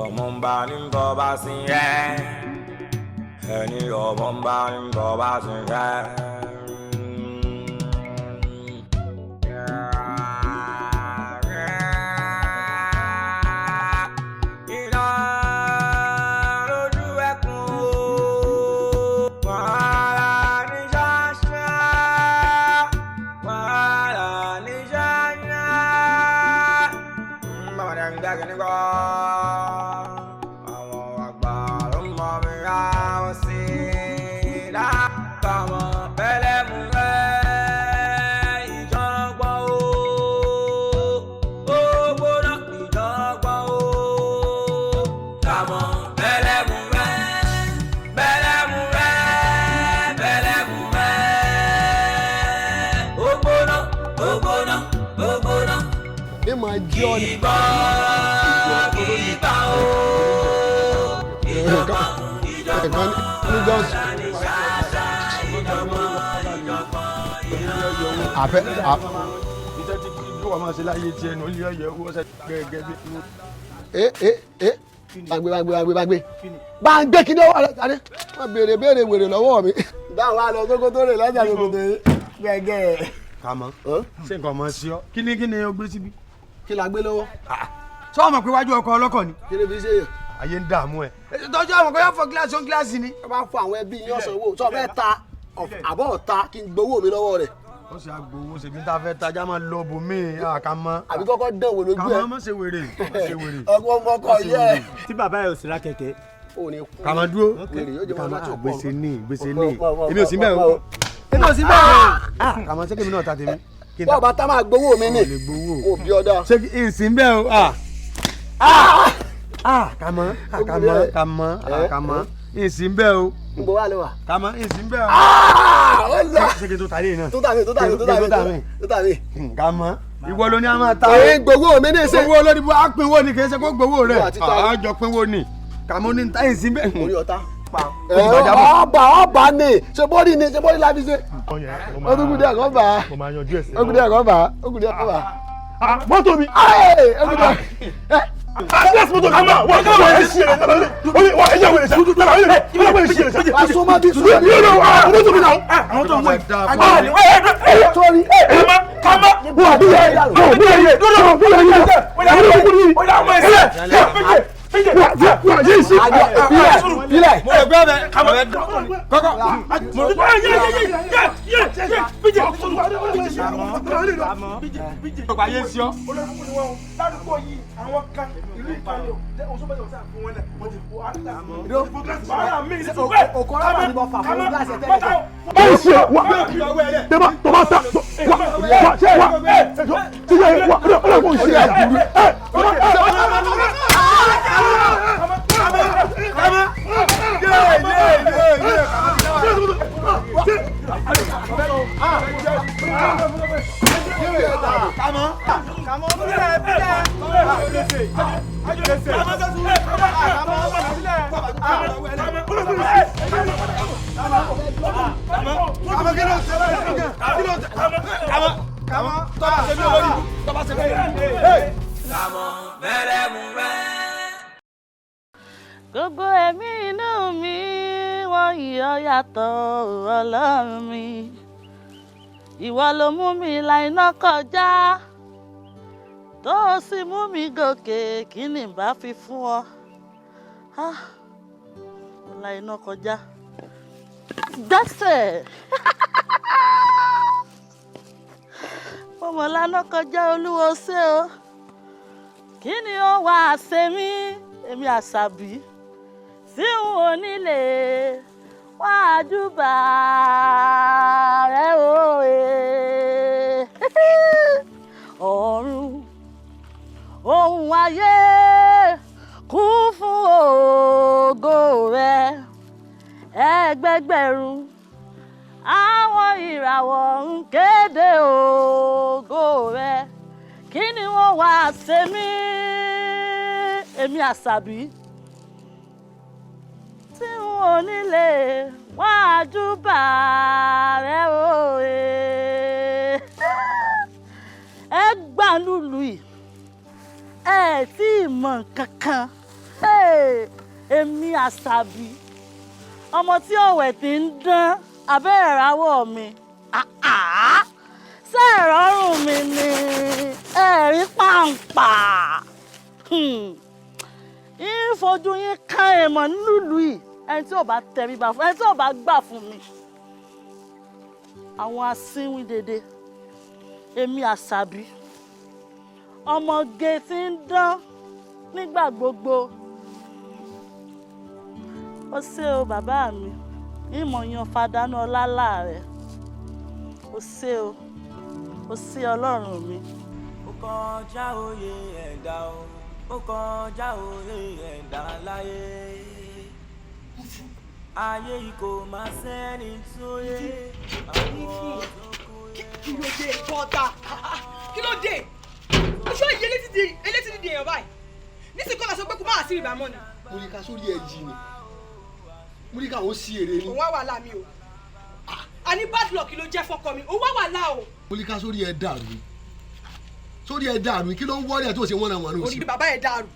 Ọmọ ń bá ní bọ́ bá sí ẹ́, ẹni ọmọ ń bá ní bọ́ bá sí ẹ́. Iná lójú ẹkùn o, wàhálà ní ṣáṣá, wàhálà ní ṣáṣá. Bàbá rẹ̀ ń gbàgbé nígbà àwọn àgbà ló mọ mi àwọn sí i lákàmọ́ bẹ́lẹ̀ mú rẹ̀ ìjọ̀gbọ́n o, ó gbóná ìjọ̀gbọ́n o, kàmọ́ bẹ́lẹ̀ mú rẹ̀, bẹ́lẹ̀ mú rẹ̀, bẹ́lẹ̀ mú rẹ̀, ó gbóná, ó gbóná, ó gbóná. Ní máa jí ọ ni. Ìbọn ìbọn o, ìjọ̀gbọ́n Ẹ̀kan ìjọ̀gbọ́n ní jọ́sìn. ní ṣáṣá, ìjọ̀gbọ́n ìjọ̀gbọ́n ìjọ̀gbọ́n. Àfẹ́ Iṣẹ́ tí kí wọ́n máa ṣe láyé tiẹ̀ nù, ó lè yẹ owó ṣe gẹ́gẹ́ bí. Ẹ ẹ ẹ, gbàgbé gbàgbé gbàgbé gbàgbé gbàgbé kí ni ó wà rẹ jáde, wọ́n béèrè béèrè wèrè lọ́wọ́ mi. Dáhùn wa lọ sókótó rè lọ́jà sókótó yìí gẹ́gẹ́. Kàmọ́, ṣé nǹkan ọmọ sí ọ? Kí ni o gbé síbí? Kí la gbé lọ́wọ́? Sọ ma pé wájú ọkọ̀ ọlọ́kọ̀ ni. Kí ni fi ṣe yàn? Ayé ń dààmú ẹ. Tọ́jú àwọn kò yá fọ gíláàsì ó gíláàsì ni. Wọ́n bá fọ àwọn ẹbí yín ọ̀sán owó sọ fẹ́ ta àbọ̀ ọ̀ta kí n gbowó mi lọ́wọ́ rẹ̀. Ó sì àgbòwò ṣèbí tá a fẹ́ tajà máa lọ bòmí àkàmọ́. Àbí kọ́kọ́ dán wò lójú ẹ. Kàmọ́ má ṣe wèrè, má ṣe wèrè. Ọgbọ́n mọ́kọ yẹ. Tí bàbá ẹ ò sì ra kẹ̀kẹ́. Ò ní kú. Kàmọ́ dúró. Wèrè yóò jẹ́ wọn láti ọ̀pọ̀. Gbèsè ní gbèsè ní. Èmi ò sí bẹ́ẹ̀ o. Èmi ò sí bẹ́ẹ̀ o. Kàmọ́, ṣé kèmi náà ta tèmi? Kí n ta Bọ́ọ̀ bá tá máa gbowó mi ní. Ò lè gbowó. Ò bí ọ̀dà. Ṣé kí n sí bẹ́ẹ̀ o? Kàmọ́, kàmọ́, kàmọ́, kàmọ́, n sí bẹ́ẹ̀ o. Ń bọ̀ wá lọ wà. Kàmọ́, n sí bẹ́ẹ̀ o. Ó lọ. Ṣé kí n tó ta lé náà? Tó tà mí, tó tà mí, tó tà mí, tó tà mí. Kàmọ́, ìwọ ló ní a máa ta. Èyí gbowó mi ní ìsìn. Owó olórí bu á pinwó ni, kì í ṣe kó gbowó rẹ̀. Ìwọ àti ta ni? Àjọ pinwó ni. Kàmọ́ ní ta n sí bẹ́ẹ̀. Orí ọ̀tá. Ó ti bàjá bọ̀. Ọba ọba ni ṣe bọ́ọ̀lì ni ṣe bọ́ọ̀lì la fi ṣe. Ó tún kù díẹ̀ kọ́ bá a. Mo máa yanjú ẹ̀ sí. Ó kù díẹ̀ kọ́ bá a. Ó kù díẹ̀ kọ́ bá a. Mọ́tò mi. Ayé, ó kù díẹ̀. Àdírẹ́sì mọ́tò mi. Àmọ́ wọ́n kọ́ wọ́n ẹ̀ ṣe rẹ̀. Wọ́n ẹ̀ yẹ wẹ̀rẹ̀ ṣá. Wọ́n ẹ̀ ṣe rẹ̀ ṣá. Wàá sún mọ́ bí sún mọ́ bí. Mọ́tò mi náà. Àwọn tó ń wẹ̀. Sórí. Kàmá. Wọ́n bí yẹ. Wọ́n bí yẹ. Wọ́n bí yẹ. Wọ́n bí yẹ. Wọ́n yé sí. Àjọ ìbílẹ̀ ìbílẹ̀. Mo rò pé ọbẹ̀ ọbẹ̀ kọ́kọ́. Mo ayé ń sí ọ. Ládùúgbò yìí, àwọn kan ìlú ìkànnì Òkò rábà ni mo fà fún gíláàsì ẹ̀ tẹ́lẹ̀. Báyìí ṣe wà tẹ́bà tó bá ta wà wà ṣe wà ṣe yẹ wà ọ̀rọ̀ kò ṣe ẹ̀ Kàmọ́ bẹ́lẹ̀ mú rẹ̀. Gbogbo ẹ̀mí inú mi wọ́n yọ yàtọ̀, Ọlọ́run mi. Ìwọ ló mú mi la iná kọjá, tó o sì mú mi gòkè. Kí ni n bá fi fún ọ? Ah, mo la iná kọjá gbẹ́sẹ̀, mo mọ̀ lánà kọjá. Olúwo ṣé o. Kí ni ó wá ṣe mí, èmi àṣàbí tí n ò nílé wá júbà rẹ o? Ọ̀run ohun ayé kún fún ògo rẹ, ẹgbẹgbẹ̀rún àwọn ìràwọ̀ ń kéde ògo rẹ. Kí ni wọ́n wá ṣe mí, èmi àṣàbí tí n ò nílé wá júbà rẹ o? Ẹ gbà lùlù yìí, ẹ tí ì mọ̀ kankan. Èmi Àṣàbí, ọmọ tí òwẹ̀ ti ń dán abẹ́ ìràwọ̀ mi, ṣé ìrọ̀rùn mi ni ẹ̀rí pàǹpà? Ń fojú yín ká èèmọ̀ nílùú yìí, ẹni tí ò bá tẹríba fún, ẹni tí ò bá gbà fún mi, àwọn asínwín dédé. Èmi Àṣàbí, ọmọge tí ń dán nígbà gbogbo. Ó ṣé o bàbá mi, ìmọ̀ yan fadánù ọlá rẹ̀. Ó ṣé o, ó ṣé Ọlọ́run mi. Ó kọjá òye ẹ̀dá o, ó kọjá òye ẹ̀dá láyé. Ayé yìí kò máa sẹ́ni tó yé àwọn tó kú yé. Kí ló dé bọ́tà? Kí ló dé? Oṣù yìí elétí dídì èèyàn báyìí nísìnyí kọ́ la sọ pé kó má sí ìbámu ni. Mo ní ká sórí ẹ jì ni, mo ní ká ó sí èrè ni. Òun wá wàhálà mi o, a ní bad luck ló jẹ́ fọ́kọ mi, òun wá wàhálà o. Mo ní ká sórí ẹ dàrú, sórí ẹ dàrú. Kí ló ń wọ́ọ̀rì ẹ̀ tó ṣe wọ́n náà wọ́n náà sí. Orí bàbá ẹ̀ dàrú.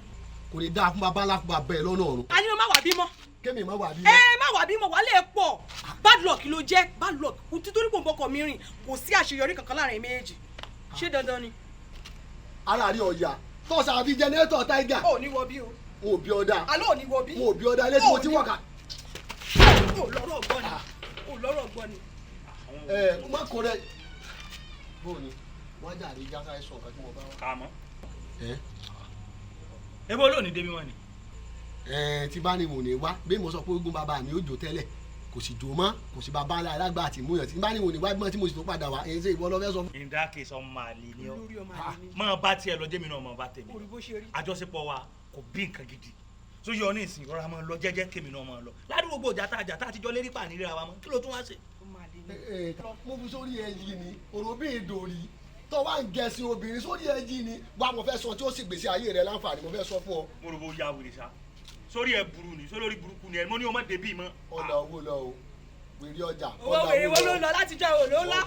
Kò ní dáa fún bàbá ńlá fún bàbá ẹ lọ́nà ọ̀run. A ní o má wà bímọ. Kémi má wà bímọ. Ẹ má wà bímọ, wàhálà ẹ pọ̀, bad luck ló jẹ́, bad luck. Títorí kò ń bọ́kọ mi rìn, kò sí àṣeyọrí kankan láàrin méjèèjì. Ṣé dandan ni? Ara rí ọ̀yà tọ́sà àbí jẹnẹrétọ̀ táìgà. Ò ní wọ bí o. N ò bí ọ̀dà. Alọ́ ò ní wọ bí. N ò bí ọ̀dà ilé tí mo ti wọ̀ ká. Ò lọ́rọ̀ gbọ́ ni, ò lọ́rọ̀ gbọ́ ni. Ẹ má kọ rẹ bó ni wọ́n jà rí jásá ẹ sọ nǹkan tí mo bá wá. Kàmọ́. Ẹ. Ebo olóòní débi wọn ni. Ẹ tí bá ní mò ní wá bí mo sọ pé ogun bàbá mi ò jò tẹ́lẹ̀, kò sì jò mọ́, kò sí bàbá ńlá alágbà àti ìmúyàn. Tí bá ní mò ní wá bí wọ́n tí mo sì tó padà wá, èyí ṣe ìwọ lọ fẹ́ sọ fún. In that case, ọmọ àlè ni ọ, máa bá tiẹ̀ lọ, jẹ́mi náà máa bá tèmi. Àjọṣepọ̀ wa kò bí nǹkan gidi tó yọ ní ìsìn. Rọra máa lọ jẹ́jẹ́, kémi náà máa lọ ládùúgbò. Gbogbo ìjà tá àtijọ́ lérí pàní ríra wa mọ́, kí ló tún wá ṣe? Mo fi sórí ẹ yìí ni òròbí ìdòrí tó wá ń gẹ̀ẹ́sì obìnrin sórí ẹ yìí ni wà. Mo fẹ́ sọ tí ó sì gbèsè ayé rẹ láǹfààní, mo fẹ́ sọ fún ọ. Mo rò bó ya wèrè sá, sórí ẹ burú ni, sórí burúkú ni ẹ. Mo ní o má débi mọ́. Ọ̀nà owó lọ o, wèrè ọjà. Owó wèrè wo ló ń lọ láti jẹ́ òòló ńlá?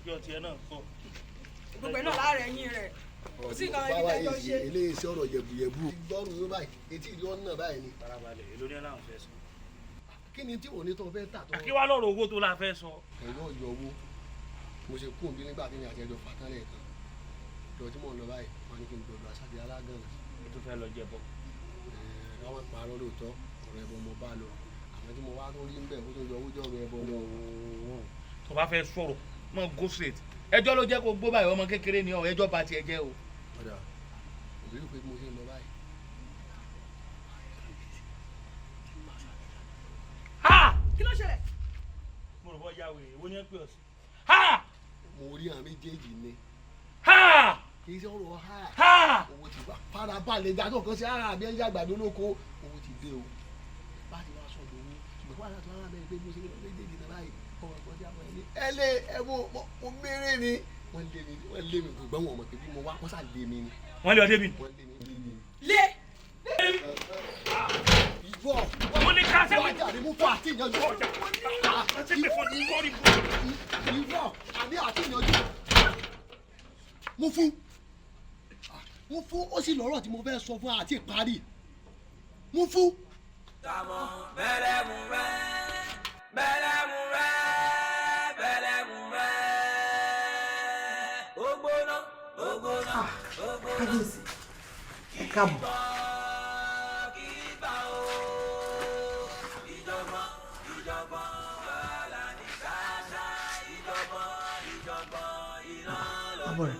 Ọjọ́ tiẹ̀ náà kọ́. Gbogbo ẹ̀ náà láàárẹ̀ ẹ̀yìn rẹ̀ kò sí nǹkan ibi tẹ́jọ́ ṣe. Eléyìí sí ọ̀rọ̀ yẹ̀bùyẹ̀bù. Gbọ́rù yóò báyìí, etí ìlú ọ̀nà báyìí ni. Farabalẹ̀, èló ní aláwọ̀ fẹ́ sọ? Kí ni tí òní tó fẹ́ tà tó? Kí wàá lọ́rọ̀ owó tó la fẹ́ sọ? Ẹ̀rọ ọ̀yọ́ owó mo ṣe kú òbí nígbà tí mi àti ẹjọ́ fàtán lẹ́ẹ̀kan lọ tí mò ń lọ báyìí, wọn ní kí n gbọdọ̀ àṣàbí alágànnà. O tún fẹ́ lọ jẹ bọ. Káwọn parọ́ lóòótọ́, ọ̀rọ̀ ẹbọ mo bá lọ, àmọ́ tí mo wá tó rí ń bẹ̀, ó tó yọ owó jọ ọ̀rọ̀ ẹbọ lọ. Tó bá fẹ́ sọ̀rọ̀, mọ go straight. Ẹjọ́ ló jẹ́ kó gbó báyìí, ọmọ kékeré ni ọ, ẹjọ́ bá tiẹ̀ jẹ́ o. Ọ̀dà òbí rò pé mo ṣe ń lọ báyìí. Kí ló ṣẹlẹ̀? Mo rò bọ́ ya wèrè, èwo ni ẹ pè ọ sí? Mo rí àwọn méjèèjì ni. Kì í ṣe ọ̀rọ̀ ha. Owó ti wá, farabalẹ̀ ìdájọ́ kan sí ara àbí ẹ̀yà àgbàdo lóko, owó ti dé o. Bá ti wá sọ̀dọ̀ owó, ṣùgbọ́n wàhálà tó wà bẹ́ẹ̀ pé mo ṣe lọ méjèèjì náà báyìí, ọ̀rọ̀ kan sí àwọn ẹni. Ẹ lé ẹ wo mo mérè ni wọ́n lé mi, wọ́n lé mi, gbọ́n wọn mọ̀ pé bí mo wá, wọ́n sà lé mi ni. Wọ́n lé ọ débi. Wọ́n lé mi lé mi. Lé. Ìwọ. Mo ní ká sẹ́wọ̀n. Wájà ni mo fọ àti ìyanjú. Ìwọ àní àti ìyanjú. Mo fún. Mo fún, ó sì lọ́rọ̀ tí mo fẹ́ sọ fún àti ìparí. Mo fún. Kàmọ́ bẹ́lẹ̀ mú rẹ́, bẹ́lẹ̀ mú rẹ́, bẹ́lẹ̀ mú rẹ́. Ó gbóná, ó gbóná, ó gbóná. Kábíyèsí, ẹ káàbọ̀. Àbọ̀ rẹ̀,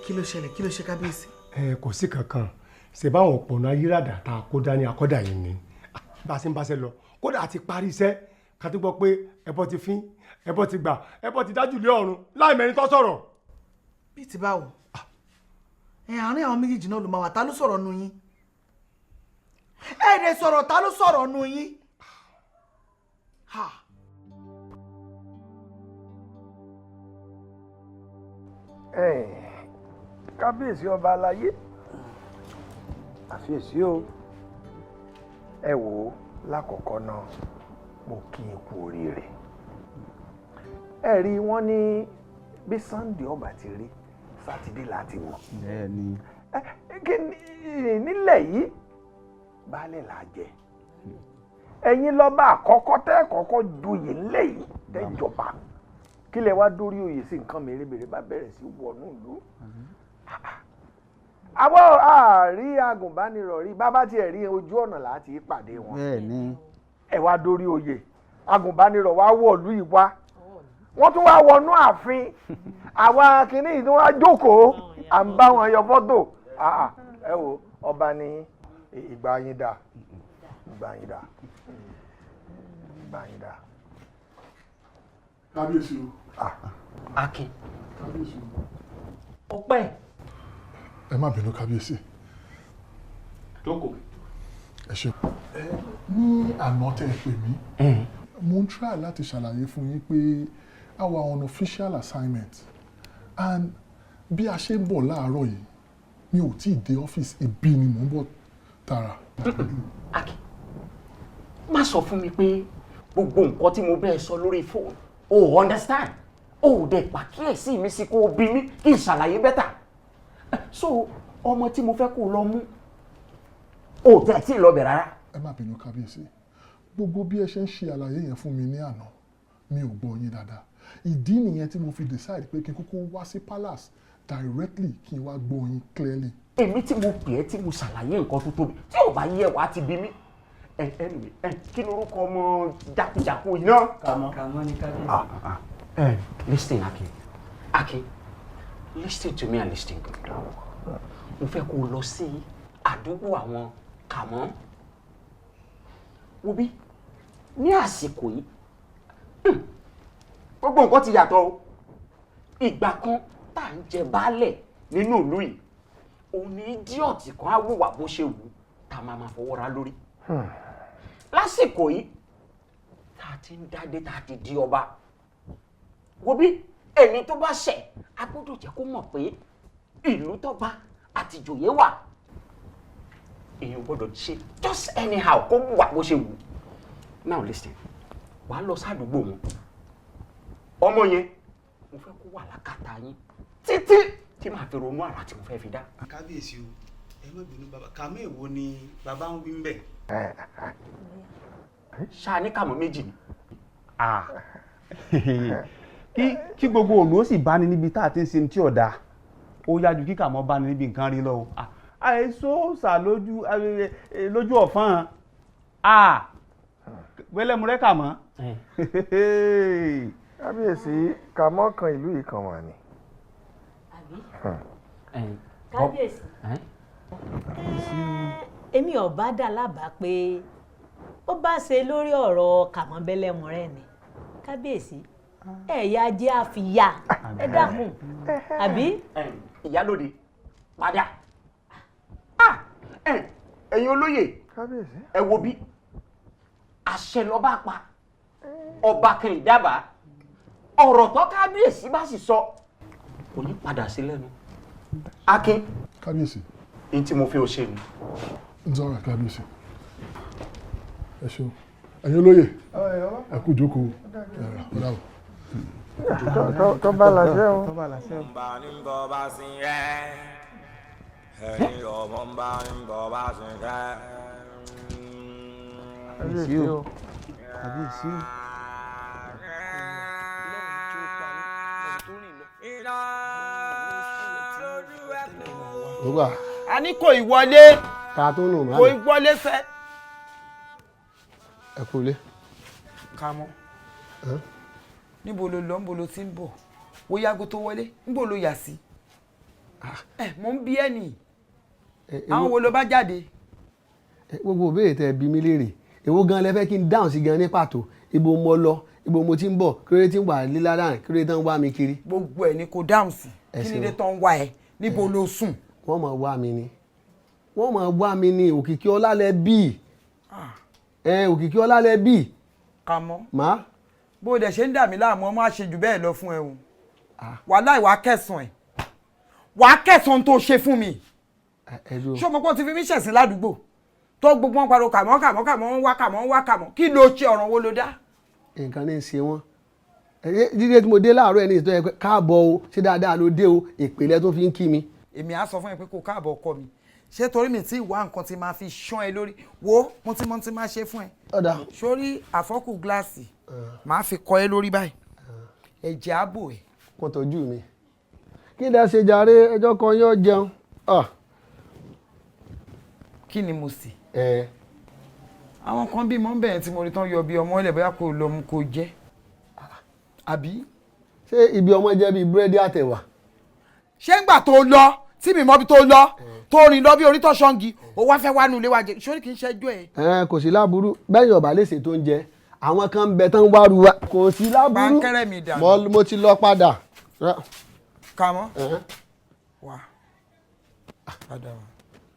kí ló ṣẹlẹ̀? Kí ló ṣe kábíyèsí? Ẹ kò sí kankan ṣe báwọn òpònà ayírádà tá a kó dání akọ́dà yìí ni bá a ṣe ń báṣẹ lọ, kódà a ti parí iṣẹ́ ká tó gbọ́ pé ẹbọ ti fín, ẹbọ ti gbà, ẹbọ ti dájú lé ọ̀run láì mẹ́rin tó sọ̀rọ̀. Bíi ti báwo? Ẹ àárín àwọn méjèèjì náà ló máa wà. Ta ló sọ̀rọ̀ nu yín? Ẹ lè sọ̀rọ̀, ta ló sọ̀rọ̀ nu yín? Ha. Kábíyèsí ọba aláyé, àfiyèsí o. Ẹ wò ó, lákọ̀ọ́kọ́ náà mo kí n kú oríire. Ẹ rí wọ́n ní bí Sunday ọba ti rí, Sátidé láti mọ̀. Bẹ́ẹ̀ni. Nílẹ̀ yìí Baálẹ̀ là á jẹ. Ẹ̀yin lọ́ba àkọ́kọ́ tẹ́ kọ́kọ́ joyè ńlẹ̀ yìí tẹ́ jọba. Kí lẹ wá dórí oyè sí nǹkan mèremère bá bẹ̀rẹ̀ sí wọnú ìlú. Àwọ̀ àárí agùnbánirọ̀ rí bàbá tiẹ̀ rí ojú ọ̀nà láti pàdé wọn. Ẹ wá dórí oyè agùnbánirọ̀ wá wọ̀lú ìwá. Wọ́n tún wá wọnú ààfin. Àwa kìíní yìí tí wọ́n á jókòó à ń bá wọn yọ fọ́tò. Ẹ wo ọba ní ìgbà yín dà, ìgbà yín dà, ìgbà yín dà. Kábíyèsí o. Akin. Kábíyèsí o. Ọpẹ́. Ẹ má bínú kábíyèsí. Jókòó. Ẹ ṣe. Ní àná tẹ́ ẹ pè mí, mo ń try láti ṣàlàyé fún yín pé a wà on official assignment and bí a ṣe ń bọ̀ láàárọ̀ yìí mi ò tí ì dé ọ́fíìsì, ibi ni mò ń bọ̀ tààrà. Akin, má sọ fún mi pé gbogbo nǹkan tí mo bẹ́ẹ̀ sọ lórí fóònù o understand, o dẹ̀ pàkíyèsí mi sí kó o bí mi kí n ṣàlàyé bẹ́tà. So ọmọ tí mo fẹ́ kó o lọ mú o tẹ̀ tí ì lọ bẹ̀ rárá. Ẹ má bínú kábíyèsí, gbogbo bí ẹ ṣe ń ṣe àlàyé yẹn fún mi ní àná mi ò gbọ́ yín dáadáa. Ìdí nìyẹn tí mo fi decide pé kí n kúkú wá sí palace directly kí n wá gbọ́ yín clearly. Èmi tí mo pè é tí mo ṣàlàyé nǹkan tó tóbi tí ò bá yẹ wá ti bí mi. Anyway, kí lorúkọ ọmọ jákujàku yìí náà? Kàmọ́. Kàmọ́ ni kábíyèsí. Listen Akin, Akin, listen to me and listen good. Mo fẹ́ kó o lọ sí àdúgbò àwọn Kàmọ́. Wo bí ní àsìkò yìí gbogbo nǹkan ti yàtọ̀ o. Ìgbà kan tá à ń jẹ baálẹ̀ nínú ìlú yìí, òun ni ídíọ̀tì kan á wùwà bó ṣe wù tá a máa ma fọwọ́ ra lórí. Lásìkò yìí tá a ti ń dádé tá a ti di ọba, wo bí ẹni tó bá ṣẹ̀ a gbọ́dọ̀ jẹ́ kó mọ̀ pé ìlú tọ́ba àti ìjòyè wà. Èèyàn gbọ́dọ̀ ṣe just anyhow kó wùwà bó ṣe wù. Now listen, wàá lọ sádùúgbò wọn. Ọmọ yẹn mo fẹ́ kó wà lákàtà yín títí tí màá fi ronú àrà tí mo fẹ́ fi dá. Kábíyèsí o, ẹ má bínú bàbá, Kàmọ́ èwo ni bàbá ń wí ń bẹ̀? Ṣáà ní Kàmọ́ méjì ni. Kí gbogbo òlú ó sì bá ní níbi tá a ti ń ṣe tí ọ̀dà ó yájú kí Kàmọ́ bá ní níbi nǹkan rí lọ o. Àìsó sà lójú ọ̀fọ́n wẹ́lẹ́múrẹ́ Kàmọ́. Kábíyèsí, Kàmọ́ kan ìlú yìí kan wà ní. Kábíyèsí, èmi ò bá dà lábàá pé ó bá ṣe lórí ọ̀rọ̀ Kàmọ́ bẹ́lẹ́múrẹ́ ni. Kábíyèsí, ẹ̀yà jẹ́ àfìyà, ẹ dákun, àbí. Ìyálóde padà. Ẹ̀yin olóyè, ẹ wo bí àṣẹ lọ́ba pa ọba kan ìdábàá ọ̀rọ̀ tó kábíyèsí bá sì sọ kò ní padà sí lẹ́nu. Akin. Kábíyèsí. N tí mo fi o ṣe nu. N sọ̀rọ̀ kábíyèsí. Ẹ ṣeun. Ẹ̀yin olóyè, ẹ kú jókòó. Ẹ rà ó. Tó bá làṣẹ o. Bá ní bọ́ bá sí rẹ̀. Ẹni ọmọ ń bá ní bọ́ bá sí rẹ̀. Kábíyèsí o. Kábíyèsí o. A ní kò ìwọlé. Ta tó nù Kò ìwọlé fẹ́. Ẹ kú ilé. Kàmọ́, níbo ló lọ, níbo ló ti ń bọ̀? Wo yàgò tó wọlé, níbo ló yà sí? Mo ń bí ẹ nì. Àwọn wo ló bá jáde? Gbogbo ìbéèrè tẹ́ bi mí léèrè, èwo gan lẹ fẹ́ kí n dáhùn sí gan ní pàtó? Ibo mo lọ, ibo mo ti ń bọ̀, kí ló dé tí ń wà lílá kí ló dé tán ń wá mi kiri? Gbogbo ẹ̀ ni kò dáhùn sí. Kí ni dé tán ń wá ẹ? Níbo ló sùn? Wọ́n máa wá mi ni. Wọ́n máa wá mi ni. Òkìkí ọlá lẹ bí. Òkìkí ọlá lẹ bí. Kàmọ́. Má. Bó o dẹ̀ ṣe ń dà mí láàmú, ọmọ á ṣe jù bẹ́ẹ̀ lọ fún ẹ o. Wàhálà ìwà kẹsàn-án ẹ̀. Wàá kẹsàn-án tó ṣe fún mi. Ṣé o mọ̀ pé o ti fi mí ṣẹ̀sín ládùúgbò? Tó gbogbo wọn pariwo Kàmọ́ Kàmọ́ Kàmọ́ ń wá Kàmọ́ ń wá Kàmọ́. Kí ló ṣe, ọ̀ràn wo ló dá? Nǹkan ní í ṣe wọ́n. Dídé tí mo dé láàárọ̀ ẹ̀ ní ìtọ́ ẹ pé káàbọ̀ o, ṣé dáadáa ló dé o, ìpìlẹ̀ tó fi ń kí mi. Èmi á sọ fún ẹ pé kó káàbọ̀ ọkọ mi. Ṣé torí mi tí wá nǹkan tí máa fi ṣán ẹ lórí? Wo, mo ti mọ tí máa ṣe fún ẹ. Ọ̀dà. Sórí àfọ́kù gíláàsì, màá fi kọ ẹ lórí báyìí. Ẹ̀jẹ̀ á bò ẹ́. Kò tọ́jú mi. Kí lẹ ṣe jàre, ẹjọ́ kan yóò jẹun. Kí ni mo sì? Àwọn kan bímọ ń bẹ̀rẹ̀ tí mo rí tán yọ bí ọmọ ilẹ̀, bóyá kò lọ mú kó jẹ́. Àbí? Ṣé ibi ọmọ jẹ́ bíi búrẹ́dì àtẹ̀wà? Ṣé ńgbà tó lọ tí mi mọ bí tó lọ tó rìn lọ bí orí tó ṣọ́ngi, ó wá fẹ́ wá nu ilé wa jẹ, sórí kì í ṣẹ́jọ́ ẹ̀. Ẹ kò sí láburú, bẹ́ẹ̀ yọ̀bá lè ṣètò oúnjẹ, àwọn kan ń bẹ tán wá ru wa, kò sí láburú. Pankẹ́rẹ́ mi dànù. Mo ti lọ padà. Kàmọ́ wà padà wà.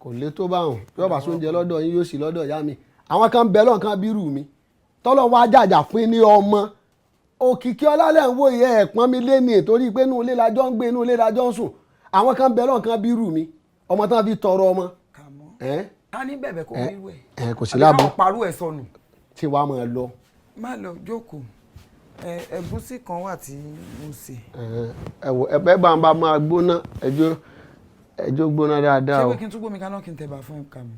Kò lè tó báwọn, yọ̀bá sóúnjẹ lọ́dọ̀ yín yóò sì lọ́dọ̀ ìyá mi. Àwọn kan ń bẹ lọ́nkan bírù mi tọ́lọ́ wá jàjà fún ní ọmọ òkìkí ọlálẹ̀ ń wò yẹ ẹ̀pọ́n mi lé ní, torí pé inú ilé la jọ ń gbé, inú ilé la jọ ń sùn. Àwọn kan bẹ lọ́nkan bírù mi, ọmọ tán fi tọrọ ọmọ. Ká ní bẹ̀bẹ̀ kó rírú ẹ̀. Kò sí láàbù. Àbí káwọn parú ẹ̀ sọnù. Tí wàá máa lọ. Má lọ, jókòó. Ẹ̀gúsí kan wà tí mo sè. Ẹ wò, ẹ bá ń bá máa gbóná, ẹjọ́ ẹjọ́ gbóná dáadáa o. Ṣé pé kí n tún gbómi kaná kí n tẹ̀bà fún ẹ, Kàmú?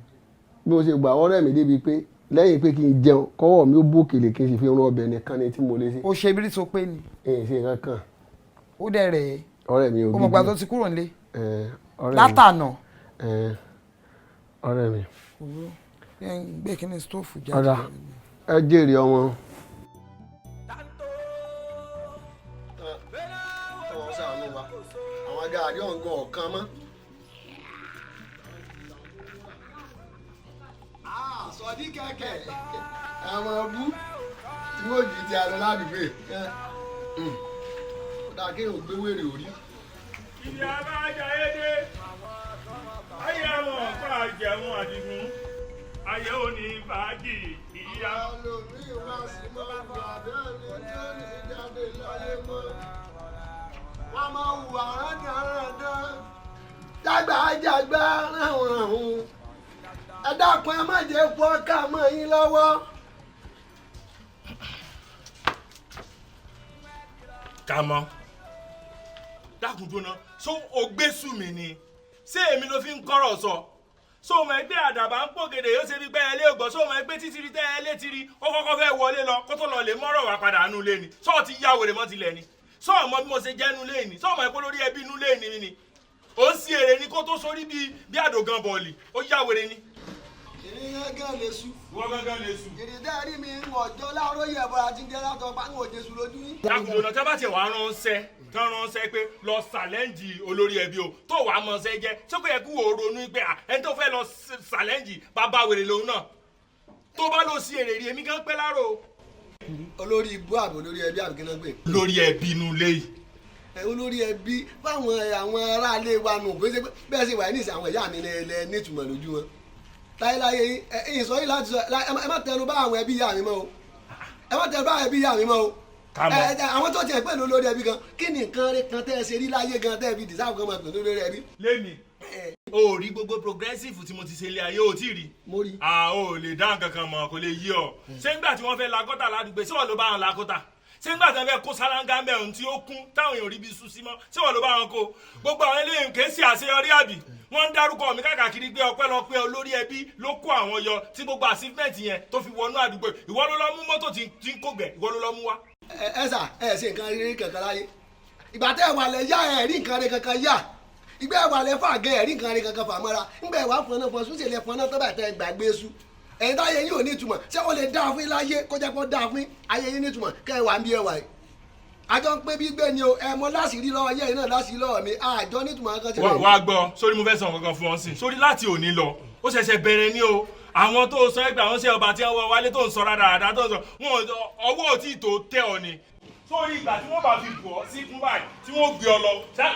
Bí mo ṣe gbà ọ̀rẹ́ mi débi pé lẹ́yìn pé kí n jẹun kọ́wọ́ mi ó bókèlè kí n sì fi rún ọbẹ̀ nìkan ni tí mo lè ṣe. O ṣe bí so pé ni. Èyí ṣe kankan. Ó dẹ̀ rẹ̀ ẹ́. Ọ̀rẹ́ mi ò O mọ̀ gbà tó ti kúrò nílé. Ọ̀rẹ́ mi. Látànà. Ọ̀rẹ́ mi. Òwúrọ̀ ẹ ń gbé kíní stóòfù jáde. Ọ̀dà, ẹ jèrè ọmọ. Àwọn gàrí ọ̀ngàn ọ̀kan mọ́. Sọdí kẹ̀kẹ́ àwọn ọbú tí wọ́n jù ti àlọ́ ládùúgbò ó dáa kéèyàn gbé wèrè orí. Ìyá bá jayé dé, ayé àwọn ọ̀pá àjẹun àdìgún, ayé ò ní fàájì ìyá. Olómi wá sí mọ́ gbàdá ní tí ó ní jáde láyé mọ́. Wọ́n máa hùwà rándanrandan, jágbàájàgbá ránhùnránhùn. Ẹ dákun, ẹ má jẹ́ fọ́ ká mọ́ yín lọ́wọ́. Kàmọ́, dákun jóná, ṣó o gbé sùn mí ni? Ṣé èmi ló fi ń kọ́rọ̀ sọ? Ṣó o mọ̀ ẹgbẹ́ àdàbà ń pògèdè yóò ṣe bí pẹ́ ẹlé ògbọ́? Ṣó o mọ̀ ẹgbẹ́ títí rí tẹ́ ẹ létí rí ó kọ́kọ́ fẹ́ wọlé lọ kó tó lọ lè mọ́rọ̀ wá padà nú lé ni? Ṣó o ti ya wèrè mọ́ tilẹ̀ ni? Ṣó o mọ̀ bí mo ṣe jẹ́ nú lé ni? Ṣó o mọ̀ ẹgbẹ́ lórí ẹbí nú lé ni ni? Ó ń sí èrè ni kó tó sórí bí àdògán bọ̀ọ̀lì, ó ya wèrè ni. Èmi gángan lè su. Wọ́n gángan lè su. Èrè dẹ́rì mi ń ọjọ́ láàárọ̀ yẹ̀ bọ́ra ti ń jẹ́ látọ̀ pa ń wò Jésù lójú yín. Dákun jóná, tí wọ́n bá tiẹ̀ wá ránṣẹ́ tán ránṣẹ́ pé lọ ṣàlẹ́ǹjì olórí ẹbí o, tó wàá mọ̀ ṣẹ́ jẹ́, ṣé kò yẹ kí wò ó ronú pé ẹni tó fẹ́ lọ ṣàlẹ́ǹjì bàbá wèrè lòun náà, tó bá lọ sí èrè rí èmi gan pẹ́ láàárọ̀ o. Olórí ibú àbí olórí ẹbí àbí kíná gbé. Lórí ẹbí inú ilé yìí. Olórí ẹbí fáwọn àwọn aráalé wa nù, kò ṣe pé bẹ́ẹ̀ ṣe wà ní ìsìn àwọn ìyá mi lẹ nítumọ̀ lójú wọn. Láyéláyé ẹ̀yin sọ yìí láti sọ, ẹ má tẹnu bá àwọn ẹbí ìyá mi mọ́ o, ẹ má tẹnu bá àwọn ẹbí ìyá mi mọ́ o. Àwọn tó tiẹ̀ pẹ̀lú olórí ẹbí gan, kí ni nǹkan rẹ kan tẹ́ ẹ ṣe rí láyé gan tẹ́ ẹ fi dìsáàbù kan máa pẹ̀lú olórí ẹbí. Lémi o rí gbogbo progressive tí mo ti ṣe ilé ayé o tí rí. Mo rí. A ò lè dá nǹkan kan mọ̀, kò lè yí ọ. Ṣé ńgbà tí wọ́n fẹ́ lakọ́tà ládùúgbò, ṣé wọ́n ló bá wọn lakọ́tà? Ṣé ńgbà tí wọ́n fẹ́ kó sálángá ń bẹ̀ ohun tí ó kún táwọn èèyàn rí bí sùn sí mọ́, ṣé wọ́n ló bá wọn kó? Gbogbo àwọn eléyìí kì í ṣe àṣeyọrí àbí? Wọ́n ń dárúkọ mi káàkiri pé ọpẹ́lọpẹ́ olórí ẹbí ló kó àwọn yọ tí gbogbo achievement yẹn tó fi wọnú àdúgbò. Ìwọ ló lọ mú mọ́tò tí ń kógbẹ̀, ìwọ ló lọ mú wá. Ẹ sà, ẹ ṣe nǹkan rírí kankan láyé. Ìgbà tẹ́ ẹ wà lẹ yá ẹ rí nǹkan rí kankan yá. Ìgbà ẹ wà lẹ fà gẹ ẹ rí nǹkan rí kankan fà mọ́ra. Ńgbà ẹ wà fọnà fọn sùn ṣèlè fọnà tó bá tẹ gbàgbé su. Ẹ̀yin táyé yín ò ní ìtumọ̀, ṣé ó lè dáa fún yín láyé kó jẹ́ kó dáa fún yín? Ayé yín ní ìtumọ̀ kẹ́ ẹ wà ń bí ẹ wà yìí. Àjọ ń pé bí gbé ni o, ẹ mọ láṣìírí lọ́wọ́ yẹ́ iná láṣìírí lọ́wọ́ mi, àjọ ní ìtumọ̀ kan ti rẹ̀. Wá gbọ́, sórí mo fẹ́ sọ nǹkan kan fún ọ sí. Sórí láti òní lọ, ó ṣẹ̀ṣẹ̀ bẹ̀rẹ̀ ni o. Àwọn tó sọ ẹgbẹ́ àwọn ṣe ọba tí wọ́n wálé tó ń sọ rádaràda tó ń sọ, wọn ọwọ́ ò tí ì tó tẹ ọ ni. Sórí ìgbà tí wọ́n bá fi bọ̀ ọ́ síkún báyìí tí wọ́n gbé ọ lọ,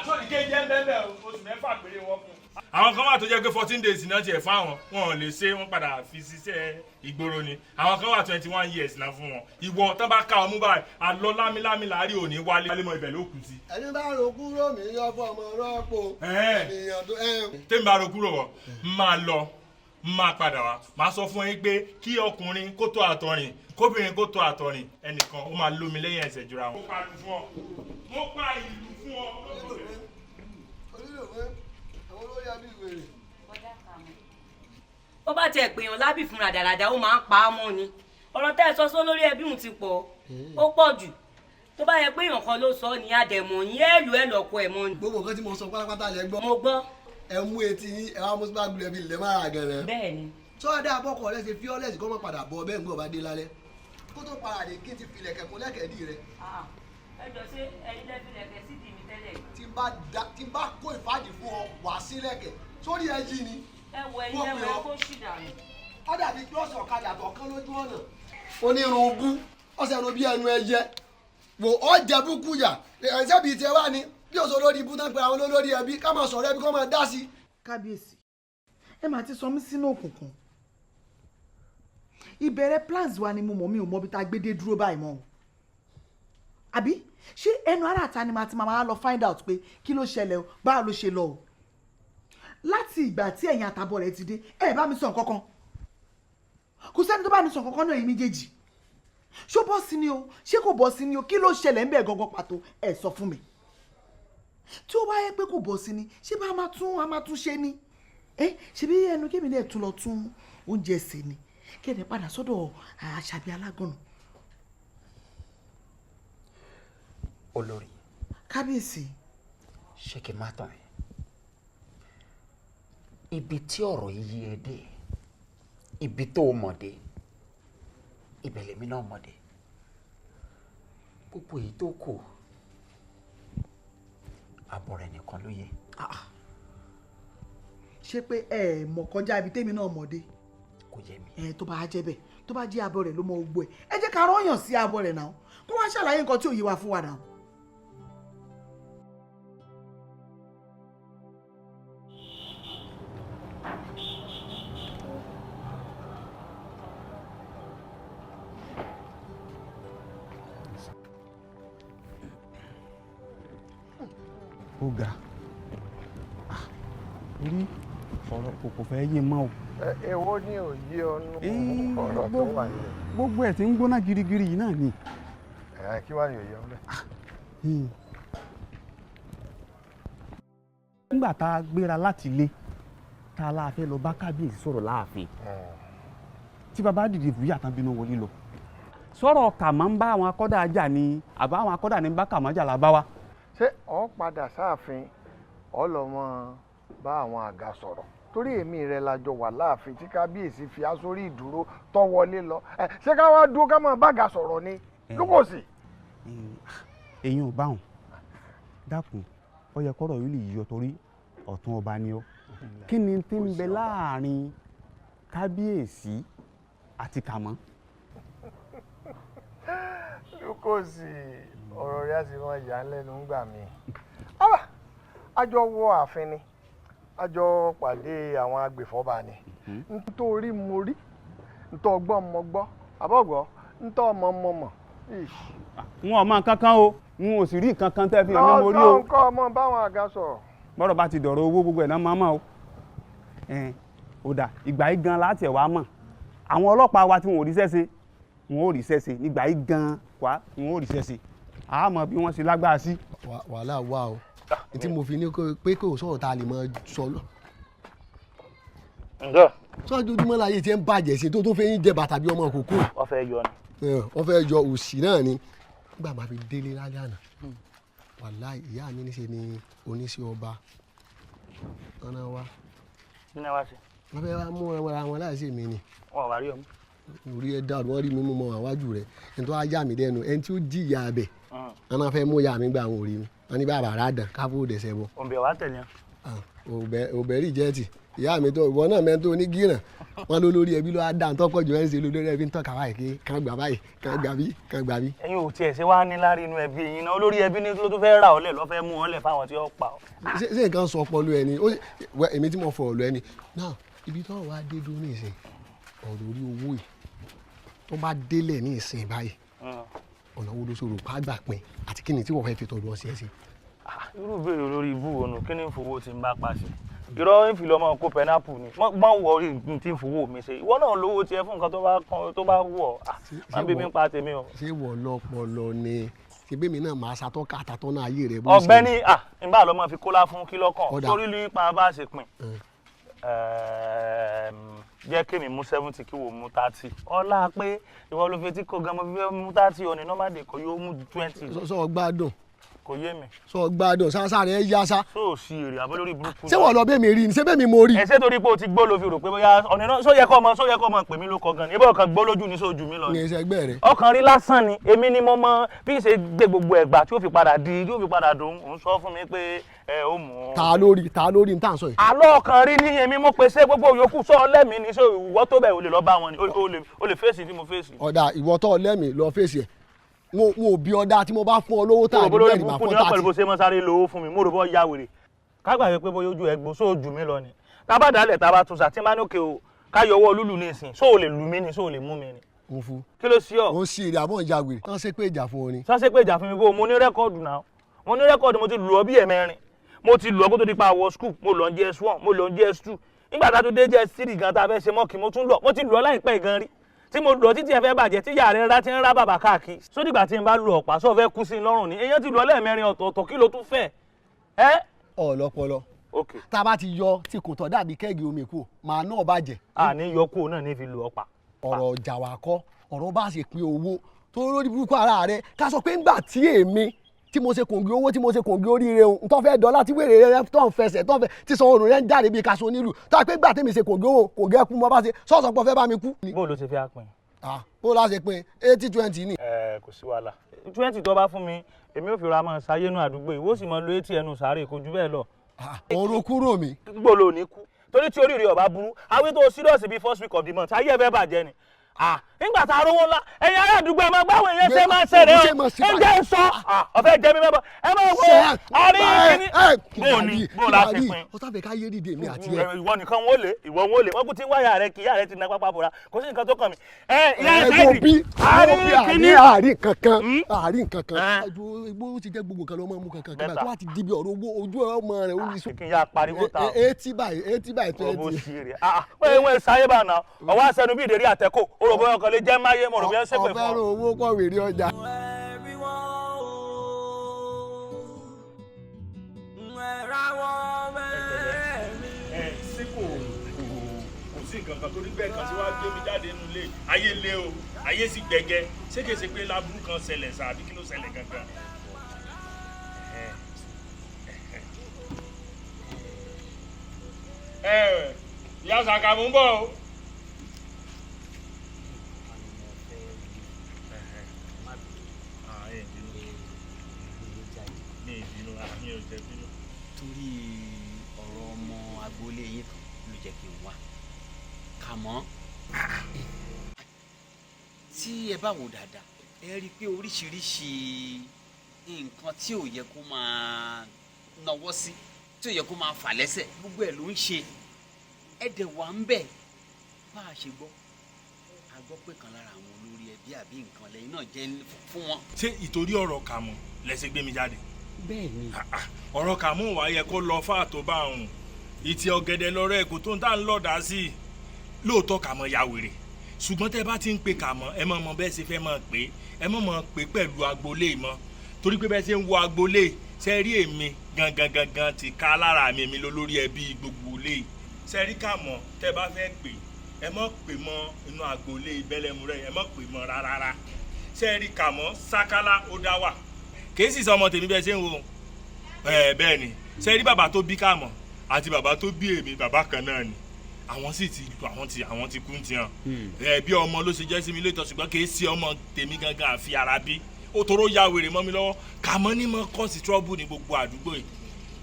sórí kéjì ẹ̀ ń bẹ́ẹ̀ bẹ́ẹ̀ oṣù mẹ́fà péré wọ́n fún. Àwọn kan wà tó jẹ́ pé 14 days náà tiẹ̀ fún àwọn, wọn ò lè ṣe, wọ́n padà fi ṣiṣẹ́ ìgboro ni. Àwọn kan wà 21 years náà fún wọn. Ìwọ tán bá ká ọmú báyìí, àlọ́ lámílámí láàárín òní wálé. Wálé mọ ibẹ̀ ló kù sí. Ẹni bá ro kúrò mi yọ fọmọ rọ́pò. Tèmi bá ro kúrò wọ̀, máa lọ, máa padà wá. Máa sọ fún yín pé kí ọkùnrin kó tó àtọ̀rìn, kóbìnrin kó tó àtọ̀rìn, ẹnìkan ó máa lómi lẹ́yìn ẹsẹ̀ jura wọn. Mo pa ìlú fún ọ. Mo pa ìlú fún ọ. Olórí ẹbí wèrè. Bọ́dà Kàmọ́. bá tiẹ̀ pèèyàn lábì fún ràdàràdà ó máa ń pa á mọ́ ni. Ọ̀rọ̀ tẹ́ ẹ sọ sọ lórí ẹbí òun ti pọ̀, ó pọ̀ jù. Tó bá yẹ pé èèyàn kan ló sọ ni àdẹ̀mọ̀ yín ẹ̀ lù ẹ̀ lọ́kọ ẹ̀ mọ́ ni. Gbogbo nǹkan tí mo sọ pátápátá lẹ gbọ́. Mo gbọ́. Ẹ mú etí yín, ẹ wá mú sípà gulẹ̀ fi lẹ̀ mára gẹ̀rẹ́. Bẹ́ẹ̀ni. Sọ́dọ̀ abọ́kọ̀ rẹ ṣe fi ọ́ lẹ́sìn kó má padà bọ̀ bẹ́ẹ̀ ń gbọ́ bá dé lálẹ́. Kó tó padà dé kí n ti filẹ̀ kẹ̀kọ́ lẹ́kẹ̀ẹ́dì rẹ. Ẹ jọ ṣé ẹ̀yin lẹ́ filẹ̀ kẹ̀ sídìí mi tẹ́lẹ̀. Tí n bá kó ìfádìí fún ọ wá sí lẹ́kẹ̀ sórí ẹ yí ni. Ẹ wọ ẹ̀yin ẹ wọ ẹ kó ṣì dànù. Ó dàbí kílọ̀sì ọ̀kadà kọ̀ọ̀kan lójú ọ̀nà. Onírun bú ọ̀sẹ̀ ẹnu bí ẹnu ẹyẹ wò ó jẹ búkú yà ẹ̀ṣẹ́ bíi tiẹ̀ wá ni bí òṣò lórí ibú tán pé àwọn olórí ẹbí ká máa sọ̀rọ̀ ẹbí kó máa dá sí. Kábíyèsí, ẹ máa ti sọ mí sínú òkùnkùn. Ìbẹ̀rẹ̀ plans wa ni mo mọ̀, mi ò mọ ibi tá a gbé dé dúró báyìí mọ́ o. Àbí ṣé ẹnu ara àta ni màá ti máa lọ find out pé kí ló ṣẹlẹ̀ o, báwo ló ṣe lọ o? Láti ìgbà tí ẹ̀yin àtàbọ̀ rẹ̀ ti dé, ẹ bá mi sọ nǹkan kan. Kò sẹ́ni tó bá mi sọ nǹkan kan náà ẹ̀yin méjèèjì. Ṣó bọ́ sí ni o, ṣé kò bọ́ sí ni o, kí ló ṣẹlẹ̀ ń bẹ̀ gangan pàtó, ẹ sọ fún mi. Tí ó bá yẹ pé kò bọ́ sí ni, ṣé bá a máa tún ṣe ni? Ẹ ṣe bí ẹnu kémi náà tún lọ tún oúnjẹ sè ni, kéde padà sọ́dọ̀ Àṣàbí Alágànnà. Olórí. Kábíyèsí. Ṣé kí n má tàn ẹ́? Ibi tí ọ̀rọ̀ yìí yé ẹ dé, ibi tó o mọ̀ dé, ibẹ̀ lèmi náà mọ̀ dé. Gbogbo èyí tó kù, àbọ̀ rẹ̀ nìkan ló yẹ. Ṣé pé ẹ mọ̀ kọjá ibi tèmi náà mọ̀ dé? Kò yé mi. Ẹ tó bá jẹ́ bẹ́ẹ̀, tó bá jẹ́ abọ́ rẹ̀ ló mọ gbogbo ẹ̀. Ẹ jẹ́ ká rọ́yàn sí abọ́ rẹ̀ náà, kó wá ṣàlàyé nǹkan tí ò yé wa fún wa náà. Ó ga orí ọ̀rọ̀ kò fẹ́ yé mọ́ o. Èwo ni ò yé ọnú ọ̀rọ̀ tó wà nílẹ̀? Gbogbo ẹ̀ tí ń gbóná girigiri yìí náà ni. Ẹ kí wàá ní òye ọ̀rẹ́. Nígbà tá a gbéra láti ilé tá a láà fẹ́ lọ bá kábíyèsí sọ̀rọ̀ láàfin tí bàbá dìde fúyà tán bínú wọlé lọ. Sọ̀rọ̀ kàmá ń bá àwọn akọ́dà jà ni àbá àwọn akọ́dà ní bá kàmá jà lábá wa. Ṣé ọ padà sáàfin ọ lọ mọ bá àwọn àga sọ̀rọ̀? Torí èmi rẹ la jọ wà láàfin tí kábíyèsí fi á sórí ìdúró tó wọlé lọ. Ṣé ká wá dúró ká máa bága sọ̀rọ̀ ni lókòsì. Èyí ò bá wọn dákun, ó yẹ kọ́rọ̀ yìí lè yọ torí ọ̀tún ọba ni ó. Kí ni tí ń bẹ láàrin kábíyèsí àti kàmọ́? Lókòsì, ọ̀rọ̀ rẹ̀ á sì máa yà á lẹ́nu ńgbà mi. A jọ wọ ààfin ni, a jọ pàdé àwọn agbèfọ́ba ni. Nítorí mo rí, ntọ́ ọgbọ́n mo gbọ́, àbọ̀gbọ́, ntọ́ ọmọ mo mọ̀. N ò mọ nǹkan kan o, n ò sì rí nǹkan kan tẹ́ fi hàn mí mo rí o. Lọ́sàn-án kọ́ ọmọ báwọn àga sọ̀rọ̀. Bọ́rọ̀ bá ti dọ̀rọ̀ owó gbogbo ẹ̀ náà máa mọ̀ o. Ó dà, ìgbà yìí gan láti ẹ̀ wá mọ̀. Àwọn ọlọ́pàá wa tí wọn ò ríṣẹ́ ṣe, wọn ò ríṣẹ́ ṣe. Nígbà yìí gan wá, wọn ò ríṣẹ́ ṣe. A mọ̀ bí wọ́n ṣe lágbára sí. Wàhálà wà o, tí mo fi ní pé kò sọ̀rọ̀ tá a lè máa sọ lọ. Ǹjẹ́? Sọ́jọ́júmọ́ láyé tí ń bàjẹ́ sí tó fẹ́ yín jẹ bàtà bí ọmọ kòkó. Wọ́n fẹ́ yọ ni. Wọ́n fẹ́ yọ òṣì náà ni. Nígbà máa fi délé lálẹ́ àná, wàláì ìyá mi níṣe ni oníṣẹ́ ọba ọ̀nà wa. Kí ni wàá ṣe? Wọ́n fẹ́ wá mú ara wọn láìsí mi ni. Wọ́n wá rí ọmú. Orí ẹ dàrú, wọ́n rí mi mú mọ́ àwájú rẹ̀. Ẹni tó wá yà mí lẹ́nu, ẹni tí ó jìyà abẹ. Wọ́n náà fẹ́ mú ìyá mi gba àwọn òrí mi. Wọ́n ní bàbá rà dàn káfó dẹ̀sẹ̀ bọ̀. Òǹbẹ̀ wàá tẹ̀lé. Òbẹ̀ rí jẹ́ẹ̀tì. Ìyá mi tó ìwọ náà mẹ́tò onígíràn. Wọ́n ló lórí ẹbí ló wá dà ń tọ́pọ̀ jù ẹ́ ń ṣe lórí ẹbí ń tọ́ka báyìí kí kàn gbà báyìí, kàn gbà bí, kàn gbà bí. Ẹ̀yin ò tiẹ̀ ṣe wá ní lárí inú ẹbí yín náà, olórí ẹbí ní ló tún fẹ́ rà ọ́ lẹ̀ lọ́ fẹ́ mú ọ́ lẹ̀ fáwọn tí ó pa ọ́. Ṣé nǹkan sọ ọpọlọ ẹ ni? Èmi tí mo fọ ọ̀lọ́ ẹ ni. Náà ibi tọ́rọ̀ wá dé dúró ní ìsìn, ọ̀rọ̀ orí owó yìí tó bá délẹ̀ ní ìsìn báyìí, ọ̀nà wo ló ṣòro pàgbà pin àti kí ni tí wọ́n fẹ́ fi tọ́jú ọ̀sẹ̀ sí. Irú ìbéèrè olórí ibú wo nù, kí ni fowó tí ń bá pa sí? Irọ́ ń fi lọ́mọ kó pẹnápù ni, wọ́n wọ orí tí ń fowó mi ṣe. Ìwọ náà lówó tiẹ̀ fún nǹkan tó bá wù ọ́, má bí mi pa tèmi o. Ṣé wọ́n lọ́pọlọ ni? Ṣé bẹ́ẹ̀ mi náà máa ṣàtọ́ka àtàtọ́nà ayé rẹ̀ bó ṣe. Ọ̀gbẹ́ni, n bá lọ́mọ fi kólá fún kí lọ́kàn sórí nípa bá ṣe pin. Jẹ́ kémi mú 70 kí wò mú 30. Ọlá pé ìwọ ló fetí kó gan, mo fi fẹ́ mú 30 òní normal day kò yóò mú 20. Sọ gbádùn. Kò yé mi. Sọ gbádùn sánsá rẹ yá sá. Sọ ò sí èrè àbọ̀ lórí burúkú. Ṣé wọ́n lọ bẹ́ẹ̀ mi rí ni? Ṣé bẹ́ẹ̀ mi mo rí? Ẹ ṣé torí pé o ti gbó lo fi rò pé bóyá ọ̀nà náà sọ yẹ kọ́ ọmọ pè mí ló kọ gan ni. Ibà ọkàn gbó lójú ni sójú mi lọ. Ní ẹsẹ̀ ẹgbẹ́ rẹ. Ọkàn rí lásán ni, èmi ni mo mọ bí ṣe gbé gbogbo ẹ̀gbà tí ó fi padà di, tí ó fi padà dùn, òun sọ fún mi pé ẹ ó mú un. Ta lórí ní tá à ń sọ yìí. Àlọ́ ọkàn rí ní èmi mo pèsè gbogbo yòókù sọ lẹ́mìí ni, ṣé ìwọ tó bẹ̀ ò lè lọ bá wọn ni, o lè fèsì tí mo fèsì. Ọ̀dà ìwọ tó lẹ́mìí lọ fèsì ẹ̀. Wọn ò bí ọ̀dà tí mo bá fún ọ lówó tàbí bẹ́ẹ̀ ni màá fún tàbí. Pẹ̀lú bó ṣe mọ́ sáré lówó fún mi, mo rò bọ́ ya wèrè. Ká gbàgbé pé bóyá ojú ẹ gbó sóò jù mí lọ ni. Tá bá dálẹ̀ tá bá tún sà tí má ní òkè o, ká yọwọ́ lúlù ní ìsìn, sóò lè lù mí ni, sóò lè mú mi ni. Mo fún. Kí ló sí ọ? Ó ń sí èrè àbọ̀ ìjà wèrè. Tán ṣe pé ìjà fún ọ ni. Tán ṣe pé ìjà fún mi bó, mo ní rẹ́kọ̀dù náà. Mo ní rẹ́kọ̀dù, mo ti lù ọ bí ẹ̀mẹrin. Mo ti lù ọ kó tó di pa àwọ̀ skul, mo lọ JS1, mo lọ JS2. Nígbà tá a tún dé JS3 gan tá a fẹ́ ṣe mọ́ọ̀kì, mo tún lọ, mo ti lù ọ láìpẹ́ gan rí. Tí mo lọ títí ẹ fẹ́ bàjẹ́ tí ìyá rẹ rá ti ń rá bàbà káàkiri. Sódìgbà tí n bá lu ọ̀pá sọ fẹ́ kú sí i lọ́rùn ni. Èèyàn ti lù ọ lẹ́ẹ̀mẹrin ọ̀tọ̀ọ̀tọ̀, kí ló tún fẹ́? Ẹ́. Ọ̀lọ́pọlọ. Tá a bá ti yọ tí kò tọ́ dàbí kẹ́ẹ̀gì omi kú, màá náà bàjẹ́. Àní yọ kúrò náà ní fi lu ọ̀pá. Ọ̀rọ̀ ọjà wa kọ́, ọ̀rọ̀ bá ṣe pín owó tó lórí burúkú ara rẹ. Ká sọ pé ńgbà tí èmi tí mo ṣe kòǹgì owó tí mo ṣe kòǹgì oríire ohun tó fẹ́ dọ́là tí wèrè rẹ tó ń fẹsẹ̀ tó ń fẹ́ tí sọ òrùn rẹ ń jáde bíi kaṣo nílùú tó a pé gbà tèmi ṣe kòǹgì owó kòǹgì ẹkú mo bá ṣe sọ́ọ̀sọ̀ pọ̀ fẹ́ bá mi kú. Bó ló ṣe fi àpín. Bó la ṣe pín 80-20 ni. Ẹ kò sí wàhálà 20 tó bá fún mi èmi ò fi ra máa ṣayé nù àdúgbò ìwọ sì máa lo 80 ẹnu sàárè kò ju bẹ́ẹ̀ lọ. Òru kúrò mi. Gbòòlò ní kú torí tí oríire ọba burú awé tó serious bíi first week of the month ayé ẹ fẹ́ bàjẹ́ ni. Nígbà tá a rówó ńlá ẹ̀yin ará àdúgbò ẹ̀ máa gbáwọn èèyàn ṣe máa ń ṣẹlẹ̀ o ẹ jẹ́ ń sọ ọ̀fẹ́ jẹ́ mi mẹ́bọ̀ ẹ máa wo àrí kíní. Bó ni bó la ṣe pín. Ó sábẹ̀ ká yé dìde mi àti ẹ. Ìwọ nìkan wọ́n lé ìwọ wọ́n lé wọ́n kú tí wáyà rẹ kì í yá rẹ ti na pápá bora kò sí nǹkan tó kàn mí. Ẹ ìyá ẹ sáìdì àrí kíní. Àrí kankan àrí kankan igbó ti jẹ́ gbogbo nǹkan ló máa mú kankan kan tó wá ti di bí ọ̀rọ̀ owó ojú ọmọ rẹ̀ ó ní sọ. Kí n yá pariwo ta. 80 by 80 by 20. Ọ̀bọ̀ sí rẹ̀ wọ́n sáyé bá nà ọwọ́ àṣẹnu bí ìdérí àtẹ́kọ̀ orògbò ọkọ̀ lè jẹ́ máyé mo rò bí ẹ ṣépè fún ọ. Ọ̀fẹ́ owó kọ̀ wèrè ọjà. Ẹ ṣé kò sí nǹkan kan torí bẹ́ẹ̀ kan sí wàá gbé mi jáde nínú ilé ayé lé o ayé sì gbẹgẹ ṣé kìí ṣe pé láburú kan ṣẹlẹ̀ sá àbí kí ló ṣẹlẹ̀ gangan. Ẹ ìyá Sàkà mò ń bọ̀ o. Torí ọ̀rọ̀ ọmọ agboolé yín kan ló jẹ́ kí n wá kàmọ́. Tí ẹ bá wò dáadáa ẹ rí i pé oríṣiríṣi nǹkan tí ò yẹ kó máa nawọ́ sí tí ò yẹ kó máa fà lẹ́sẹ̀ gbogbo ẹ̀ ló ń ṣe. Ẹ dẹ̀ wà ń bẹ̀ bá a ṣe gbọ́ a gbọ́ pé kan lára àwọn olórí ẹbí àbí nǹkan lẹ́yìn náà jẹ́ fún wọn. Ṣé ìtorí ọ̀rọ̀ kàmọ́ lẹ ṣe gbé mi jáde? Bẹ́ẹ̀ ni. Ọ̀rọ̀ kàmú wà yẹ kó lọ fáà tó bá òun ìtì ọ̀gẹ̀dẹ̀ lọ́rọ̀ ẹ̀kọ́ tó ń tà ń lọ́dà sí i lóòótọ́ kàmọ́ ya wèrè ṣùgbọ́n tẹ́ bá ti ń pe kàmọ́ ẹ mọ̀ mọ̀ bẹ́ẹ̀ ṣe fẹ́ mọ̀ pé ẹ mọ̀ mọ̀ pé pẹ̀lú agboolé mọ́ torí pé bẹ́ẹ̀ ṣe ń wo agboolé ṣe rí èmi gangan gangan ti ká lára mi èmi lólórí ẹbí gbogbo ilé ṣe rí kàmọ́ tẹ́ bá fẹ́ pè ẹ mọ̀ pè mọ́ inú agboolé Bẹ́lẹ́múrẹ́ ẹ mọ̀ pè mọ́ rárá ṣe rí kàmọ́ sákálá ó dá wà kì í sì sọ ọmọ tèmi bẹ́ẹ̀ ṣe ń wo ẹ bẹ́ẹ̀ ni ṣe rí bàbá tó bí kàmọ́ àti bàbá tó bí èmi bàbá kan náà ni àwọn sì ti àwọn ti kú ti hàn ẹ bí ọmọ ló ṣe jẹ́ sí mi lóòótọ́ ṣùgbọ́n kì í ṣe ọmọ tèmi gangan àfi ara bí ó toró ya wèrè mọ́ mi lọ́wọ́ kàmọ́ ní mọ́ kọ́ọ̀sì trọ́bù ní gbogbo àdúgbò yìí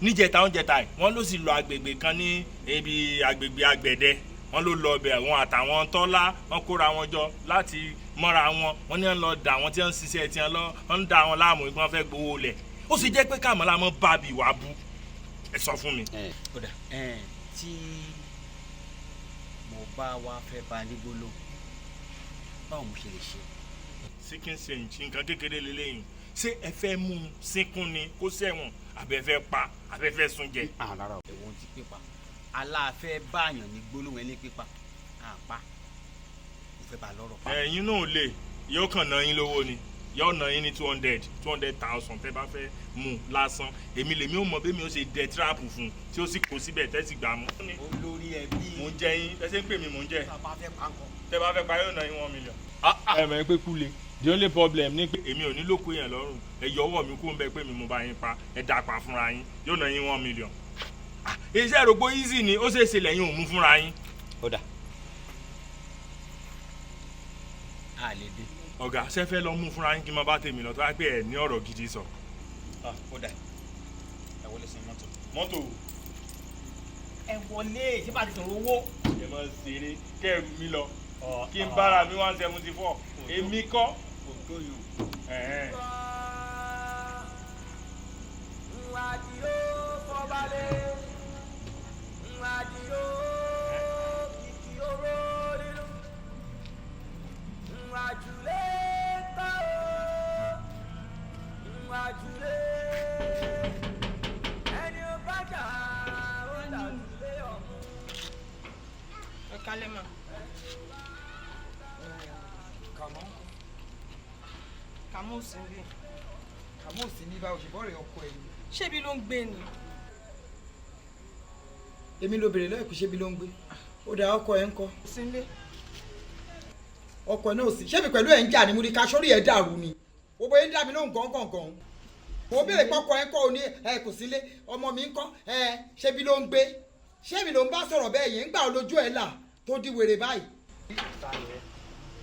níjẹta oúnjẹta yìí wọ́n ló sì lọ agbègbè kan ní ibi agbègbè àgbẹ̀dẹ wọ́n ló lọ ọbẹ̀ àwọn àtàwọn tọ́lá wọ́n kóra wọn jọ láti mọ́ra wọn wọ́n ní wọ́n lọ dà wọ́n tí wọ́n ń ṣiṣẹ́ tí wọ́n lọ wọ́n ń da wọn láàmú wọ́n fẹ́ gbowó lẹ̀ ó sì jẹ́ pé kàmọ́ la mọ́ bá bí wàá bú ẹ sọ fún mi. Kódà tí mo bá wá fẹ́ bá ní gbólóhùn báwo mo ṣe lè ṣe. Síkín ṣe nǹkan kékeré lélẹ́yìn ṣé ẹ fẹ́ mú un sínkún ni kó sẹ́wọ̀n àbẹ fẹ́ pa àbẹ fẹ́ sun jẹ. Rárá o ẹ̀wọ̀n ti pípa aláàfẹ́ báàyàn ní gbólóhùn ẹni pípa àpá mo fẹ́ bá a lọ́rọ̀. Ẹ̀yin náà lè yóò kàn ná yín lówó ni Yóò ná yín ní 200,000 tẹ́ bá fẹ́ mú lásán. Èmi lèmi ò mọ bí mi ò ṣe dẹ tíráàpù fún un tí ó sì kó síbẹ̀ tẹ́ sì gbà mú. Olórí ẹbí. Mò ń jẹ yín, tẹ́ ṣe ń pè mí mò ń jẹ. Bàbá fẹ́ pa nǹkan. Tẹ́ bá fẹ́ pa yóò ná yín 1 million. Ẹ mọ̀ pé kú le. The only problem ni pé èmi ò ní lóko yẹn lọ́rùn. Ẹ yọ ọwọ́ mi kó ń bẹ pé mi mo bá yín pa, ẹ dà pa fúnra yín, yóò ná yín 1 million. Iṣẹ́ ìrògbò easy ni, ó ṣeé ṣe lẹ́yìn òun mú fúnra yín. Ó dà. A lè dé. Ọ̀gá, ṣé fẹ́ lọ mú fúnra yín kí n má bá tèmi lọ tó wá pé ẹ ní ọ̀rọ̀ gidi sọ. Ó dà. Ẹ wọlé sí mọ́tò. Mọ́tò. Ẹ wọlé, ṣé bá ti sọ̀rọ̀ owó? Ẹ máa ṣeré kẹ́rù mi lọ kí n bára mi 174 èmi kọ́. Kò tó yìí o. Ẹ̀hẹ́n. Àdìó fọbalẹ̀, Àdìó kìkì oró nínú, àjùlé kọ́ o, àjùlé ẹni ó bá jà ó làjùlé ọ̀hún. Ẹ kálẹ́ mà. Kàmọ́. Kàmọ́ ò sí níbí. Kàmọ́ ò sí ní báwo ṣe bọ́ọ̀rẹ̀ ọkọ ẹ̀ ni. Ṣébi ló ń gbé ni? Èmi ló béèrè lọ́ọ̀kú ṣébi ló ń gbé. Ó dà, ọkọ ẹ̀ ń kọ́? Sí nílé. Ọkọ ẹ̀ náà ò sí. Ṣébi pẹ̀lú ẹ̀ ń jà ní múri ká sórí ẹ̀ dàrú ni. Gbogbo ẹ̀ ń dà mí lóhùn gángan. Mo béèrè pọ́kọ ẹ̀ ń kọ́, ò ní ẹ kò sílé. Ọmọ mi ń kọ́ ẹ, ṣébi ló ń gbé. Ṣébi ló ń bá sọ̀rọ̀ bẹ́ẹ̀ yẹn ń gbà lójú ẹ̀ là tó di wèrè báyìí.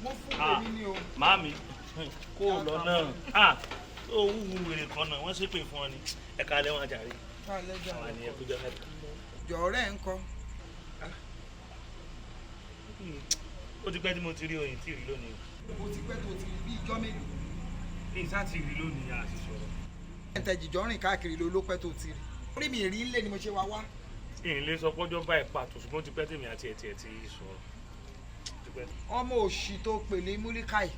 Mo fún èmi ni o. Màámi, kó o lọ náà. Ó wúwo wèrè kan náà, wọ́n ṣépè fún ọ ni. Ẹ káalẹ́ wọn jàre. Àwọn àníyàn kújọ mẹ́ta. Jọ̀ọ́rẹ́ ń kọ́? Ó ti pẹ́ tí mo ti rí oyin tí ì rí lónìí. Ó ti pẹ́ tó ti rí bí ijọ́ mélòó? Ní ìsá ti rí lónìí, a sì sọ̀rọ̀. Ẹ̀ǹtẹ̀ jìjọ́ rìn káàkiri ló ló pẹ́ tó ti rí. Orí mi rí ńlẹ̀ ni mo ṣe wá wá. Ìyìn lè sọ pọ́jọ́ báyìí pàtó, ṣùgbọ́n ó ti pẹ́ tèmi àti ẹ̀ tiẹ̀ ti sọ̀rọ̀. Ó ti pẹ́. Ọmọ òṣì tó pè ní Múlíkàì,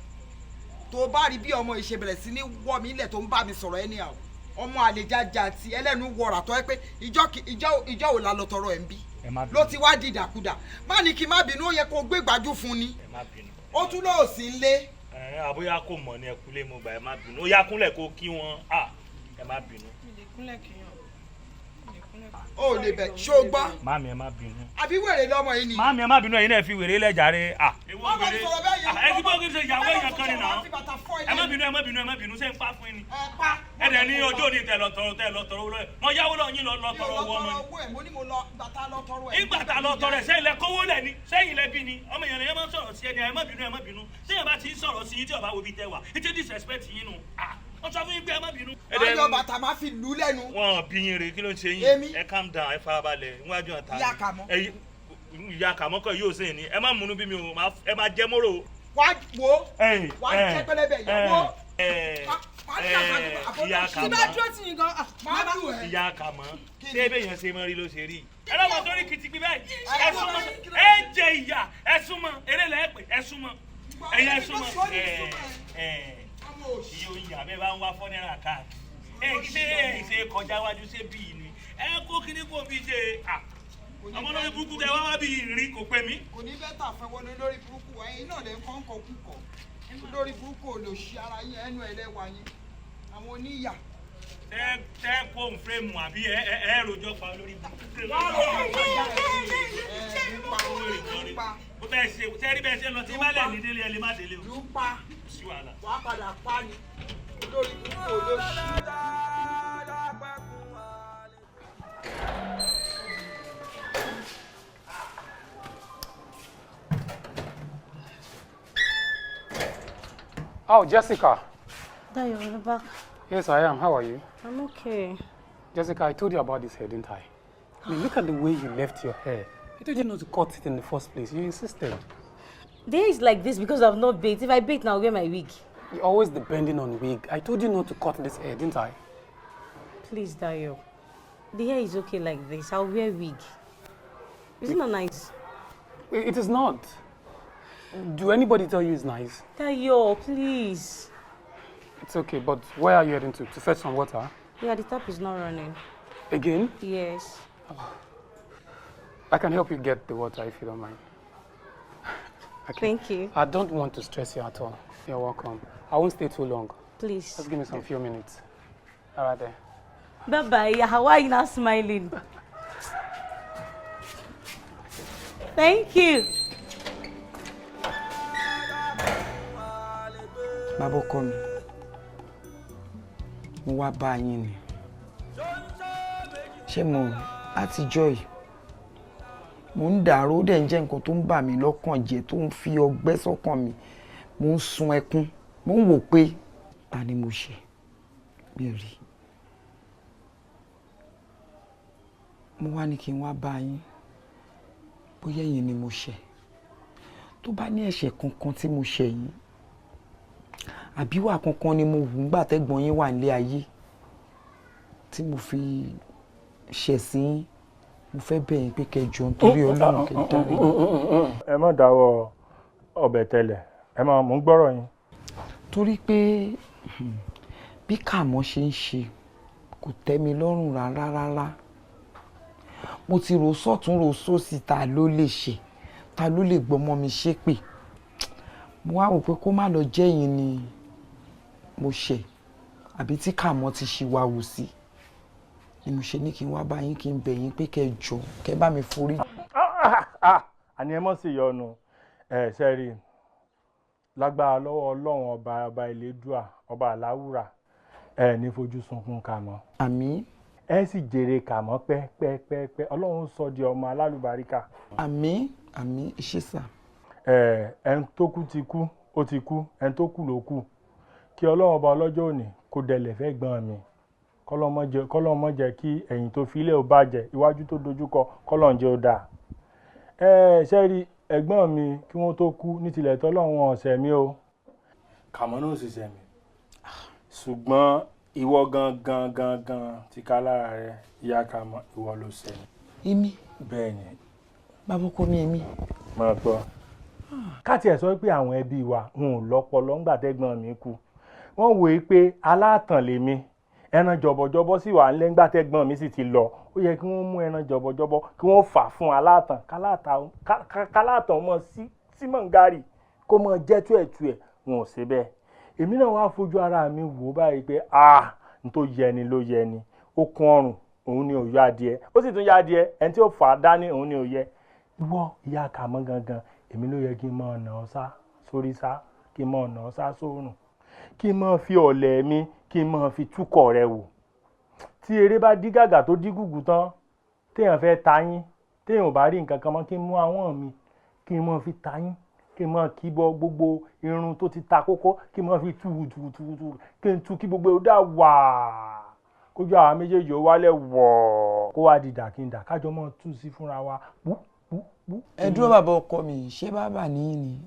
tó bá rí bí ọmọ yìí ṣe bẹ̀rẹ̀ sí ní wọ́ mi ilẹ̀ tó ń bá mi sọ̀rọ̀ anyhow, ọmọ àlejàjà àti ẹlẹ́nu wọ̀rà tó ẹ pé ìjọ ò la lọ tọrọ ẹ̀ ń bí Ẹ má bínú. ló ti wá di ìdàkudà. Má ní kí n má bínú, ó yẹ kó gbé gbájú fún ni. Ẹ má bínú. Ó tún lọ́ọ̀ sí ń lé. Ẹ àbóyá kò mọ̀ ní ẹkúlé mo gbà, ẹ má bínú. Ó yá, kúnlẹ̀ kó kí wọn. Ẹ má bínú. Mi lè kúnlẹ̀ kíyàn. Mi lè kúnlẹ̀. Ó lè bẹ̀ ṣó gbọ́. Màámi, ẹ má bínú. Àbí wèrè lọmọ yìí ni? Màámi, ẹ má bínú, ẹ̀yin náà fi wèrè lẹ̀ jàre. Wọ́n bá mi sọ̀rọ̀ bẹ́ẹ̀ yẹn. Ẹ ti gbọ́ kí n ṣe ìyàwó èèyàn kan ni nà. Ẹ má bínú, ẹ má bínú, ẹ má bínú. Ṣé n pa fún yín ni? Ẹ dẹ̀ ní ọjọ́ òní tẹ lọ tọrọ, tẹ lọ tọrọ lọ́yẹ̀. Mo yáwó lọ yín lọ lọ tọrọ owó ọmọ ni. Owó ẹ̀ mo ní mo lọ ìgbà tá a lọ tọrọ ẹ̀. Ìgbà tá a lọ tọrọ ẹ, sẹ́yìn lẹ kówó lẹ̀ ni, sẹ́yìn lẹ bí ni. Ọmọ èèyàn lèyàn máa ń sọ̀rọ̀ sí ẹni. Ẹ má bínú, ẹ má bínú. Sẹ́yìn bá ti ń sọ̀rọ̀ sí yín tí ọba wo bí tẹ wà, ìtẹ́ disrespect yín nu. Wọ́n sọ fún yín pé ẹ má bínú. Ayọ̀ bàtà máa fi lù ú lẹ́nu. Wọn bí yín re, kí ló ń ṣe yín? Èmi? Ẹ calm down, ẹ farabalẹ̀ níwájú ọ̀tá. Ìyá Kàmọ́. Ẹ ìyá Kàmọ́ kọ yóò sẹ́yìn ni. Ẹ má múnú bí mi o, ẹ má jẹ́ móró. Wá wo, wá jẹ́ pẹlẹbẹ ìyàwó. Ìyá Tí bá Kàmọ́. dúró tì yín gan. Má lù ẹ́. Ìyá Kàmọ́, ṣé ebe yẹn ṣe mọ́ rí ló ṣe rí? Ẹ lọ́wọ́ sórí kìtìpí báyìí. Ẹ súnmọ́, ẹ jẹ ìyà, ẹ súnmọ́, eré lẹ́ pè, ẹ súnmọ́. Ẹ̀yin ẹ súnmọ́. Ẹ ẹ iye oyin àbẹ́ bá ń wá fọ́ náírà káàkiri. Ẹ kí ṣe ẹ ṣe kọjá wájú ṣé bíi ni? Ẹ kó kíní kó bí ṣe ọmọ lórí burúkú tẹ wá wá bí ìrìn kò pè mí. Kò ní bẹ́tà fẹ́ wọlé lórí burúkú wa. Ẹ̀yin náà lè ń kọ́ ń kọ́ kú kọ́ lórí burúkú olòṣì ara yín, ẹnu ẹlẹ́wà yín, àwọn oníyà. Tẹ tẹ kó n fírèmù àbí ẹ ẹ ẹ rojọ́ pa lórí burúkú. Ó fẹ́ ṣe tẹ́rí bẹ́ẹ̀ ṣe lọ tí bá lẹ̀ ní délé, ẹ lè má délé o. Lùpa. Sí wàhálà. Wàá padà pa ni lórí burúkú olóṣì. Oh, Jessica. Dayo, you're back. Yes, I am. How are you? I'm okay. Jessica, I told you about this hair, didn't I? I mean, look at the way you left your hair. I told you not to cut it in the first place. You insisted. The hair is like this because I've not bathed. If I bathe now, I'll wear my wig. You're always depending on wig. I told you not to cut this hair, didn't I? Please, Dayo. The hair is okay like this. I'll wear wig. Isn't that nice? It is not. Do anybody tell you it's nice? Dayo, please. It's okay, but where are you heading to? To fetch some water? Yeah, the tap is not running. Again? Yes. I can help you get the water if you don't mind. Okay. Thank you. I don't want to stress you at all. You're welcome. I won't stay too long. Please. Just give me some few minutes. All right then. Bye bye. How are you not smiling? Thank you. Bàbá ọkọ mi, mo wá bá yín ni. Ṣé mo látijọ́ yìí mo ń dàrú, ó dẹ̀ ń jẹ́ nǹkan tó ń bà mí lọ́kàn jẹ́, tó ń fi ọgbẹ́ sọ́kàn mi. Mo ń sun ẹkún, mo ń wò pé ta ni mo ṣe mi rí. Mo wá ní kí n wá bá yín, bóyá ẹ̀yin ni mo ṣẹ̀. Tó bá ní ẹ̀ṣẹ̀ kankan tí mo ṣẹ̀ yín, àbí wà kankan ni mo wù ńgbà tẹ́gbọ́n yín wà nílé ayé tí mo fi ṣẹ̀ sí yín, mo fẹ́ bẹ̀ yín pé kẹ́ jọ̀ọ́ nítorí Ọlọ́run, kẹ́ dárí. Ẹ má dáwọ́ ọbẹ̀ tẹ́lẹ̀, ẹ má, mò ń gbọ́rọ̀ yín. Torí pé bí Kàmọ́ ṣe ń ṣe kò tẹ́ mi lọ́rùn rárá rárá. Mo ti rò sọ́tún rò sósì, ta ló lè ṣe, ta ló lè gbọ́mọ mi ṣépè. Mo wá wò pé kó má lọ jẹ́ yín ni mo ṣẹ̀, àbí tí Kàmọ́ ti ṣìwà wù sí ni mo ṣe ní kí n wá bá yín, kí n bẹ̀ yín pé kẹ́ jọ̀ọ́, kẹ́ bá mi forí. Àní ẹ mọ̀ sí ìyọnu ẹ ṣe rí lágbára lọ́wọ́ Ọlọ́run ọba, ọba Elédùà, ọba Aláwùrà, ẹ ní fojú sunkún Kàmọ́. Àmín. Ẹ sì jèrè Kàmọ́ pẹ́pẹ́pẹ́, Ọlọ́run sọ di ọmọ alálùbáríkà. Àmín, àmín, ṣé sà. Ẹ ẹni tó kú ti kú, ó ti kú, ẹni tó kú ló kú. Kí Ọlọ́run ọba ọlọ́jọ́ òní kó dẹlẹ̀ fẹ́ gbọ́n mi, kọ́lọ́n má jẹ́ kí ẹ̀yìn tó filẹ̀ ó bàjẹ́, iwájú tó dojúkọ kọ́lọ́n jẹ́ ó dáa. Ẹ ṣe rí ẹ̀gbọ́n mi kí wọ́n tó kú ní tilẹ̀ tọ́lọ́run ọ̀sẹ̀ mi o. Kàmọ́ náà sì ṣẹ̀ mí, ṣùgbọ́n ìwọ gangan gangan ti ká lára rẹ, ìyá Kàmọ́, ìwọ ló ṣẹ̀ mí. Èmi? Bẹ́ẹ̀ ni. Bàbá ọkọ mi, èmi. Máa gbọ́. Ká tiẹ̀ sọ pé àwọn ẹbí wa wọn ò lọ́pọlọ ńgbà tẹ́gbọ́n mi kú. Wọ́n wòó pé aláàtàn lèmi, ẹran jọ̀bọ̀jọ̀bọ̀ sì wà ńlẹ̀ ńgbà tẹ́gbọ́n mi sì ti lọ. Ó yẹ kí wọ́n mú ẹran jọ̀bọ̀jọ̀bọ̀ kí wọ́n fà fún aláàtàn, káláàtàn mọ̀ sí mọ̀ngárì kó mọ̀ jẹ́ túẹ̀túẹ̀, wọn ò ṣe bẹ́ẹ̀. Èmi náà wá fojú ara mi wò báyìí pé ah, n tó yẹ ni ló yẹ ni. Okùn ọrùn òun ni ò yọ adìẹ, ó sì tún yọ adìẹ, ẹni tí ó fà á dání òun ni ò yẹ. Ìwọ ìyá Kàmọ́ gangan, èmi ló yẹ kí n máa nà ọ́ sá sórí sá, kí n máa nà ọ́ sá sórùn, kí n máa fi ọ̀lẹ̀ mi, kí n máa fi túkọ̀ rẹ wò. Tí eré bá dí gàgà tó dí gùgù tán, téèyàn fẹ́ ta yín, téèyàn ò bá rí nǹkan kan mọ́, kí n mú ahọ́n mi, kí n máa fi ta yín, kí n máa kí bọ gbogbo irun tó ti ta kókó, kí n máa fi tú tú tú tú, kí n tú kí gbogbo ó dà wà, kójú àwọn méjèèjì ó wálẹ̀ wọ̀, kó wá di dàkíndà, kájọ máa tú sí fúnra wa. Bú bú bú. Ẹ dúró bàbá ọkọ mi, ṣé bàbá níyìn ni?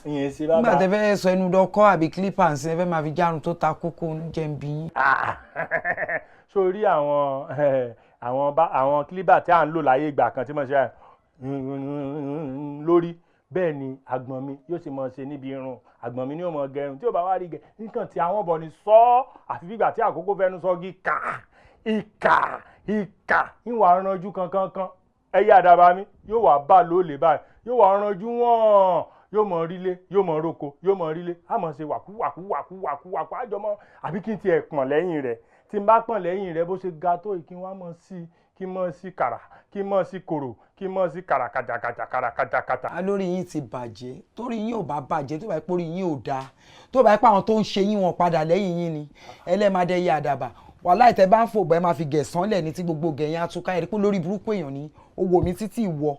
Ìyẹn ṣe bàbá. Nígbà tẹ fẹ́ sọ ẹnu dọkọ́ àbí clipper ń sin, ẹ fẹ́ máa fi járun tó ta kókó ń jẹ́ ń bí yín. Sórí àwọn clipper tí à ń lò láyé ìgbà kan tí mo ṣe lórí, bẹ́ẹ̀ ni àgbọ̀n mi yóò ṣe máa ṣe níbi irun àgbọ̀n mi ni yóò máa gẹrun tí yóò bá wá rí gẹ nǹkan tí àwọn bọ̀ ni sọ àfi bí ìgbà tí àkókò fẹnu sọ gí kà ìkà ìkà ìwà ranjú kankankan ẹyẹ àdàbà mi yóò wá bá lóòlè báyìí, yóò wá ranjú wọ́n, yóò mọ rílé, yóò mọ roko, yóò mọ rílé, á mọ̀ ṣe wàkú wàkú wàkú wàkú wàkú àjọmọ́. Àbí kí n tiẹ̀ pọ̀n lẹ́yìn rẹ̀, tí n bá pọ̀n lẹ́yìn rẹ̀ bó ṣe ga tó yìí, kí n wá mọ̀ sí, kí n mọ̀ sí kàrà, kí n mọ̀ sí kòrò, kí n mọ̀ sí kàrà kàjàkàjà kàrà kàjàkàjà. Alórí yín ti bàjẹ́, torí yín ò bá bàjẹ́, tó bá yẹ pé orí yín ò dáa, tó bá yẹ pé àwọn tó ń ṣe yín wọn padà lẹ́yìn yín ni ẹlẹ́màdé yé àdàbà. Wàláì tẹ bá ń fògbà ẹ máa fi gẹ̀sán lẹ̀ ní tí gbogbo gẹ̀yìn atúká ẹ̀ rí pé lórí burúkú èèyàn ni ó wò mí títí ìwọ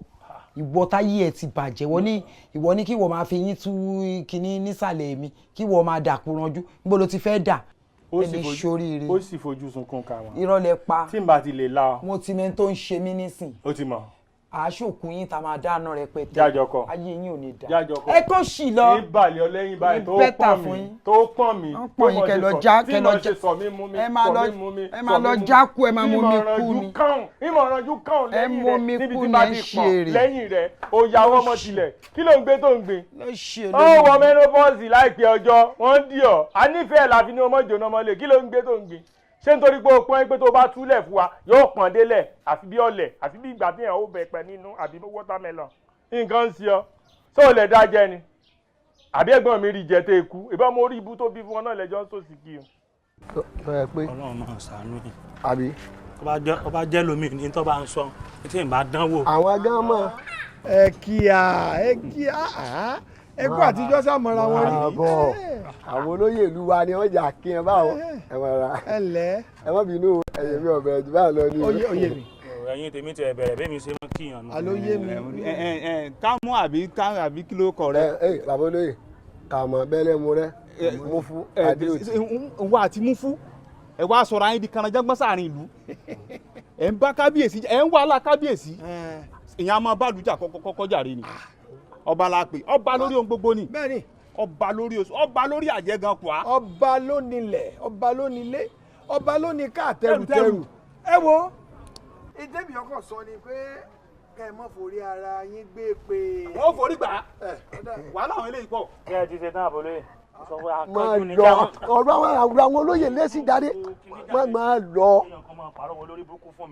ìwọ táyé ẹ ti bàjẹ́. Wọ́n ní ìwọ ní kí ìwọ máa fi yín tú kinní nísàlẹ̀ mi, kí ìwọ máa dàkú ranjú, níbo ló ti fẹ́ dà? Ẹni ṣoríire. Ó sì fojú sunkún ka wọn. Irọ́ lẹ pa. Tí n bá ti lè la ọ. Mo ti mẹ́ni tó ń ṣe mí nísìn. Ó ti mọ̀. Aṣòkun yín ta máa dáná rẹpẹtẹ. Jájọ kọ. Ayé yín ò ní dá. Jájọ kọ. Ẹ kó sì lọ. Ní balẹ̀ ọlẹ́yìn báyìí tó Better pọ̀n fún mi. yín. Tó pọ̀n mi. Wọ́n pọ̀n yín kẹ lọ já tí kẹ mo lọ ṣe já. sọ mí mú mi. Ẹ máa sọ lọ mí mú mi, ẹ máa sọ lọ mí mú já kú, ẹ máa mi. mú mi kú Ìmọ̀rànjú ni. kàn, ìmọ̀rànjú kàn Ẹ lẹ́yìn mú rẹ̀ mi níbi kú tí ni bá ẹ ti ṣe pọ̀n èrè. lẹ́yìn rẹ̀ ó ya ọwọ́ mọ́ tilẹ̀. Kí ló ń gbé tó ń gbin? Ló ṣe Ó wọ menopause láìpẹ́ ọjọ́, wọ́n ń dì ọ́. A nífẹ̀ẹ́ la fi ní ọmọ jóná mọ́lẹ̀. Kí ló ń gbé tó ń gbin? Ṣé nítorí pé o pọ́n pé tó bá túlẹ̀ fún wa yóò pọ́n délẹ̀ àfi bí ọ̀lẹ̀ àfi bí ìgbà téèyàn ó bẹ̀ pẹ̀ nínú àbí watermelon? Nǹkan ń ṣe ọ́, ṣé o lè dá jẹ ni? Àbí ẹ̀gbọ́n mi rí jẹ tẹ́ ikú ìbá mo rí ibú tó bí fún ọ náà lẹ́jọ́ ń sòsì kí o. Ẹ pé Ọlọ́run máa ṣàánú yìí. Àbí. Ó bá jẹ́ lómi ní tó bá ń sọ tí n bá dánwò. Àwọn gan mọ̀. Ẹ kíá, ẹ kíá, ẹ kú àtijọ́ sàmọ́ra wọn rí. Àbọ̀ àwọn olóyè ìlú wa ni wọ́n jà kí ẹ báwọn ẹ mọ̀ ra. Ẹ lẹ́. Ẹ má bínú, ẹ̀yẹ̀ mi ọ̀bẹ jù báyìí lọ ní. Oyè mi. Ẹ̀yin tèmi ti bẹ̀rẹ̀ bẹ́ẹ̀ mi ṣe mọ́ kíyàn nù. Àlóyé mi. Kámú àbí àbí kí ló kọ rẹ. Ẹ bàbá olóyè, kàmọ́ bẹ́lẹ̀ mu rẹ Mufu Adéòtí. Wà á ti Mufu, ẹ wá sọ̀rọ̀ ayé di kanajágbọ́n sáàrin ìlú, ẹ ń bá kábíyèsí, ẹ ń wàhálà kábíyèsí, ìyẹn a máa bá àlùjá kọ́kọ́ jàre ni. Ọba la pè, ọba lórí ohun gbogbo ni. Bẹ́ẹ̀ni. Ọba lórí oṣù, ọba lórí àjẹ́ gan kwa. Ọba ló nílẹ̀, ọba ló nílé, ọba ló ní ká tẹrùtẹrù. Ẹ wo, ìdẹ́bi ọkọ̀ sọ ni pé kẹ́ ẹ mọ́ forí ara yín gbé pé. Wọ́n forí gbà á, wàhálà àwọn eléyìí pọ̀. Kí ẹ ti ṣe tán àbólóyè. Máa lọ ọ̀rọ̀ àwọn àwọn olóyè lẹ́sìn jáde, máa lọ,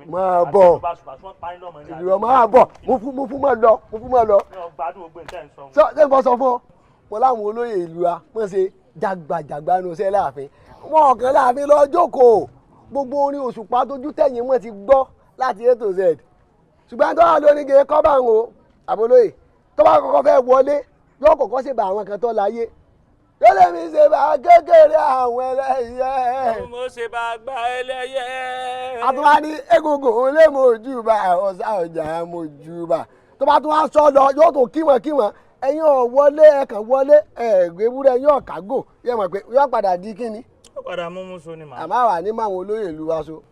máa bọ̀, ìrọ̀ máa bọ̀, Mufu máa lọ, Mufu máa lọ. Sọ ṣé nǹkan sọ fún ọ, wọn láwọn olóyè ìlú wa wọ́n ṣe jàgbàjàgbà nu iṣẹ́ láàfin, wọn kàn láàfin lọ jókòó, gbogbo orin Òṣùpá tójú tẹ̀yìn wọn ti gbọ́ láti A to Z. Ṣùgbọ́n tó wà lórí gèè kọ́ bá ń wo àbólóyè tó bá kọ́kọ́ fẹ́ wọlé yóò kọ́kọ́ ṣe bá àwọn kan tó láyé. Yóò mi ṣe bá kékeré àwọn ẹlẹ́yẹ. Mo ṣe bá gba ẹlẹ́yẹ. Àtúwá ní egungun lé mojú bá ọ̀sá ọjà mojú bá. Tó bá tún wá sọ lọ yóò tó kíwọ̀n kíwọ̀n, ẹ̀yin ò wọlé, ẹ̀kàn wọlé, ẹ̀gbẹ́ ewúrẹ́ yóò kágò, yóò mọ̀ pé yóò padà di kíni. Ó padà mú mú so ni màá. Àmọ́ àwa ní máwọn olóyè ìlú wa so.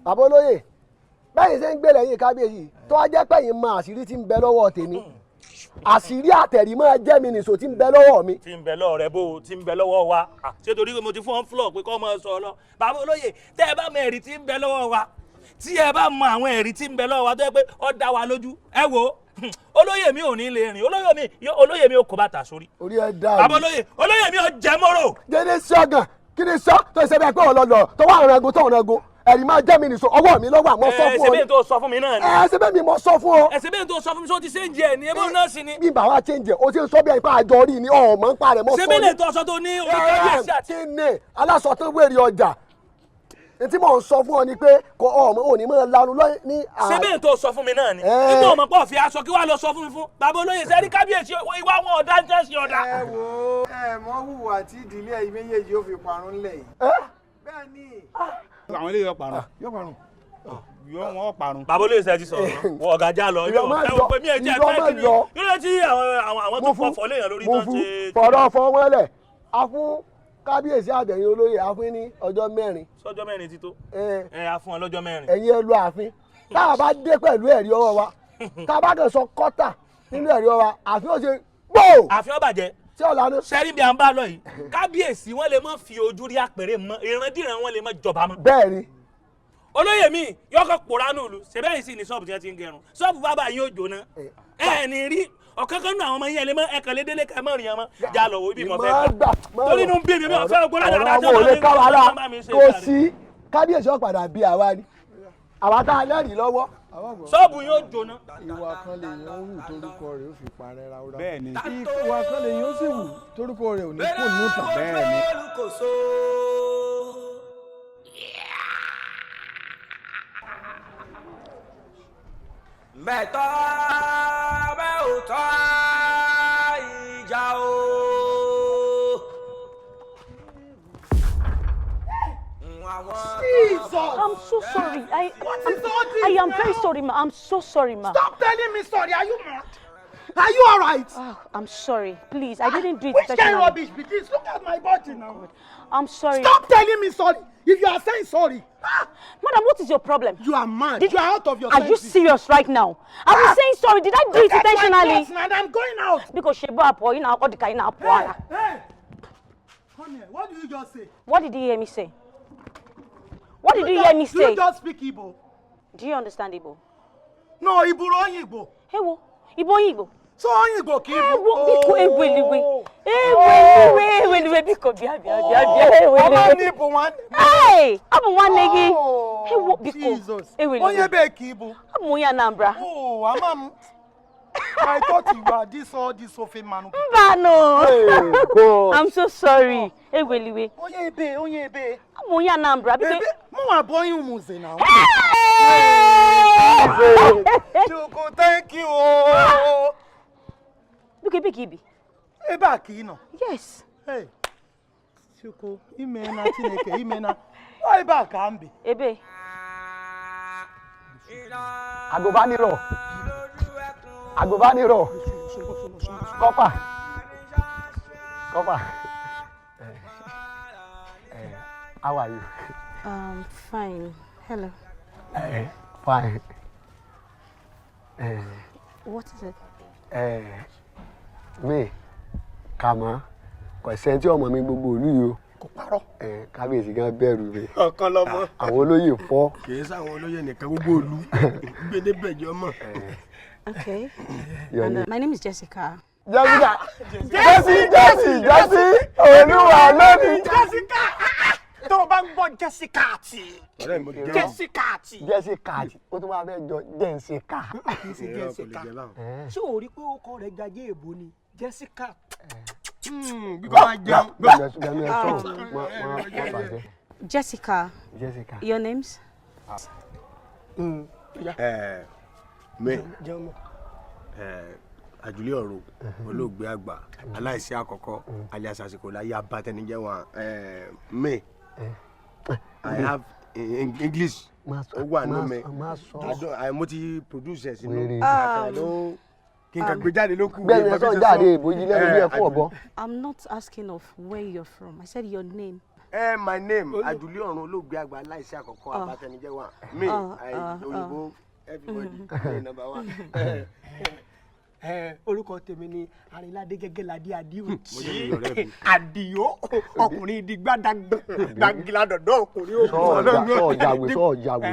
Bàbá olóyè, bẹ́ẹ̀ ṣe ń gbé lẹ́yìn kábíyèsí tó wá jẹ́ pẹ̀yìn mọ àṣírí tí ń bẹ lọ́wọ́ tèmi, àṣírí àtẹ̀rí máa jẹ́ mi nìṣó tí ń bẹ lọ́wọ́ mi. Tí ń bẹ lọ́wọ́ rẹ bó tí ń bẹ lọ́wọ́ wa, ṣé torí pé mo ti fún ọ́n flọ̀ pé kọ́ mọ sọ lọ. Bàbá olóyè, tẹ́ ẹ bá mọ ẹ̀rí tí ń bẹ lọ́wọ́ wa, tí ẹ bá mọ àwọn ẹ̀rí tí ń bẹ lọ́wọ́ wa tó yẹ pé ó dá wa lójú, ẹ wò ó, olóyè mi ò ní lè rìn, olóyè mi ò kó bàtà sórí. Orí ẹ dá mi. Bàbá olóyè, olóyè mi ò jẹ mọ́rò. Jẹ́ni sọ́gàn, kí ni sọ tó ṣe bẹ́ẹ̀ pé ọ̀lọ́lọ́ tó wà ọ̀rẹ́gun tó ọ̀rẹ́gun ẹ̀rí máa jẹ́ mi nìṣó, ọwọ́ mi lọ́wọ́ àmọ́ sọ fún ọ. Ṣe bẹ́ẹ̀ tó sọ fún mi náà ni. Ẹ ṣe bẹ́ẹ̀ mi mọ sọ fún ọ. Ẹ ṣe bẹ́ẹ̀ tó sọ fún mi, sọ ti ṣe ń jẹ ní ebó náà sì ni. Bí bàbá ṣe ń jẹ, o ti ń sọ bí ẹni pé àjọ orí ni ọmọ ń pa rẹ̀ mọ́ sọ ni. Ṣe bẹ́ẹ̀ lè tó sọ tó ní orí kábíyèsí àti. Kí ni aláṣọ tó wèrè ọjà? Tí mò ń sọ fún ọ ni pé kò ọmọ òní máa lanu lọ ní. Ṣé bẹ́ẹ̀ tó sọ fún mi náà ni? Nígbà ọmọ pọ̀ fi aṣọ kí wàá lọ sọ fún mi fún. Bàbá olóyè sẹ́rí kábíyèsí ìwà wọn ọ̀dà ń tẹ̀sí ọ̀dà. Ẹ wo, ẹ mọ hùwà tí ìdílé ẹ̀yin méjèèjì ó fi parun lẹ̀ yìí. Bẹ́ẹ̀ ni. Àwọn eléyìí yóò parun. Yóò parun. Yóò wọ́n parun. Bàbá olóyè sẹ́ẹ̀ ti sọ̀rọ̀ wọ ọ̀gá já lọ. Ìrọ̀ máa lọ, ìrọ̀ máa lọ. Kí ló ti àwọn tó fọ̀fọ̀ léèyàn lórí tán ṣe. Fọ̀rọ̀ fọ wọ́n lẹ̀, a fún kábíyèsí àtẹ̀yìn olóyè, a fún ní ọjọ́ 4. Sọ́jọ́ 4 ti tó. Ẹ a fún ọ lọ́jọ́ 4. Ẹ̀yin ẹ lọ ààfin, tá a bá dé pẹ̀lú ẹ̀rí ọwọ́ wa, tá a bá kàn sọ kọ́tà nínú ẹ̀rí ọwọ́ wa, ààfin ó ṣe gbòò. Ààfin ó bàjẹ́. Tí ọ̀la ní. Sẹ́rí bí a ń bá lọ yìí, kábíyèsí wọ́n lè má fi ojú rí àpèrè mọ́, ìrandíran wọ́n lè má jọba mọ́. Bẹ́ẹ̀ni. Olóyè mi yọkọ̀ pòránù ìlú, ṣẹbẹ́yìn sì ní ṣọ́ọ̀bù tí wọ́n ti ń gẹrun, ṣọ́ọ̀bù bàbá yóò jóná. Ẹ ní rí ọ̀kánkán nù àwọn ọmọ yẹn lè mọ ẹ̀kan lé délé ká mọ̀ rìn ọmọ já lọ wo ibi mọ̀ fẹ́ gbà. Torí inú bí mi mi ọ̀fẹ́ ògbó ládàá ọ̀rọ̀ wo lè ká wa lá kò sí kábíyèsí ọ̀padà bí àwa ni àwa tá a lẹ́rìí lọ́wọ́. Ṣọ́ọ̀bù yóò jóná. Ìwà kan lèèyàn hù torúkọ rẹ̀ ó fi parẹ́ ráúráú. Bẹ́ẹ̀ni. Ìwà kan lèèyàn ó sì hù torúkọ rẹ̀ ò ní kò nù tán. Bẹ́ẹ̀ni. Bẹ́ẹ̀ tọ́ bẹ́ẹ̀ ò tọ́ ìjà o. Jesus! I'm so sorry. I am very sorry, ma. I'm so sorry, ma. Stop telling me sorry. Are you mad? Are you all right? Oh, I'm sorry. Please, I didn't do it. Which kind of rubbish be this? Look at my body now. God. I'm sorry. Stop telling me sorry. If you are saying sorry. Madam, what is your problem? You are mad. You are out of your Are you senses. serious right now? I was saying sorry. Did I do it Look at my intentionally? clothes, man. I'm going out. Because Shebo Apo, you know, Hey, hey. Come here. What did you just say? What did you hear me say? What did you hear me Do say? you just speak Igbo? Do you understand Igbo? No, Igbo Igbo. Hey, wo. Igbo Igbo. So Igbo kì í Ewo, biko eweliwe. Eweliwe, eweliwe, biko bịa bịa bịa bịa eweliwe. Ọmọ ní Igbo nwanne. Hey, abụ nwanne gị. Ewo, biko. Jesus. Eweliwe. Onye bee ka Igbo? Abụ m onye Anambra. Oh, ama m. I thought you were this all this Sophie man. Mbano. Hey, God. I'm so sorry. Eweliwe. Onye ebe, onye ebe. Abụ onye Anambra. Biko. Ebe, mụ abụọ onye Umunze now. Chukwu, thank you. Oh. Biko ebe ka ibi? Ebe a ka ị nọ. Yes. Hey. Chukwu, imeela Chineke, imeela. Ọ ebe a ka m bi. Ebe. Agùnbánirọ̀, agùnbánirọ̀, kọ́pà, kọ́pà. How are you? Fine. Hello. Fine. What is it? Me, Kàmọ́, kò sẹ́ni tí ọmọ mi gbogbo ìlú yìí o. Kò parọ́. Kábíyèsí gan bẹ̀rù mi. Ọ̀kan lọ́mọ. Àwọn olóyè fọ́. Kì í sáwọn olóyè nìkan, gbogbo ìlú gbẹdẹbẹjọ mọ. Okay. Your And, name? my name is Jessica. Jessica, Jesse, Jesse, Jesse, Olúwa lónìí. Jessica, tó o bá ń gbọ́ Jessica àti Ọ̀rẹ́ mi jẹ́ Jessica àti. Jessica àti, ó tún máa fẹ́ jọ Jessica. Kì í ṣe Jessica. Ṣé o rí pé ó kọ rẹ̀ gajé èbó ni Jessica? Bí kò máa jẹun. Gbẹ̀mí ẹ̀ sọ̀rọ̀, mọ mọ bàjẹ́. Jessica. Jessica. Your names? Mi àjùlé ọ̀rọ̀ olóògbé àgbà aláìsí àkọ́kọ́ alias àsìkò láyé abatẹnijẹ́ wọn. Me, I have English ó wà nù mí. Mo ti produce ẹ̀ sínú kí n kà gbé jáde ló kù. Gbẹ̀mí ẹ̀ sọ̀rọ̀ jáde ìbòjì lẹ́nu bí ẹ̀kú ọ̀bọ. I'm not asking of where you're from. I said your name. My name, àjùlé ọ̀run olóògbé àgbà aláìsí àkọ́kọ́ abatẹnijẹ́ wọn. Me, òyìnbó everybody, me number one. Orúkọ tèmi ni Arìnládé Gẹ́gẹ́ládé Adéòtí Mo jẹ́ ọ̀rẹ́ mi. Àdìó, ọkùnrin di gbàdàgbà gbàgìládọ̀dọ̀ ọkùnrin Sọ̀ọ́ jàwé, sọ̀ọ́ jàwé,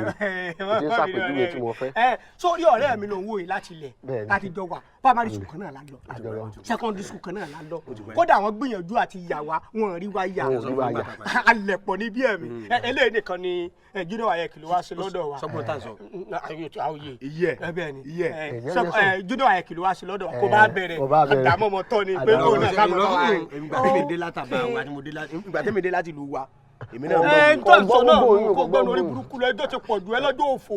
ìdí sàpèjúwe tí mo fẹ́. Sórí ọ̀rẹ́ mi ló ń wò yìí láti ilẹ̀ Bẹ́ẹ̀ni. láti jọ wà primary school kan náà la lọ, Àjọ lọ. secondary school kan náà la lọ. Kódà àwọn gbìyànjú àti yà wá, wọn rí wa yà. Wọn ò rí wa yà. Alẹ̀pọ̀ ní bí ẹ̀mí eléyìí nìkan ni junior WAEC ló wá sí lọ́dọ̀ wa. Sọ́gbọ́n tá a sọ. Àwòye Iye. bẹ́ẹ̀ ni. Iye. Junior WAEC ló wá sí lọ́dọ̀ wa, kó bá bẹ̀rẹ̀ Kó bá bẹ̀rẹ̀. àdàmọ́mọ́ tọ́ ni pé kó náà sábà bá wa. Ìgbà tẹ́mi dé látàbà wa ni mo dé láti, ìgbà tẹ́mi dé láti ìlú wa. Èmi náà Ẹ ń gbọ́. tọ́ sọ náà kó gbọ́n orí burúkú lọ, ẹjọ́ ti pọ̀ jù ẹ lọ́jọ́ òfò.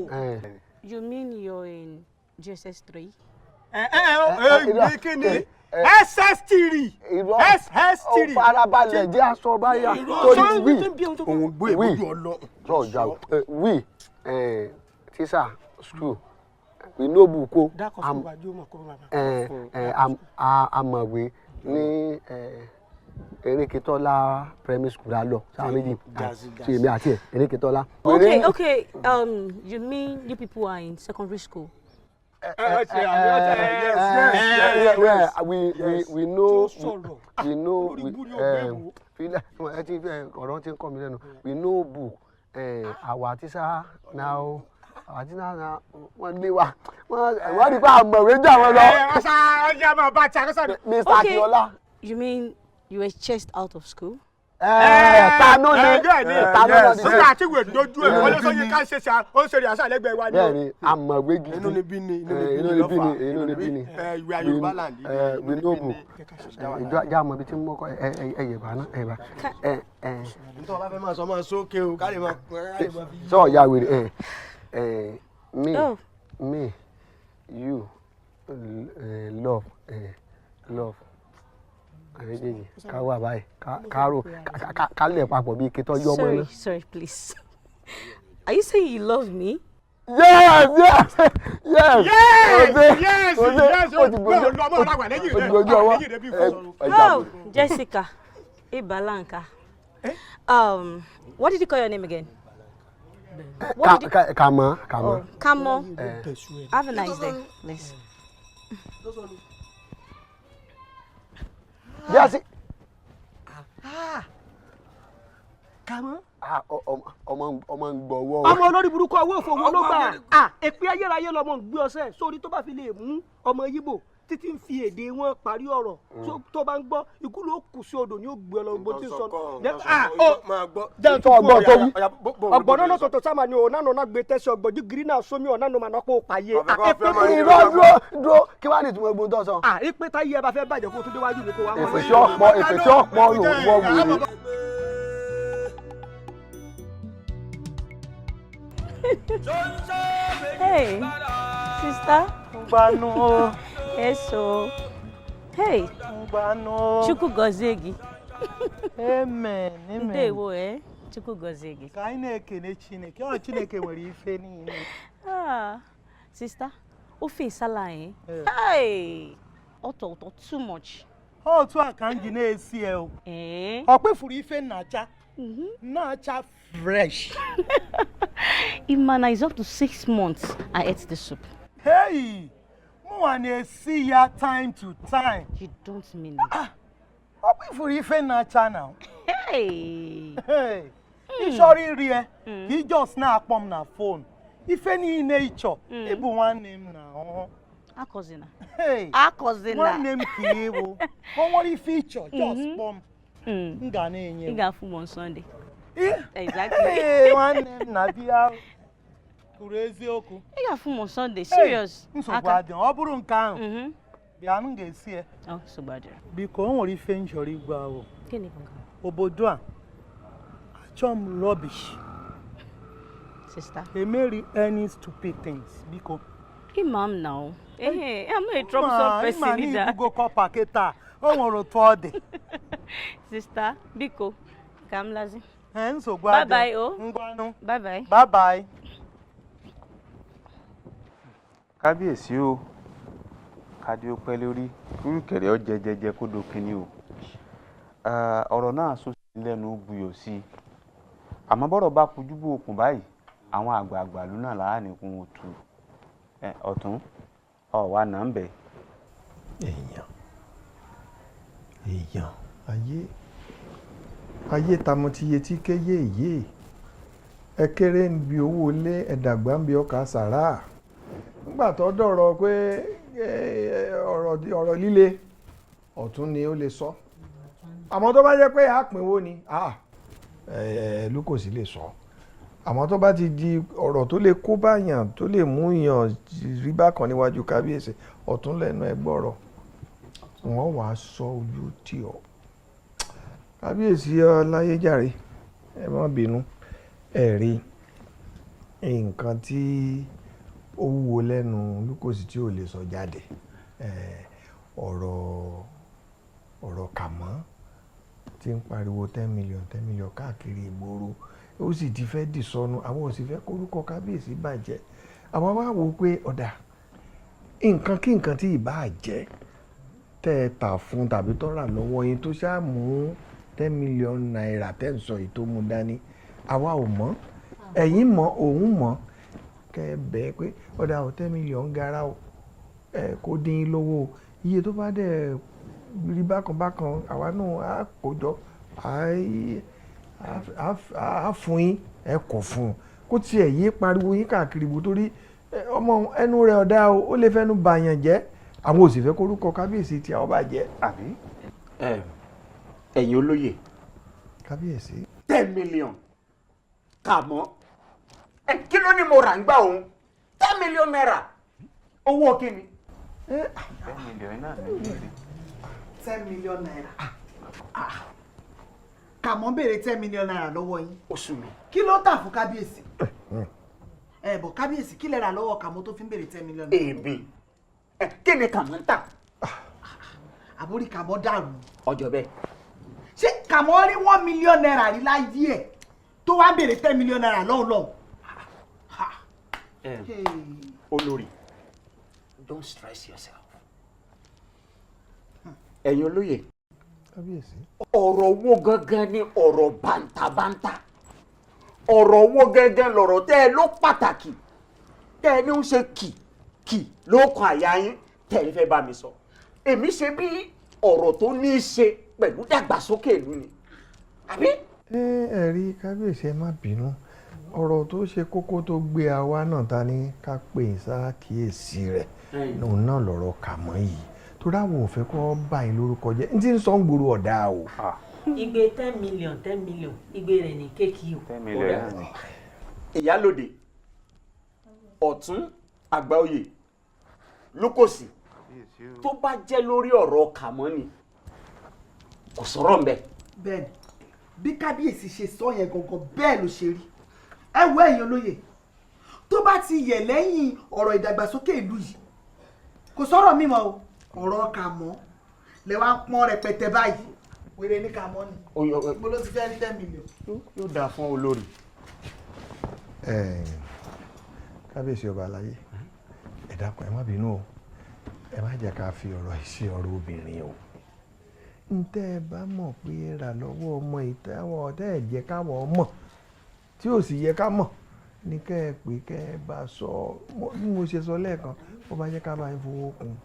You mean you're in JSS 3? Ẹ ẹ ẹ kí ni SS3 SS3. Ó farabalẹ̀ jẹ́ aṣọ báyà torí wí. Òun gbé ìbójú ọlọ. Sọ̀ọ́ jàwé, wí tíṣà school we no book o. Dákọ̀ fún wa jó mọ̀ kó bàbá. Amọ̀wé ní Eréketọ́lá primary school la lọ sáà méjì ṣe èmi àti ẹ̀ Eréketọ́lá. Okay, okay. You mean you people are in secondary school? We know, we know, ẹ ti ọ̀rọ̀ ti ń kọ́ mi lẹ́nu. We know book, our teacher now, our teacher now, wọ́n lé wa, wọ́n rí pé àmọ̀wé jà wọ́n lọ. Mr. Akínọlá. You mean you were chased out of school? Tanu ni, tanu náà ni. Nígbà tí ìwé dojú ẹ̀ wọlé sọ́yìn ká ṣe ṣe ó ń ṣe rìhásà lẹ́gbẹ̀ẹ́ wa ni. Bẹ́ẹ̀ni, àmọ̀wé gidi. Inú ni bí ni, inú ni bí ni, inú ni bí ni. Ìwé Yorùbá là ń di. We know book. Ìjọ ajá mọ ibi tí mo kọ ẹ ẹ yẹ bá náà ẹ bá ẹ ẹ. Nítorí wọn bá fẹ́ máa sọ máa sókè o, ká lè máa fi. Sọ ya wèrè ẹ ẹ me me you love love méjèèjì ká wà báyìí ká rò ká lẹ̀ papọ̀ bíi kí tọ́jú ọmọ náà. Sorry, sorry, please. Are you saying you love me? Yes, yes, yes. Yes, yes, yes. O ti gbójú ọwọ́. Oh, Jessica Ibalanka. What did you call your name again? Kàmọ́, Kàmọ́. Kamo. Have a nice day, please. Jesse. Kàmọ́. Ọmọ ń gbọ́wọ́. Ọmọ olórí burúkú ọwọ́ òfò wọn ló gbà. Èpè ayérayé lọmọ ń gbé ọsẹ sórí tó bá fi lè mú ọmọ Yíbò Títí ń fi èdè wọn parí ọ̀rọ̀ tó bá ń gbọ́ ikú ló kù sí odò ní ó gbé ọ lọ gbogbo tí ń sọ. Ọgbọ́n tó wí. Ọgbọ́n náà tọ̀tọ̀ sáma ni òun náà gbé tẹ́sí ọgbọ́n jí gírí náà sómi ọ̀nà nù mà náà kó pààyè. Irọ́, dúró dúró, kí wàá ní ìtumọ̀ gbogbo tó sọ. Ìpè táyé ẹ bá fẹ́ bàjẹ́ kó tó déwájú mi kó wá. Èpè tí ọ̀pọ̀, èpè tí ọ̀pọ̀ ló ń wọ́ wèrè. Hey, sister. Ngbanu o. Yes o. Hey. Ngbanu o. Chukwu gọzie gị. Amen. Amen. Ndewo eh. Chukwu gọzie gị. Ka anyị na-ekene Chineke. Ọ Chineke nwere ife niile. Ah, sister, ofe nsala eh. Hey. Ọtọ ụtọ too much. Otu a ka m ji na-esi ya o. Ọ kpefuru ife nnacha. Nnacha fresh. Imana, it's up to 6 months I ate the soup. Hey! Mụnwa na-esi ya time to time. You don't mean it. Ọ kpefuru ife nnacha na. Hey! Hey! Ị chọrọ iri ya, ka ị just na-akpọ m na phone. Ife niile ị chọ, ịbụ nwanne m na ahụhụ. Akọzina. Hey! Akọzina. Nwanne m ka ị bụ. O nwere ife ị chọ, just kpọọ m. M ga na-enye Ị m. ga-afụ m on Sunday. Exactly. Hey, nwanne m na bịa kwuru eziokwu. Ị ga-afụ m on Sunday, serious. Nsogbu adịghị, ọ bụrụ nke ahụ, bịa m ga-esi ya. Oh, nsogbu adịrọ. Biko, o nwere ife m chọrọ igwe ahụ. Gịnị bụ nke a? Obodo a, achọ m rubbish. Sister. Emeri any stupid things, biko. Ịma m na o. Ehe, I'm not a troublesome person Ịma na either. ibugo kọpa kịta, o nwere otu ọ dị. Sister, biko, ka m lazi. Ee, nsogbu Bye adịghị. bye o. Ngwanụ. Bye bye. Bye bye. Kábíyèsí o, kádé ó pẹ́ lórí, kúrúkẹ̀rẹ̀ ó jẹjẹjẹ kó do kínní o. Ọ̀rọ̀ náà sọ sí lẹ́nu, ó buyọ̀ sí i, àmọ́ bọ́rọ̀ bá kojú bó okùn báyìí, àwọn àgbààgbà ló náà láàánú kún ó tu ọ̀tún ọ̀wà náà ń bẹ̀. Èèyàn, èèyàn, ayé ayé tamọtiye tí kéye èyé, ẹ kéré ń bi owó ilé, ẹ dàgbà ń bi ọkà sàrà. Nígbà tó dọ̀rọ̀ pé ọ̀rọ̀ líle, ọ̀tún ni ó lè sọ. Àmọ́ tó bá jẹ́ pé àpínwó ni Lukosi lè sọ. Àmọ́ tó bá ti di ọ̀rọ̀ tó lè kó báyàn, tó lè mú yàn rí bákan níwájú kábíyèsí, ọ̀tún lẹ́nu ẹ gbọ́rọ̀, wọ́n wàá sọ ojú tì ọ́. Kábíyèsí ọláyéjàre, ẹ má bínú, ẹ rí nǹkan tí ó wúwo lẹ́nu Lukosi tí ò lè sọ jáde. Ọ̀rọ̀ kàmọ́ tí ń pariwo 10 million, 10 million káàkiri ìgboro, ó sì ti fẹ́ dì sọnù. Àwọn ò sì fẹ́ kórúkọ kábíyèsí bàjẹ́. Àwọn wá wò ó pé ọ̀dà nǹkan kí nǹkan tí ìbá jẹ́ tẹ́ ẹ tà fún tàbí tó rà lọ́wọ́ yín tó ṣáà mú ₦10 million tẹ́ ń sọ yìí tó mú dání, àwa ò mọ̀, ẹ̀yin mọ̀, òun mọ̀, kẹ́ ẹ bẹ́ẹ̀ pé ọ̀dà ò 10 million gara o, ẹ kó dín in lówó o. Iye tó bá dẹ̀ rí bákan bákan, àwa náà á kó jọ, á fún yín, ẹ kọ̀ fún un kó tiẹ̀ yé pariwo yín káàkiri ìbò, torí ọmọ ẹnu rẹ̀ ọ̀dà o, ó lè fẹ́nu bàyàn jẹ́. Àwọn ò sì fẹ́ kórúkọ kábíyèsí tí àwọn bá jẹ́. Àbí. Ẹ̀yin olóye. Kábíyèsí. 10 million kà mọ́ ẹ, kí ló ní mo rà ń gbà òun ₦10 million, owó kíni. 10 million náà ní ìrírí. ₦10 million. Kàmọ́ béèrè ₦10 million lọ́wọ́ yín. Ó sùn mí. Kí ló tà fún kábíyèsí? Ẹ bọ̀ kábíyèsí, kí lẹ rà lọ́wọ́ Kàmọ́ tó fi ń béèrè 10 million naira? Èmi, kí ni Kàmọ́ ń tà? Àbórí Kàmọ́ dàrú. Ọjọ́ bẹ́ẹ̀. Ṣé Kàmọ́ rí ₦1 million rí láyé ẹ̀ tó wá béèrè ₦10 million lọ́hùn lọ́hùn? Olórí, don't stress yourself. Ẹ̀yin olóye. Kábíyèsí. Ọ̀rọ̀ owó gangan ni ọ̀rọ̀ bàǹtàbàǹtà. Ọ̀rọ̀ owó gangan lọ̀rọ̀ tẹ́ ẹ ló pàtàkì, tẹ́ ẹ ní ń ṣe kì kì ló kan àyà yín tẹ́ ẹ fẹ́ bá mi sọ. Èmi ṣe bí ọ̀rọ̀ tó ní í ṣe pẹ̀lú dàgbàsókè ìlú ni, àbí? Ẹ ẹ rí kábíyèsí, ẹ má bínú. Ọ̀rọ̀ tó ṣe kókó tó gbé àwa náà ta ní ká pè é sákìyèsí rẹ̀ òun náà lọ̀rọ̀ Kàmọ́ yìí. Torí àwọn ò fẹ́ kó bà yín lórúkọ jẹ́. N ti ń sọ ń gbòòrò ọ̀dà o. Igbe 10 million, 10 million, igbe rẹ̀ ní kéèkì o. Ìyálòde ọ̀tún, àgbà oyè lókòsí, tó bá jẹ́ lórí ọ̀rọ̀ kàmọ́ ni, kò sọ̀rọ̀ ń bẹ̀. Bẹ́ẹ̀ni, bí kábíyèsí ṣe sọ yẹn gangan, bẹ́ẹ̀ ló ṣe rí. Ẹ wo, ẹ̀yin olóye, tó bá ti yẹ̀ lẹ́yìn ọ̀rọ̀ ìdàgbàsókè ìlú yìí, kò sọ̀rọ̀ mímọ́ o. Ọ̀rọ̀ kàmọ́ lẹ wá ń pọ́n rẹpẹtẹ báyìí. Wèrè ní kàmọ́ ni bó ló ti fẹ́ rí 10 million. Yóò dáa fún olórí. Kábíyèsí ọba aláyé, ẹ dákun, ẹ má bínú o. Ẹ má jẹ́ ká fi ọ̀rọ̀ yìí sí ọ̀rọ̀ obìnrin o. Ntẹ́ ẹ bá mọ̀ pé ẹ rà lọ́wọ́ ọmọ ìtẹ́wọ́ ọ̀tẹ́ ẹ̀ jẹ́ káwọ́ mọ̀ tí ò sì yẹ ká mọ̀ ní kẹ́ ẹ pé kẹ́ ẹ bá sọ. Bí mo ṣe sọ lẹ́ẹ̀kan, bó bá jẹ́ ká bá yín fowó kún,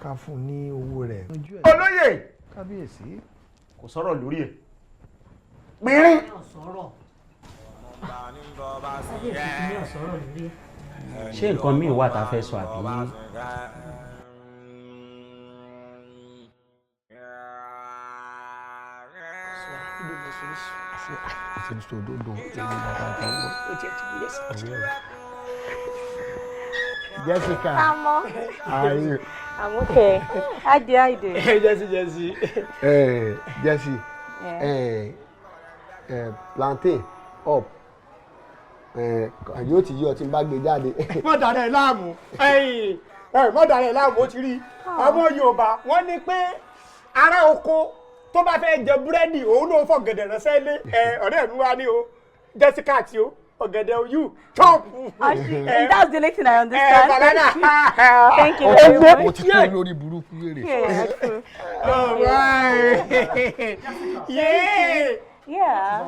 ká fún un ní owó rẹ̀. Olóyè. Kábíyèsí. Kò sọ̀rọ̀ lórí ẹ̀ pínrín. Ọ̀sọ̀rọ̀ kábíyèsí ní ọ̀sọ̀rọ̀ lórí ẹ̀. Ṣé nǹkan míì wà tá a fẹ́ sọ àbí? Jessica. Amo. How are you? I'm okay. How do I do? Jesse, Jesse. Jesse. Yeah. Plantain up. Yóò ti yí ọtí bá gbé jáde. Mọ̀ dàrẹ́ ẹ̀ láàmú, ẹ̀yìn ẹ̀ mọ̀ dàrẹ́ ẹ̀ láàmú. Ó ti rí àwọn Yorùbá, wọ́n ní pé ará oko tó bá fẹ́ jẹ búrẹ́dì, òun ló fọ gẹ̀dẹ̀ ránṣẹ́ lé. Ẹ ọ̀rẹ́ mi wá ní o, Jessica àti o ọ̀gẹ̀dẹ̀ o, you chop. Actually, that's the only thing I understand. Banana. Thank you very much. Mo ti kú lórí burúkú wèrè. Yeah, true. All right. Yeah. Yeah.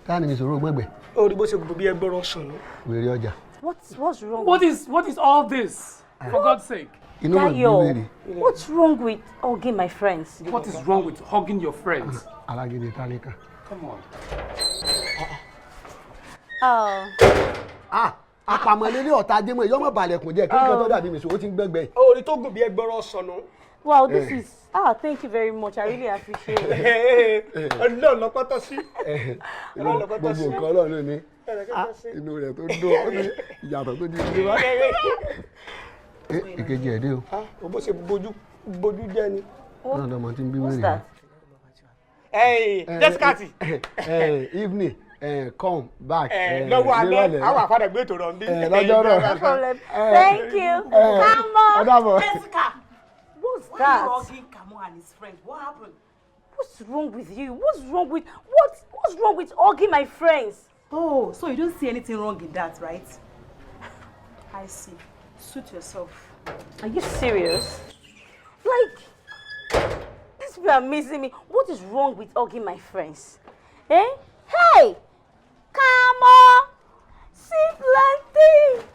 Táà ní mi sọ̀rọ̀ gbẹ̀gbẹ̀. Orí bó ṣe gbogbo bí ẹgbọ́rọ̀ sùn. Wèrè ọjà. What's wrong? What is all this? For God's sake. Inú mọ̀ bí Dayo, wèrè. what's wrong with hugging my friends? What is wrong with hugging your friends? Alágídí tálíkà. Come on. Oh. Ah, àpamọ́lé ní ọ̀tá ajé mọ́ ìyọ́mọ̀ balẹ̀kùn jẹ́ kí nǹkan tó dàbí mi sọ, ó ti ń gbẹ́gbẹ́. Orí tó gùn bí ẹgbọ́rọ̀ sọnù. Wow, this is ah, thank you very much. I really appreciate it. Ọlọ́run lọ́pọ̀ tọ́ sí. Ọlọ́run lọ́pọ̀ tọ́ Gbogbo sí. nǹkan Ọlọ́run ló ní. Ah, inú rẹ̀ tó dùn ó ní ìyàtọ̀ tó di ilé wá. Ìkejì ẹ̀ dé o. Ah, o bó ṣe bójú bójú jẹ́ ni. Náà lọ́mọ tí ń bí What's wèrè. that? Ẹ̀yin Jessica ti. Evening, come back. Lọ́wọ́ alẹ́ nírọ̀lẹ́. àwọn àfàdà gbé ètò rọ̀ ń bí. Lọ́jọ́ rọ̀. No problem. Thank you. Come on. Ọ̀dàbọ̀. Jessica, what's Why that? you hugging Kamo and his friends? What happened? What's wrong with you? What's wrong with what? What's wrong with hugging my friends? Oh, so you don't see anything wrong in that, right? I see. Suit yourself. Are you serious? Like, this people are amazing me. What is wrong with hugging my friends? Eh? Hey! Come on! See plenty!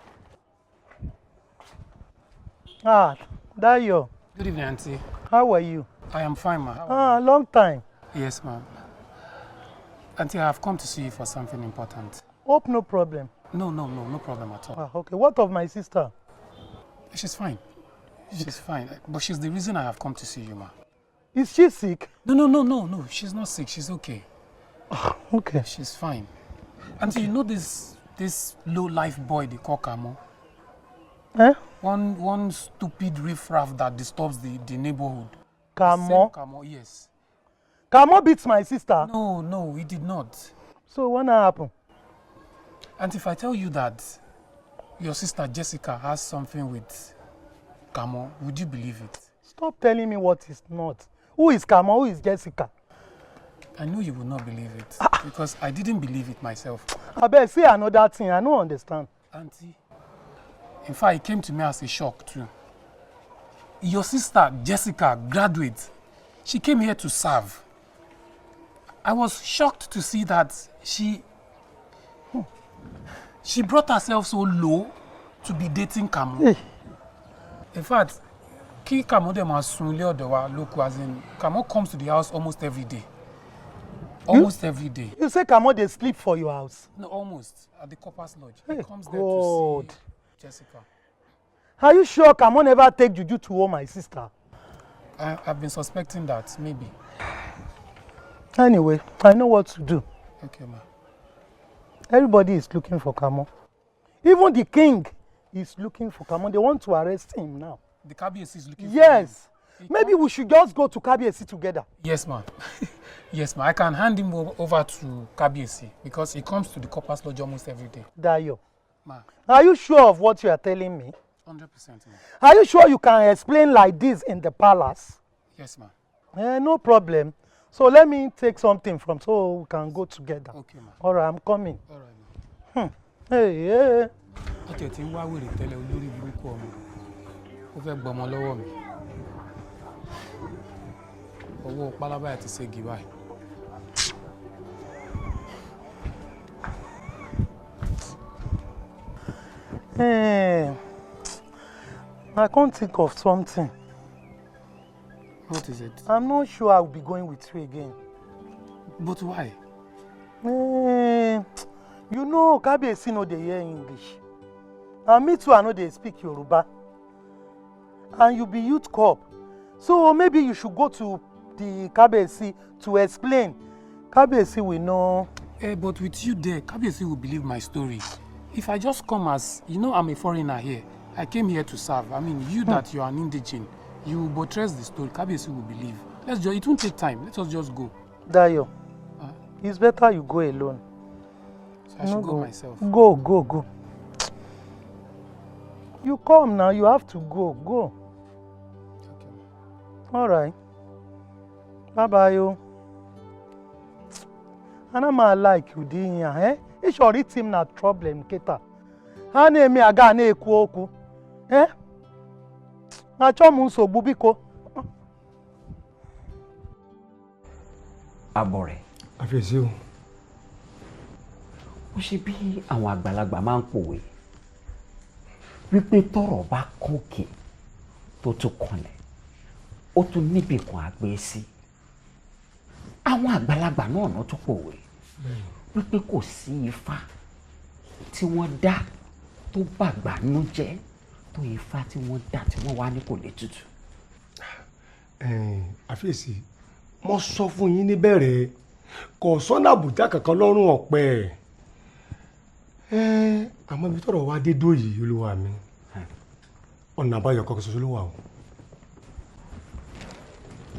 Ah, Dayo. Good evening, Auntie. How are you? I am fine, ma. How Ah, long time. Yes, ma'am. Auntie, I have come to see you for something important. Hope no problem. No, no problem at all. Ah, okay. What of my sister? She's fine. She's fine. But she's the reason I have come to see you, ma. Is she sick? No. She's not sick. She's okay. Okay. She's fine. Auntie, you know this low life boy they call Kamo? Eh? One stupid riffraff that disturbs the neighborhood. Kamo? Same Kamo, yes. Kamo beats my sister? No, he did not. So what now happen? And if I tell you that your sister Jessica has something with Kamo, would you believe it? Stop telling me what is not. Who is Kamo? Who is Jessica? I know you will not believe it because I didn't believe it myself. Abeg, say another thing. I no understand. Auntie, in fact, it came to me as a shock too. Your sister Jessica, graduate, she came here to serve. I was shocked to see that she brought herself so low to be dating Kamo. In fact, kí Kamo dẹ̀ máa sun ilé ọ̀dọ̀ wa lóko, as in Kamo comes to the house almost every day. Almost every day. You say Kamo dey sleep for your house? No, almost at the Corpus Lodge. He Hey, comes there God. to see Jessica. Are you sure Kamo never take juju to hold my sister? I've been suspecting that, maybe. Anyway, I know what to do. Okay, ma. Everybody is looking for Kamo. Even the king is looking for Kamo. They want to arrest him now. The Kabiyesi is looking for him. Yes. Maybe we should just go to Kabiyesi together. Yes, ma. Yes, ma. I can hand him over to Kabiyesi because he comes to the Corpus Lodge almost every day. Dayo, Ma. are you sure of what you are telling me? 100%, ma. Are you sure you can explain like this in the palace? Yes, ma. No problem. So let me take something from so we can go together. Okay, ma. All right, I'm coming. All right, ma. Hey, hey. Ó tiẹ̀ ti ń wá wèrè tẹ́lẹ̀, olórí burúkú ọmọ. Ó fẹ́ gbọmọ lọ́wọ́ mi. Ọwọ́ pálábá ẹ̀ ti ségi báyìí. I can't think of something. What is it? I'm not sure I'll be going with you again. But why? You know, Kabiyesi no dey hear English. And me too, I no dey speak Yoruba. And you be youth corp. So maybe you should go to the Kabiyesi to explain. Kabiyesi will know. But with you there, Kabiyesi will believe my story. If I just come as, you know, I'm a foreigner here. I came here to serve. I mean, you that you are an indigene, you will buttress the story. Kabiyesi will believe. Let's just, it won't take time. Let us just go. Dayo, it's better you go alone. So I should go myself. Go, go, go. You come now, you have to go. Go. Okay. All right. Bye-bye, yo. Ana ma like you dị ihe a, eh? Ị chọrọ iti m na problem kịta. Ha na-eme aga na-ekwu okwu. Eh? Achọ m nsogbu biko. Abọ́ rẹ̀. Àfiyèsí o. Ó ṣe bí àwọn àgbàlagbà máa ń pòwe wípé tọ́rọ̀ bá kókè tó tún kanlẹ̀, ó tún níbì kan àgbé sí. Àwọn àgbàlagbà náà náà tún pòwe wípé kò sí ifá tí wọ́n dá tó bàgbà nú jẹ́ tó ifá tí wọ́n dá tí wọ́n wá ní kò lè tutù. Àfiyèsí, mo sọ fún yín níbẹ̀rẹ̀, kò sọ́nà àbùjá kankan lọ́rùn ọ̀pẹ. Àmọ́ ibi tọ́rọ̀ wá dé dó yìí, olúwa mi, ọ̀nà àbáyọ kan ṣoṣo ló wà o.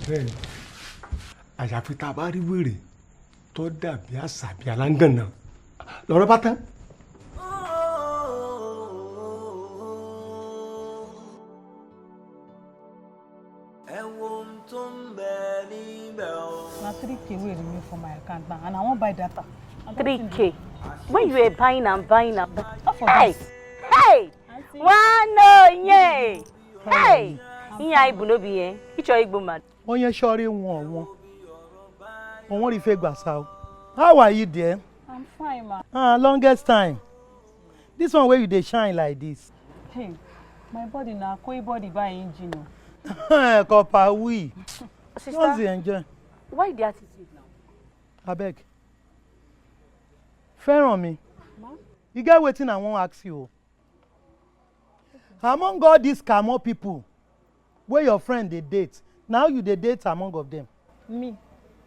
Bẹ́ẹ̀ni, àyàfi tá a bá rí wèrè tó dàbí àṣà bí aláǹgànà lọ́rọ̀ bá tán. Na 3K wey remain for my account now, and I wan buy data. 3K. When you were buying and buying and buying. Hey! Hey! One onye! Hey! Ihe anyị bụ n'obi ihe, ịchọ igbu mmadụ. Onye chọrọ ịnwụ ọnwụ. Onwere ife gbasa o. How are you there? I'm fine, ma. Ah, longest time. This one where you dey shine like this. Hey, my body na koi body buy engine o. Copper we. Sister, Just dey enjoy. Why the attitude now? Abeg. Fẹ́ràn mi. You get wetin I wan ask you o. Among all these Kamo people wey your friend dey date, now you dey date among of them. Me,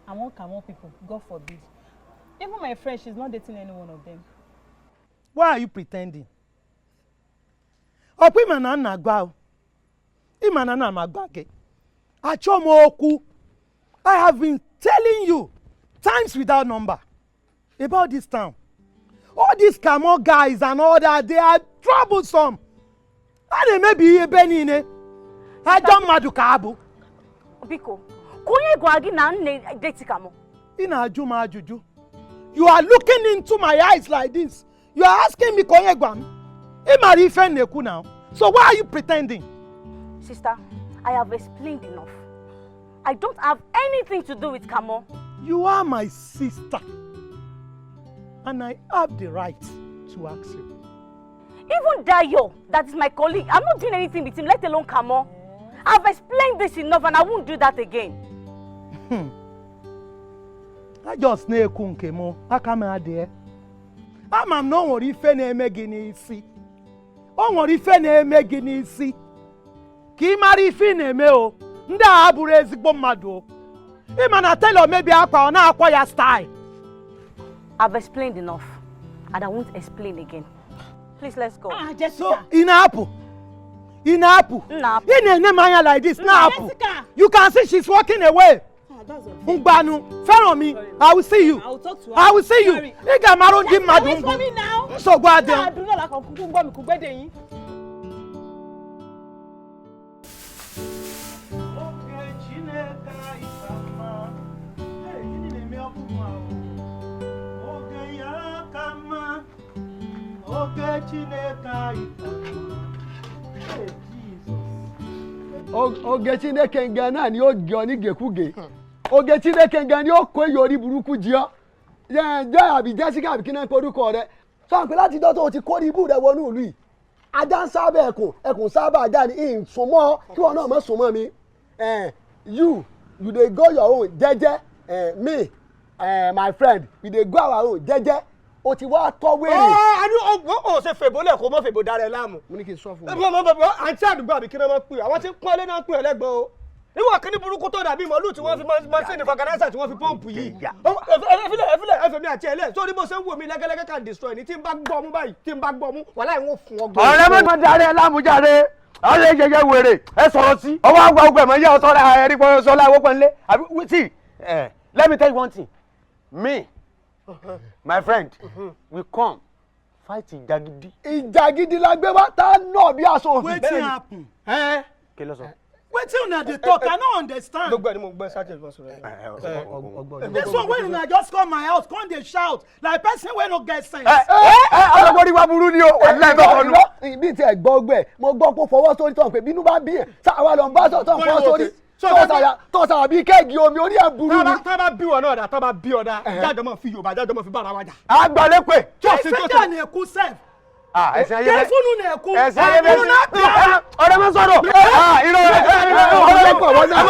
among Kamo people, God forbid. Even my friend, she's not dating any one of them. Why are you pretending? Ọ̀pọ̀ ìmọ̀ náà nà gbá o. Ìmọ̀ náà nà má gbá kẹ́. Achọ m okwu. I have been telling you times without number about this town. All these Kamo guys and all that, they are troublesome. A na-emebi ihe ebe niile. Ajọ mmadụ ka abụ. Biko, ka onye gwa gị na m na-edeti Kamo? Ị na-ajụ m ajụjụ. You are looking into my eyes like this. You are asking me ka onye gwa m. Ị mara ife m na-ekwu now. So why are you pretending? Sister, I have explained enough. I don't have anything to do with Kamo. You are my sister. And I have the right to ask you. Even Dayo, that is my colleague, I'm not doing anything with him, let alone Kamo. I've explained this enough and I won't do that again. I just na-ekwu nke m, aka m adịghị. Ama m na o nwere ife na-eme gị n'isi. O nwere ife na-eme gị n'isi. Ka ị mara ife ị na-eme o. Ndị a abụrụ ezigbo mmadụ o. Ị ma na tailor mebie akwa, ọ na-akwa ya style. I've explained enough, and I won't explain again. Please, let's go. Ah, Jessica. Ị na-apụ. Ị na-apụ. Ị na-ene m anya like this, na-apụ. You can see she's walking away. Ngbanu, fẹ́ràn mi, I will see you. I will talk to her. I will see you. Sorry. Ị ga-amarụ ndị mmadụ Wait mbụ. for me now. Nsogbu adịghị. Náà dùn náà lákàn kúkú ń gbọ́ mi kú gbẹ́dẹ̀ yín. Oge Chineke anyị ka mma. Hey, Jesus. Oge Chineke nga náà ni ó gé ọ ní gèkúgè. Oge Chineke nga ni ó kó èyí orí burúkú jí ọ. Jẹ́ àbí Jessica àbí kí náà ń porúkọ rẹ. Sọ pé láti dọ́tọ̀ o ti kó ní ibú rẹ wọnú ìlú yìí. Ajá ń sábà ẹkùn, ẹkùn sábà ajá ni ìsúnmọ́ kí wọn náà mọ̀ súnmọ́ mi. You dey go your own jẹ́jẹ́. Me, my friend, we dey go our own jẹ́jẹ́. O ti wá tọ́ wéèrè. Ọ́ àní ó ṣe fèbó lẹ̀ kó mọ́ fèbó dára ẹ láàmú. Mo ní kí n sọ fún ọ. Àǹtí àdúgbò àbí kí ni wọ́n pè é, àwọn tí ń pọ́n ilé náà ń pè é lẹ́gbọ̀n o. Níwọ̀n kíní burúkú tó dàbí màálù tí wọ́n fi mọ́sìnì fọgànáṣà tí wọ́n fi pọ́ǹpù yìí. Ẹfílẹ̀ ẹfílẹ̀ ẹfẹ̀mí àti ẹlẹ́ sórí bó ṣe ń wò mí lẹ́gẹ́lẹ́gẹ́ can destroy ni tí n bá gbọ́ mú báyìí tí n bá gbọ́ mú wàhálà ìwọ̀n fún ọ. Ọ̀rẹ́ mọ́ máa darí ẹ lámújáde ọ̀rẹ́ jẹjẹ wèrè ẹ sọ̀rọ̀ sí. Ọwọ́ àgbà ogun ẹ̀mọ́ yẹ ọ̀sọ́ra ẹ̀rí pọ̀ sọ́lá owó pọ̀nlé. See, let me tell you one thing. Me, my friend, we come fight ìjà gidi. Ìjà gidi la gbé wá tá náà bí aṣọ òfin. Wetin happen? Kí ló sọ? Wetin una dey talk? I no understand. Gbogbo ẹni mo gbọ́ ṣáàjì ìbọn sọ̀rọ̀. This one wey una just come my house come dey shout like person wey no get sense. Ọlọ́gbọ́n ní wàá burú ni o, wàá bá ọ̀nù. Bí tiẹ̀ gbọ́ gbẹ̀, mo gbọ́ pé fọwọ́ sórí tán pé bínú bá bí ẹ̀ sáwa lọ ń bá sọ̀ tán fọwọ́ sórí. Tó sàrà bíi kẹ́ẹ̀gì omi orí ẹ̀ burú ni. Tá bá bí wọn náà dà, tá bá bí ọ dà, jájọ máa fi Yorùbá jájọ máa fi bára wa jà. Àgbàlẹ́pẹ̀. Ṣé na-ekwu sef? Ẹ̀sìn ayé bẹ́ẹ̀. Kefunu na-ekwu. Ẹ̀sìn ayé bẹ́ẹ̀. Ọ̀rẹ́ mi sọ̀rọ̀. Irọ́ ọ̀rẹ́ pọ̀ wọ́n náà.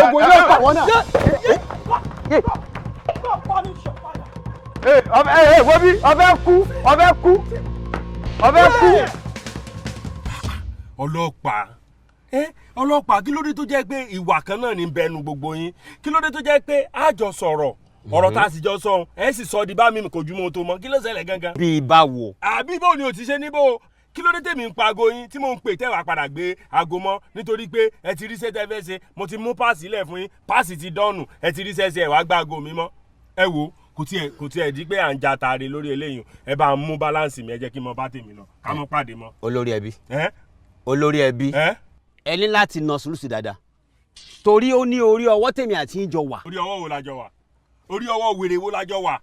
Ogun yóò pọ̀ wọ́n náà. Wo bí ọbẹ̀ kú ọbẹ̀ kú ọbẹ̀ kú. Ọlọ́pàá ọlọ́pàá, kí ló dé tó jẹ́ pé ìwà kan náà ní bẹnu gbogbo yín? Kí ló dé tó jẹ́ pé a jọ sọ̀rọ̀ ọ̀rọ̀ tá a sì jọ sọ ẹ sì sọ di bá mi kò ju mọ́ tó mọ́, kí ló ṣẹlẹ̀ gangan. Bí báwo. Àbí báwo ni o ti ṣe níbo? Kí ló dé tèmi ń pa aago yín tí mò ń pè tẹ́wàá padà gbé aago mọ́ nítorí pé ẹ ti ríṣẹ́ tẹ́ fẹ́ ṣe, mo ti mú páàsì lẹ̀ fún yín, páàsì ti dọ́nù, ẹ ti ríṣẹ́ ṣe, ẹ wá gbá aago mi mọ́. Ẹ wo kò tiẹ̀ di pé à ń ja taare lórí eléyìí, ẹ bá ń mú báláǹsì mi, ẹ jẹ́ kí n mọ bá tèmi lọ ká mọ́ pàdé mọ́. Olórí ẹbí, olórí ẹbí, ẹ ní láti nà sùúrù sí dáadáa torí ó ní orí ọwọ́ tèmi àti yín jọ wà. Orí ọwọ́ wo la jọ wà? Orí ọwọ́ wèrè wo la jọ wà?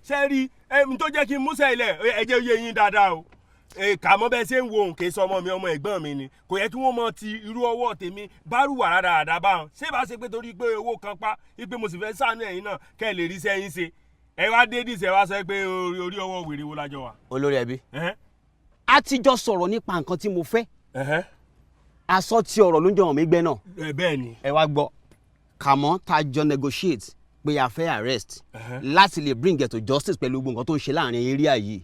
Ṣé rí ẹni tó jẹ́ kí n múṣẹ́ ilẹ̀ ẹ jẹ́ oyè yín dáadáa o. Kàmọ́ bẹ́ẹ̀ ṣe ń wo òǹkè sọ ọmọ mi, ọmọ ẹ̀gbọ́n mi ni, kò yẹ kí wọ́n mọ ti irú ọwọ́ tèmi bárùwà rádaràdà bá wọn. Ṣé bá ṣe pé torí pé owó kan pa ipe mo sì fẹ́ ṣàánú ẹ̀yin náà kẹ́ ẹ lè rí sẹ́yìn ṣe, ẹ wá dé dìṣẹ́ wá sọ pé orí ọwọ́ wèrè wo la jọ wà. Olórí ẹbí, a ti jọ sọ̀rọ̀ nípa nǹkan tí mo fẹ́, aṣọ tí ọ̀rọ̀ ló ń jọ hàn mí gbẹ náà. Bẹ́ẹ̀ ni. Ẹ wá gbọ́, Kàmọ́ tá a jọ negotiate pé a fẹ́ arrest láti lè bring it to justice pẹ̀lú gbogbo nǹkan tó ń ṣe láàrin area yìí.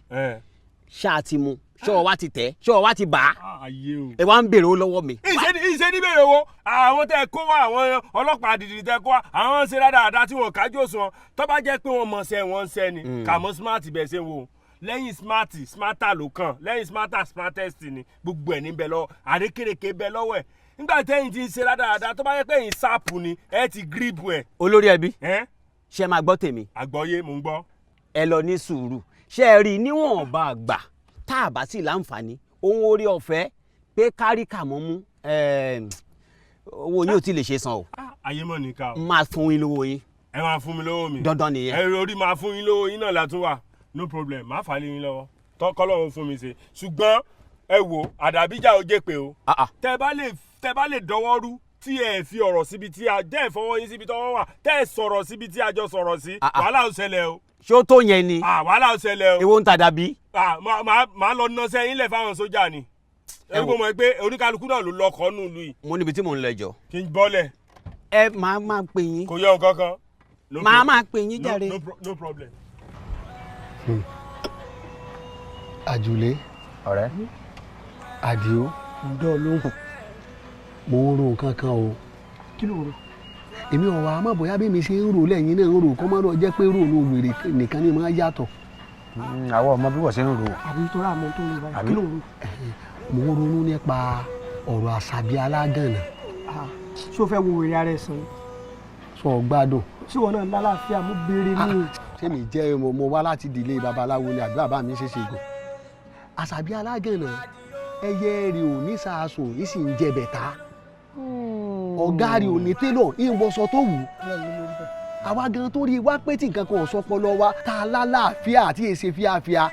Ṣáà ti mú, ṣọ́ọ̀ wá ti tẹ̀, ṣọ́ọ̀ wá ti bà á, ẹ wá ń béèrè owó lọ́wọ́ mi. Ìṣe ní béèrè owó, àwọn tẹ kó wá, àwọn ọlọ́pàá dìdì tẹ kó wá, àwọn ṣe dáadáa tí wọn kájú òṣùwọ̀n, tó bá jẹ́ pé wọ́n mọ̀ọ́sẹ̀ wọ́n ń ṣẹ́ ni. Kàmọ́ smart bẹ́ẹ̀ ṣe ń wo, lẹ́yìn smart smarter ló kàn, lẹ́yìn smarter smartest ni, gbogbo ẹ̀ ní bẹ lọ́wọ́, àrékèrèké bẹ lọ́wọ́ ẹ̀. Nígbà tẹ́yìn ti ń ṣe dáadáa tó bá yẹ pé ẹ̀yin sáàpù ni ẹ ti gírípù ẹ̀. Olórí ẹbí, ṣé máa gbọ́ tèmi? Àgbọ́yé, mò ń gbọ́. Ẹ lọ ní sùúrù, ṣé ẹ rí i níwọ̀nba àgbà tá a bá sì láǹfààní ohun orí ọ̀fẹ́ pé kárí Kàmọ́ mú, owó yín ò tí ì lè ṣe san o. Ayé mọ̀ nìka o. Máa fún yín lówó yín. Ẹ máa fún mi lówó mi. Dandan nìyẹn. Ẹ orí máa fún yín lówó yín náà látún wà, no problem, má fà á lé yín lọ́wọ́ tọkọlọ́run fún mi ṣe. Ṣùgbọ́n ẹ wo àdàbíjà ò jẹ́ pé o, tẹ bá lè dọwọ́ rú tí ẹ fi ọ̀rọ̀ síbi tí a jẹ́ ìfọwọ́ yín síbi tọ́wọ́ wà, tẹ́ ẹ sọ̀rọ̀ síbi tí a jọ sọ̀rọ̀ sí, wàhálà ò ṣẹlẹ̀ o. Ṣé ó tó yẹn ni? Wàhálà ò ṣẹlẹ̀ o. Èwo ń tàdà bí? Màá lọ ná sẹ́yìn lẹ̀ fáwọn sójà ni. Ẹ kò mọ̀ pé oníkálukú náà ló lọkọ̀ nù lù yìí. Mo níbi tí mò ń lọ ẹjọ́. Kí n bọ́lẹ̀. Ẹ máa máa pè yín. Kò yọ nǹkan kan. Máa máa pè yín jàre. No problem. Àjùlé. Ọ̀rẹ́. Àdìó. Ǹdọ́ lóhùn. Mo ń ro nǹkan kan o. Kí ló ń ro? Èmi ò wá mọ̀ bóyá bí mi ṣe ń rò lẹ́yìn náà ń rò kọ́ mọ́ lọ jẹ́ pé ròònù wèrè nìkan ni máa yàtọ̀. Àwọn ọmọ bí wọ́n ṣe ń rò. Àbí tó rà mọ́ tó ń rò báyìí, kí ló ń rò? Mo ń ronú nípa ọ̀rọ̀ Àṣàbí alágànná. Ṣé o fẹ́ wo wèrè ara ẹ̀ sàn ni? Sọ gbádùn. Ṣé ìwọ náà lálàáfíà? Mo béèrè ní. Ṣé mi jẹ́ mo wá láti ìdílé babaláwo ni àbí bàbá mi ṣe ṣègùn? Àṣàbí alágànná, ẹyẹ rẹ̀ ò ní sàásùn, ì sì ń jẹ bẹ̀tà. Ọ̀gá rẹ̀ ò ní télọ̀, ìwọṣọ tó wù ú. Àwa gan tó rí wá pé tí nǹkan kan ò sọpọlọ wa tá a lálàáfíà àti èsè fíafíà.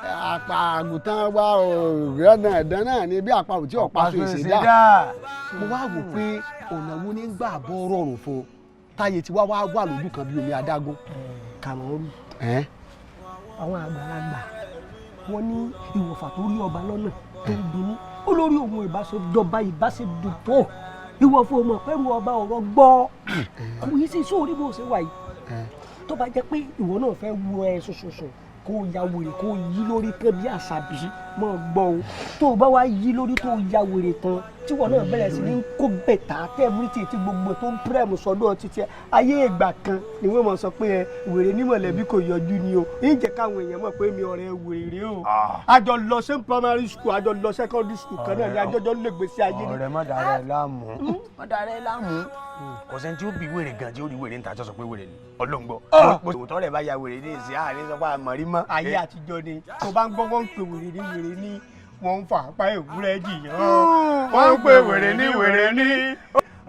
Àpà àgùntàn wa ọ̀rẹ́ náà dán náà ni bí àparò tí ọ̀pá so èsè dá. Mo wá wò pé ọ̀nà wo ní gbà bọ́ rọrùn fún un táyé tí wá wá wà lójú kan bí omi adágún. Kàmọ́rù, àwọn àgbàlagbà wọ́n ní ìwọ̀fà tó rí ọba lọ́nà tó ń dunnú olórí òun ìbáṣedọba ìbáṣedùtò ìwọ̀fà ọmọ pẹ̀lú ọba ọ̀rọ̀ gbọ́ kò yí sí sórí bó ṣe wà yìí. Tó bá jẹ́ pé ìwọ náà fẹ́ wú ẹ ṣoṣoṣo kó ya wèrè kó yí lórí tán bí Àṣàbí mọ́ gbọ́ o, tó o bá wá yí lórí tó ya wèrè tán tí ìwọ náà bẹ̀rẹ̀ sí ní kó bẹ̀tà tẹ́ẹ̀mùtì tí gbogbo tó ń pírẹ̀mù sọ́dọ̀ títí ayé ìgbà kan ni wọ́n mọ̀ sọ pé ẹ wèrè ní mọ̀lẹ́bí kò yọjú ni o. Ń jẹ́ káwọn èèyàn mọ̀ pé mi ọ̀rẹ́ wèrè o. A jọ lọ same primary school, a jọ lọ secondary school kan náà ni, a jọjọ lè gbèsè ayé ni. Ọ̀rẹ́, má dàrẹ́ láàmú, má dàrẹ́ láàmú. Kò sẹ́ni tí ó bí wèrè gan tí ó rí wèrè níta tó sọ pé wèrè ni ọlọ́ngbọ́. Òótọ́ rẹ̀ bá ya wèrè ní ìsìn àárín sọ pé àmọ́ rí mọ́. Ayé àtijọ́ ni tó bá ń gbọ́ wọ́n ń pè wèrè ní wèrè ní wọ́n ń fà apá ewúrẹ́ jìyàn. Wọ́n ń pè wèrè ní wèrè ní.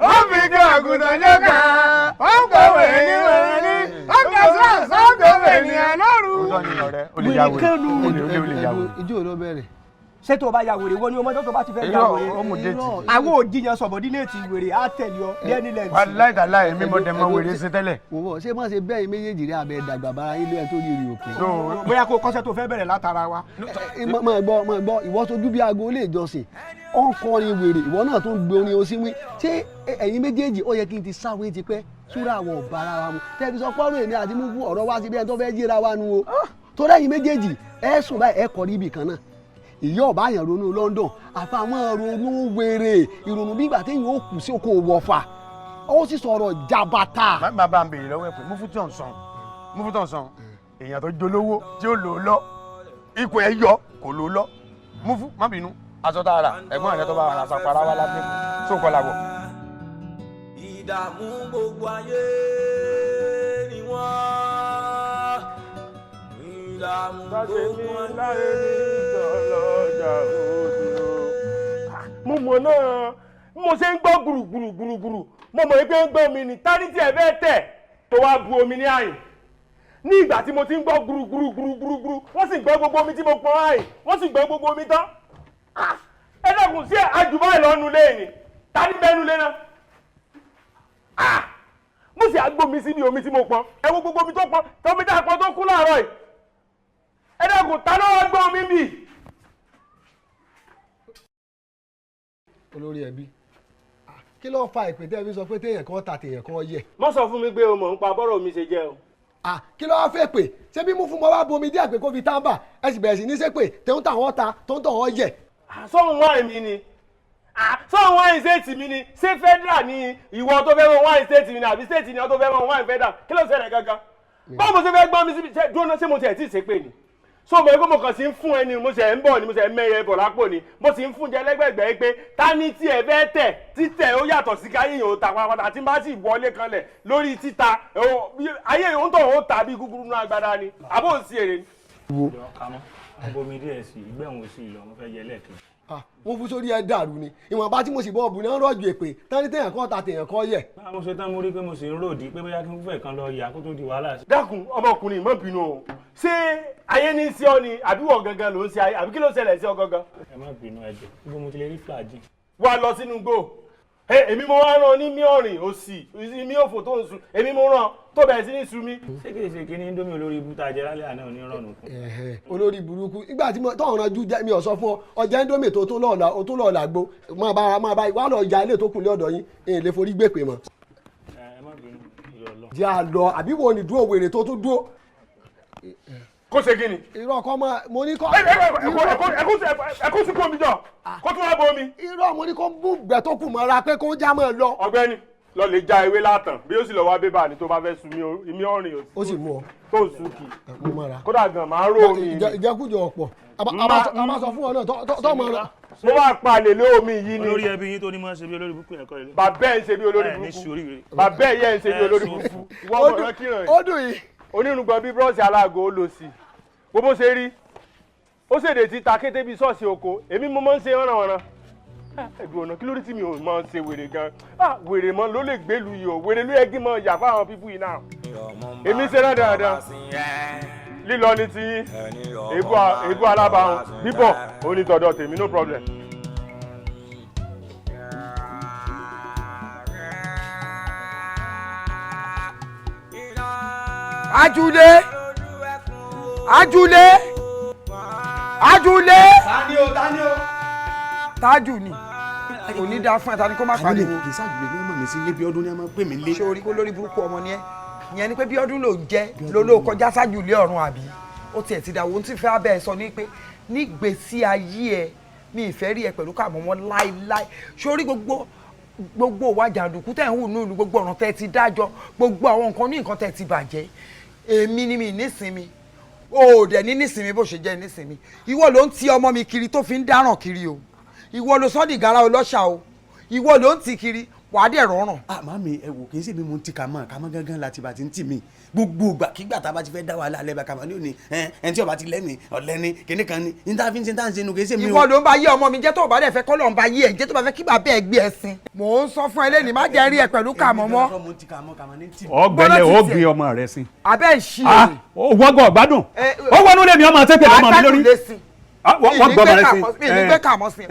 Ó fi kí àgùntàn jẹ́ ká. Wọ́n ń pè wèrè ní wèrè ní. Ó kà sí àṣà ènìyàn lóru. Òótọ́ ni ọ̀rẹ́, ó lè ya wèrè. Ó lè ya wèrè. Ijó ló bẹ̀rẹ̀. Ṣé tó o bá ya wèrè wọ́n ní ọmọdé tó bá ti fẹ́ ya wèrè? Ó mú déètì. Àwọn òjìyàn sọ̀bọ̀dínẹ́ẹ̀tì wèrè á tẹ̀lé ọ dẹ́ni lẹ́ǹtì. Wàláì tàláì èmi mo dẹ̀ mọ wèrè ṣe tẹ́lẹ̀. Wò bọ̀ ṣé má ṣe bẹ́ẹ̀ méjèèjì rí abẹ́ dàgbà bára ilé ẹ̀ tó rí rí òkè. Bóyá kó kọ́ṣẹ́ tó fẹ́ bẹ̀rẹ̀ látara wa. Máa gbọ́, máa gbọ́, ìwọ sojú bí aago ilé ìjọsìn ó ń kọrin wèrè, ìwọ náà tó ń gbé orin osínwín. Ṣé ẹ̀yin méjèèjì ó yẹ kí n ti sáwé ti pẹ́ súra àwọn ọ̀bà ara wa mu tẹ́bi sọ pọ́nrún èmi àti mú fún ọ̀rọ̀ wá sí bí ẹni tó fẹ́ jíra wa nu o. Torí ẹ̀yin méjèèjì ẹ sùn báyìí ẹ kọrí ibì kan náà. Ìyá ọba yẹn ronú London àfàwọn ronú wèrè ìrònú bí ìgbà téèyàn ó kù sí oko wọ̀fà ó sì sọ̀rọ̀ jàbàtà. Má bá ń béèrè lọ́wọ́ ẹ̀ pé mufu tó ń sàn èèyàn tó jolówó tí ó lò ó lọ ikùn ẹ̀ yọ kò lò ó lọ. Mufu, má bínú, aṣọ tá a rà ẹ̀gbọ́n rẹ̀ tó bá ra sapara wá látẹ̀kù sókò làwọ̀. Ìdààmú gbogbo ayé ni wọ́n ìdààmú gbogbo ayé. Mo mọ̀ náà, mo ṣe ń gbọ́ gbùrùgbùrùgbùrù, mo mọ̀ pé ń gbọ́ mi ní tání tí ẹ fẹ́ tẹ̀ tó wá bu omi ní àyìn. Ní ìgbà tí mo ti ń gbọ́ gbùrùgbùrùgbùrù, wọ́n sì gbọ́ gbogbo omi tí mo pọn àyìn, wọ́n sì gbọ́ gbogbo omi tán. Ẹ dẹ́kun, sí àjùbá ìlọ́nu lé ní tání bẹ́nu lé náà? Mo sì àgbo mi síbi omi tí mo pọn, ẹ wo gbogbo omi tó pọn tọ́mi tá a pọn tó kú láàárọ̀ yìí. Ẹ dẹ́kun, ta ló wá gbọ́ omi bì? Olórí ẹbí, kí ló fa ìpè tẹ́ ẹ fi sọ pé téèyàn kan ta téèyàn kan yẹ? Má sọ fún mi pé o mọ̀ ń pa bọ́rọ̀ mi ṣe jẹ́ o. Kí ló wá fẹ́ pè? Ṣé bí mú fún mọ́ wá bomi díẹ̀ pé kó fi tábà, ẹ sì bẹ̀rẹ̀ sí ní ṣépè tẹ̀hún táwọn ta tó ń tọ̀ wọ́n yẹ. Sọ́hun wáìn mi ni, sọ́hun wáìn state mi ni. Ṣé federal ni ìwọ tó fẹ́ mọ wáìn state mi ni, àbí state ni ọ tó fẹ́ mọ wáìn federal? Kí ló ṣẹlẹ̀ gangan? Báwo mo ṣe fẹ́ gbọ́n mi síbi ṣe dúró náà? Ṣé mo tiẹ̀ tí ì ṣe pé ni so mo ẹgbẹ́ mo kàn sí ń fún ẹni mo ṣe ń bọ̀ ni mo ṣe ń mẹ́yẹ bọ̀ lápò ni mo sì ń fún jẹ lẹ́gbẹ̀gbẹ́ pé ta ni tí ẹ fẹ́ tẹ̀? Títẹ̀ ó yàtọ̀ sí káyé yìí ó ta pátápátá. Tí n bá sì wọlé kanlẹ̀ lórí títa, ayé yìí ó ń tọ̀ ó ta bí gúgúrú náà agbada ni àbó ń sí èrè ni. Wo. Kamọ́, mo bomi díẹ̀ sí ìgbẹ́ òun sí lọ, mo fẹ́ jẹ lẹ́ẹ̀kejì. Wọ́n fún sórí ẹ dàrú ni. Ìwọ̀nba tí mo sì bọ́ ọ̀bùn náà rọ̀jò èpè tán ní téèyàn kan ta téèyàn kan yẹ. Báwo mo ṣe tán, mo rí pé mo sì ń ròdì pé bóyá kí n fẹ́ kan lọ yà kó tó di wàhálà. Dákun ọmọkùnrin, má bínú o. Ṣé ayé ní í sí ọ ni, àbí wọ gangan ló ń ṣe ayé, àbí kí ló ṣẹlẹ̀ sí ọ gangan? Ẹ má bínú, ẹ jọ̀ọ́, ibo mo ti lè rí flagyl? Wá lọ sínú igbó. Èmi mo wá rán ní mí ọ̀rìn òsì mí òfò tó ń sun, èmi mo rán tó bẹ̀rẹ̀ sí ní sun mí. Ṣé kìí ṣe kí ní Indomie olórí ibú tá a jẹ lálẹ́ àná onírọ̀rùn fún? Olórí burúkú, ìgbà tí tọ́hún ranjú jẹ́ mi ò sọ fún ọ ọjà Indomie tó tún lọ́ọ̀la ó tún lọ́ọ̀la gbó máa bá máa bá wà lọ ya ilé tó kù lé ọ̀dọ̀ yín, èyí lè forí gbèpè mọ́. Ẹ má bínú, ìrọ̀ lọ. Jẹ́ à lọ, àbí wo ni dúró wèrè tó tún dúró. Kó ṣe kí ni. Irọ́ kọ́ mọ́ mo ní kọ́. Ẹkún sí kó mi jọ kó tún wá bo mi. Irọ́ mo ní kó bú gbẹ tó kù mọ́ra pé kó já mọ́ lọ. Ọ̀gbẹ́ni lọ lè já ewé látàn bí ó sì lọ wá bébà ni tó bá fẹ́ sun mi ọ̀rìn òsì. Ó sì mú ọ. Tó ń sun kì. Mú mọ́ra. Kódà gan máa ró omi yìí. Ìjẹkújẹ ọ̀pọ̀ a máa sọ fún ọ náà tọ́ mọ́ ra. Mo máa pa àlè lé omi yìí ni. Olórí ẹbí yín tó ní máa ṣe bí olórí burúkú yẹn kọ́ ilé. Bàbá ẹ̀ ń ṣe bí olórí burúkú. Bàbá ẹ̀ yẹn ń ṣe bí olórí burúkú. Ìwọ ọmọ rẹ kíran yìí. Ó dùn yìí. Onírùngbọ̀n bíi búrọ́ọ̀sì aláàgọ́ ó lò sí. Bó bó ṣe rí ó ṣèdè tí ta kété bíi ṣọ́ọ̀ṣì oko èmi mo máa ń ṣe wọ́nranwọ̀nran. Ẹ̀dùn ọ̀nà kí ló dé tí mi ò máa ń ṣe wèrè gan. Wèrè mọ́ ló lè gbélu yìí o, wèrè ló yẹ kí n máa yà fáwọn pípú yìí náà. Èmi ṣe náà dáadáa. Lílọ ní ti èébú alábàáhùn bíbọ̀ onítọ̀dọ̀ tèmi, no problem. Ajule, Ajule, Ajule. Tani o, tani o. Tájù ni kò ní dáa fún ẹ, tani kó má pariwo. Kì í ṣàjùlé ní ọmọ mi sí ilé, Bíọ́dún ní ọmọ pè mí lé. Ṣé orí kó lórí burúkú ọmọ ni ẹ? Ìyẹn ni pé Bíọ́dún ló ń jẹ́ lóló kọjá sájú ilé ọ̀run àbí? Ó tiẹ̀ ti dà wọ́n tí fẹ́ abẹ́ ẹ sọ ní pé nígbèsí ayé ẹ mi ìfẹ́ rí ẹ pẹ̀lú káàmọ́ wọn láéláé. Ṣé orí gbogbo wa jàǹdùkú tẹ̀ ń hù ní ìlú, gbogbo ọ̀ràn tẹ̀ ti dájọ́, gbogbo àwọn nǹkan ní nǹkan tẹ̀ ti bàjẹ́, èmi ni mi nísinmi, o ò dẹ̀ ní nísinmi bó ṣe jẹ́ nísinmi. Ìwọ ló ń ti ọmọ mi kiri tó fi ń dáràn kiri o, ìwọ ló sọ́ dìgárà ọlọ́ṣà o, ìwọ ló ń ti kiri, wàá dẹ̀ rọrùn. Màmí ẹ wò, kì í ṣe mi mo ń ti kàmọ́ kàmọ́ gángan láti bàtí ń tì mí. Gbogbo ìgbàkigbà tá a bá ti fẹ́ dá wàhálà alẹ́ bá kàmọ́ ní òní ẹni tí ó bá ti lẹ́mìí ọ̀lẹ́ni kìnní kan ní ní tá a fi ń ṣe tá a ń ṣe nu, kì í ṣe mi o. Ìwọ ló ń bá yé ọmọ mi jẹ́, tó o bá dẹ̀ fẹ́ kọ́ ló ń bá yé ẹ̀ jẹ́, tó bá fẹ́ kí bàbá ẹ̀ gbé ẹ sin. Mò ń sọ fún ẹ lẹ́nìí, má jẹ́ rí ẹ pẹ̀lú kàmọ́ mọ́. Ọgbẹ́lẹ̀ ó gbé ọmọ rẹ sí. Abẹ́ ń ṣí èrè. Wọ́n gbọ́ gbádùn. Ó wọnú lèmi ọmọ tẹ́tẹ̀ lọ́mọ mi lórí. Wọ́n gbọ́ ọmọ rẹ sí. Mi ní gbé kàmọ́ sí.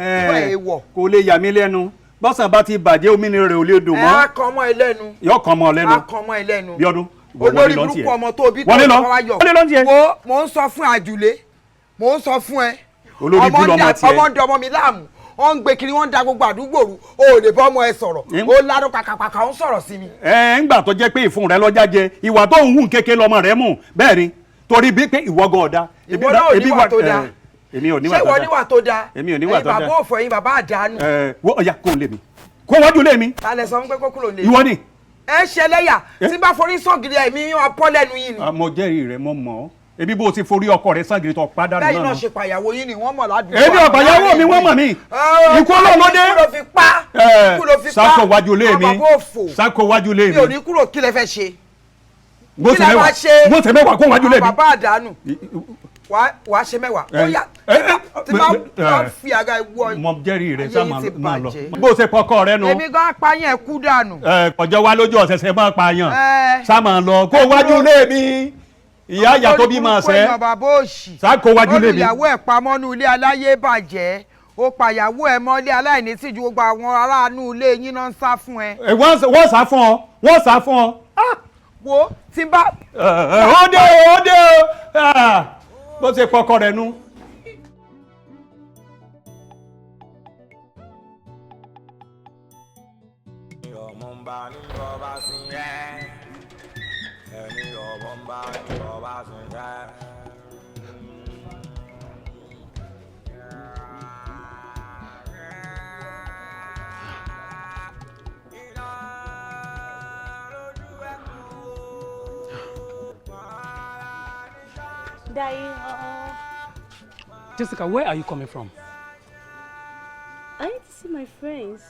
Kò lè yà mí lẹ́nu. Bọ́sàn bá ti bàjẹ́, omi ni rẹ̀ ò lè dùn mọ́. Ẹ á kan ọmọ ẹ lẹ́nu. Yọ kan ọmọ lẹ́nu. Á kan ọmọ ẹ lẹ́nu. Bíọ́dún, olórí burúkú ọmọ tó bí tó wá yọ. Wo, mò ń sọ fún Àjùlé, mò ń sọ fún ẹ. Olórí bú lọmọ tiẹ̀. Ọmọ ń dọmọ mi láàmú, wọ́n ń gbé kiri, wọ́n ń da gbogbo àdúgbò rú, o ò lè bọ́ ọmọ ẹ sọ̀rọ̀, ó ládùn kàkàkàkà ó ń sọ̀rọ̀ sí mi. Ẹ ń gbà tó jẹ́ pé ìfun rẹ lọ́jà jẹ, ìwà tó ń hùn kéke lọmọ rẹ mú bẹ́ẹ̀ ni, torí bí pé ìwọ gan ọ̀dà. Ìwọ náà ò níwà tó dáa. Èmi ò níwà tó dáa. Ṣé ìwọ níwà tó dáa? Èmi ò níwà tó dáa. Ẹ̀yin bàbá òfò, ẹ̀yin bàbá àdánù. Ẹ wọ ọ̀yà kó lè mi, kó wájú lé mi. Ta lẹ sọ fún pé kó kúrò lé mi? Ìwọ ni. Ẹ ṣe lẹ́yà tí bá forí sọ́gìrì ẹ̀mí yín wá pọ́ lẹ́nu yín ni. Mo jẹ́rìí rẹ, mo mọ̀ ọ́, ebi bó o ti forí ọkọ rẹ ságìrì tó padà náà. Bẹ́ẹ̀ náà ṣe pàyàwó yín ni wọ́n mọ̀ ládùúgbò. Èmi ọ̀pàyàwó mi wọ́n mọ̀ mí. Ikú Ọlọ́run ló dé. Ikú ló fi pa. Ikú ló fi pa. Sáko wájú lé mi. Sáko wájú lé mi. Mi ò ní kúrò, kí lẹ fẹ́ ṣe? Kí lẹ máa ṣe? Mo ṣe mẹ́wàá kó wájú lé mi. Bàbá àdánù, wàá ṣe mẹ́wàá. Ó yá, tí bá fi àga ìwọ. Mo jẹ́rìí rẹ, sá máa lọ. Bó ṣe pọkọ rẹ nu. Èmi gan apáyàn kú dànù. Kọjọ wa lójú ọ̀sẹ̀sẹ̀ máa pààyàn. Sá máa lọ kó wájú lé mi. Ìyá ìyá tó bí máa ṣẹ́. Sá kó wájú lé mi. Olùyàwó ẹ̀ pamọ́ nú ilé aláyé bàjẹ́, ó pàyàwó ẹ̀ mọ́lé aláìní tìjú, gbogbo àwọn aráàánú ilé yín náà ń sá fún ẹ. Wọ́n sá fún ọ, wọ́n sá fún ọ. Wo tí n bá. Ó dé o, ó dé o, bó ṣe pọkọ rẹ nu. Jessica, where are you coming from? I need to see my friends.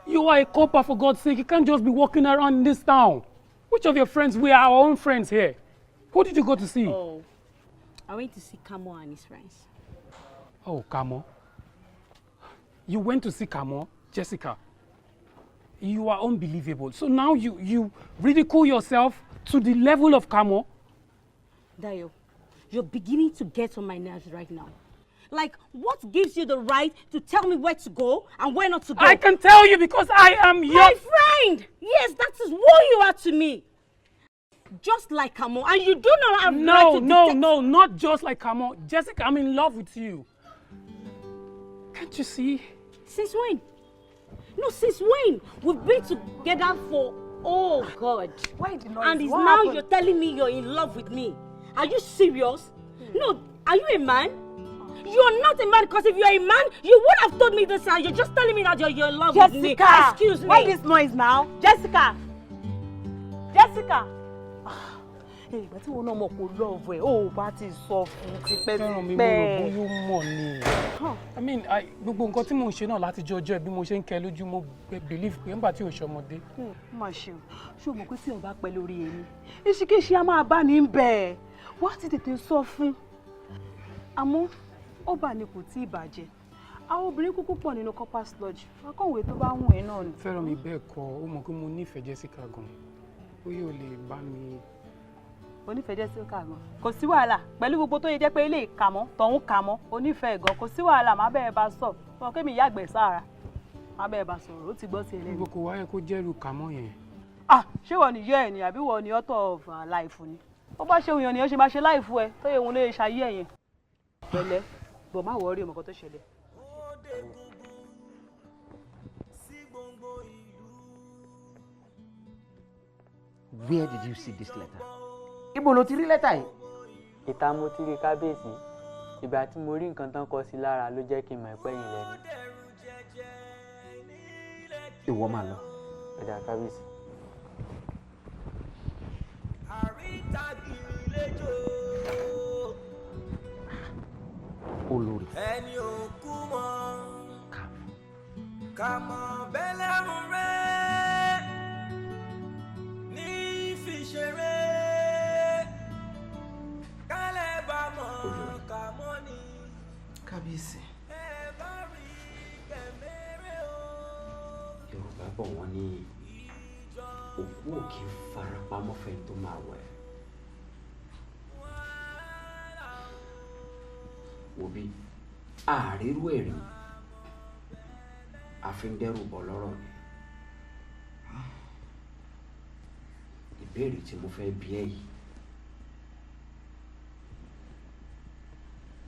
You are a copper, for God's sake. You can't just be walking around in this town. Which of your friends? We are our own friends here. Who did you go to see? Oh, I went to see Kamo and his friends. Oh, Kamo. You went to see Kamo? Jessica, you are unbelievable. So now you ridicule yourself to the level of Kamo? Dayo, you're beginning to get on my nerves right now. Like, what gives you the right to tell me where to go and where not to go? I can tell you because I am your... My friend! Yes, that is what you are to me. Just like Kamo, and you do not have the right to No, no, not just like Kamo. Jessica, I'm in love with you. Can't you see? Since when? No, since when? We've been together for... Oh, God. Why the noise? And it's What now happened? You're telling me you're in love with me. Are you serious? No, are you a man? You're not a man, because if you're a man, you would have told me this, and you're just telling me that you're in love with me. Jessica! Excuse me. Why this noise now? Jessica! Jessica! Ìgbà tí wọn náà mọ̀ kó love ẹ̀, ó bá ti sọ fún tipẹ́tipẹ́. Fẹ́ràn mi, mo rò bóyá ó mọ̀ ni. I mean, gbogbo nǹkan tí mò ń ṣe náà láti jọ ọjọ́ ẹ̀ bí mo ṣe ń kẹ́ lójú, mo believe pé nígbà tí ò ṣọmọdé. Má ṣe o, ṣé o mọ̀ pé tí o bá pẹ́ lórí èmi, ìṣìkèṣì a máa bá ní bẹ̀ ẹ́, wá ti tètè sọ fún. Àmọ́ ó bà ní kò tí ì bàjẹ́. Àwọn obìnrin kúkú pọ̀ nínú Corpus Lodge, akọ̀wé tó bá wùn ẹ́ náà ni. Fẹ́ràn mi, bẹ́ẹ̀ kọ́, ó mọ̀ pé mo nífẹ̀ẹ́ Jessica gan. Bóyá o lè bá mi. Onífẹ̀ẹ́ Jessica gan, kò sí wàhálà pẹ̀lú gbogbo tó yẹ jẹ́ pé ilé ìkàmọ́ tọ̀hún kàmọ́ onífẹ̀ẹ́ gan, kò sí wàhálà, má bẹ́ẹ̀ bá sọ wọn kémi ìyá àgbẹ̀ sára, má bẹ́ẹ̀ bá sọ̀rọ̀, ó ti gbọ́ sí ẹlẹ́nu. Gbogbo kò wáyé kó jẹ́rù kàmọ́ yẹn. Ah, ṣé wọ́n ní yẹ́ ẹ̀ ni àbí wọ́n ní author of life ni? Ó bá ṣe òyìn nìyẹn ṣe máa ṣe láìfù ẹ tó yẹ òun lè ṣayé ẹ̀ yẹn. Pẹ̀lẹ́, bọ̀ má wọrí ọmọ kan tó ṣẹlẹ̀. Where did you see this letter? Ibo ló ti rí lẹ́tà yìí? Ìta mo ti rí, kábíyèsí. Ìgbà tí mo rí nǹkan tán kọ sí lára ló jẹ́ kí n mọ̀ pé ẹ̀yin lẹ́ni. Ìwọ máa lọ. Ó dáa, kábíyèsí. Àrítàgìrì lẹ́jọ́. Olórí. Ẹni òkú mọ́ ká mọ̀ bẹ́lẹ́rù rẹ̀ ní fi ṣeré kálẹ̀ bá mọ̀ ká mọ́ ni. Kábíyèsí. Yorùbá bọ̀, wọ́n ní òkú ò kí ń farapamọ́ fẹ́ni tó máa wẹ̀. Òbí àárírú ẹ̀rí àfi ń dẹ́rù bọ̀ lọ́rọ̀ ni. Ìbéèrè tí mo fẹ́ bi ẹ́ yìí,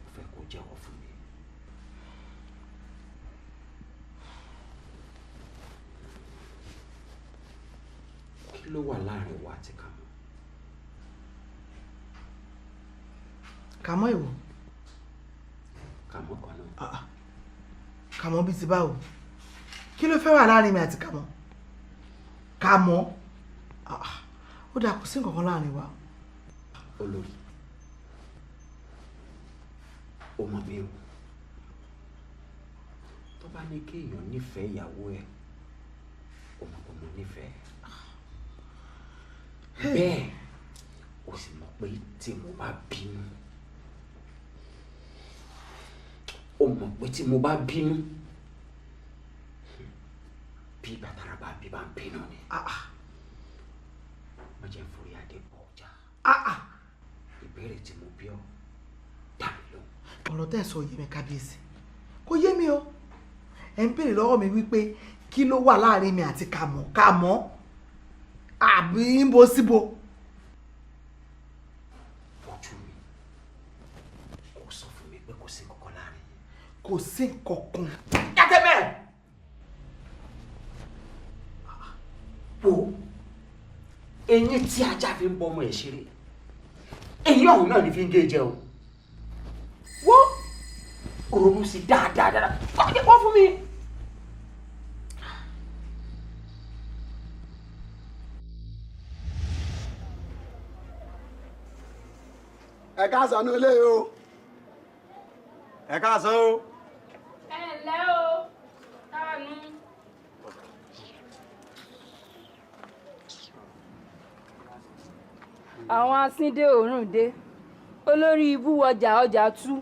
mo fẹ́ kó jẹ́wọ́ fún mi. Kí ló wà láàrin wa àti Kàmọ́? Kàmọ́ ìwọ? Kàmọ́ kan náà. Kàmọ́ bíi ti báwo? Kí ló fẹ́ wà láàrin mi àti Kàmọ́? Kàmọ́? Ó dà, kò sí nǹkan kan láàrin wa. Olórí, ó mọ̀ mí o. Tó bá ní kéèyàn nífẹ̀ẹ́ ìyàwó ẹ̀, ó mọ̀ pé mo nífẹ̀ẹ́ bẹ́ẹ̀. O sì mọ̀ pé tí mo bá bínú, ó mọ̀ pé tí mo bá bínú, bí bàtàrà bá bí bá ń bínú ni. Má jẹ́ forí adé bọ̀ ọjà. Ìbéèrè tí mo bí ọ, dá mi lóhùn. Ọ̀rọ̀ tẹ́ ẹ̀ sọ yé mi, kábíyèsí. Kò yé mi o. Ẹ̀ ń béèrè lọ́wọ́ mi wípé kí ló wà láàrin mi àti Kàmọ́? Kàmọ́ àbí ń bo síbo? Ojú mi, kò sọ fún mi pé kò sí kankan láàrin yín. Kò sí nǹkan kan. Jáde bẹ́ẹ̀. Wo eyín tí ajá fi ń bọ́ ọmọ ẹ̀ ṣeré, eyín ọ̀hún náà ni fi ń gé jẹ o. Wo, ronú sí dáadáa dáadáa, wọ́n fún mi. Ẹ káàsán ní ilé o. Ẹ káàsán o. Ẹ ǹlẹ́ o, táànù. Àwọn asíndé òórùn dé, olórí ibú ọjà ọjà tú,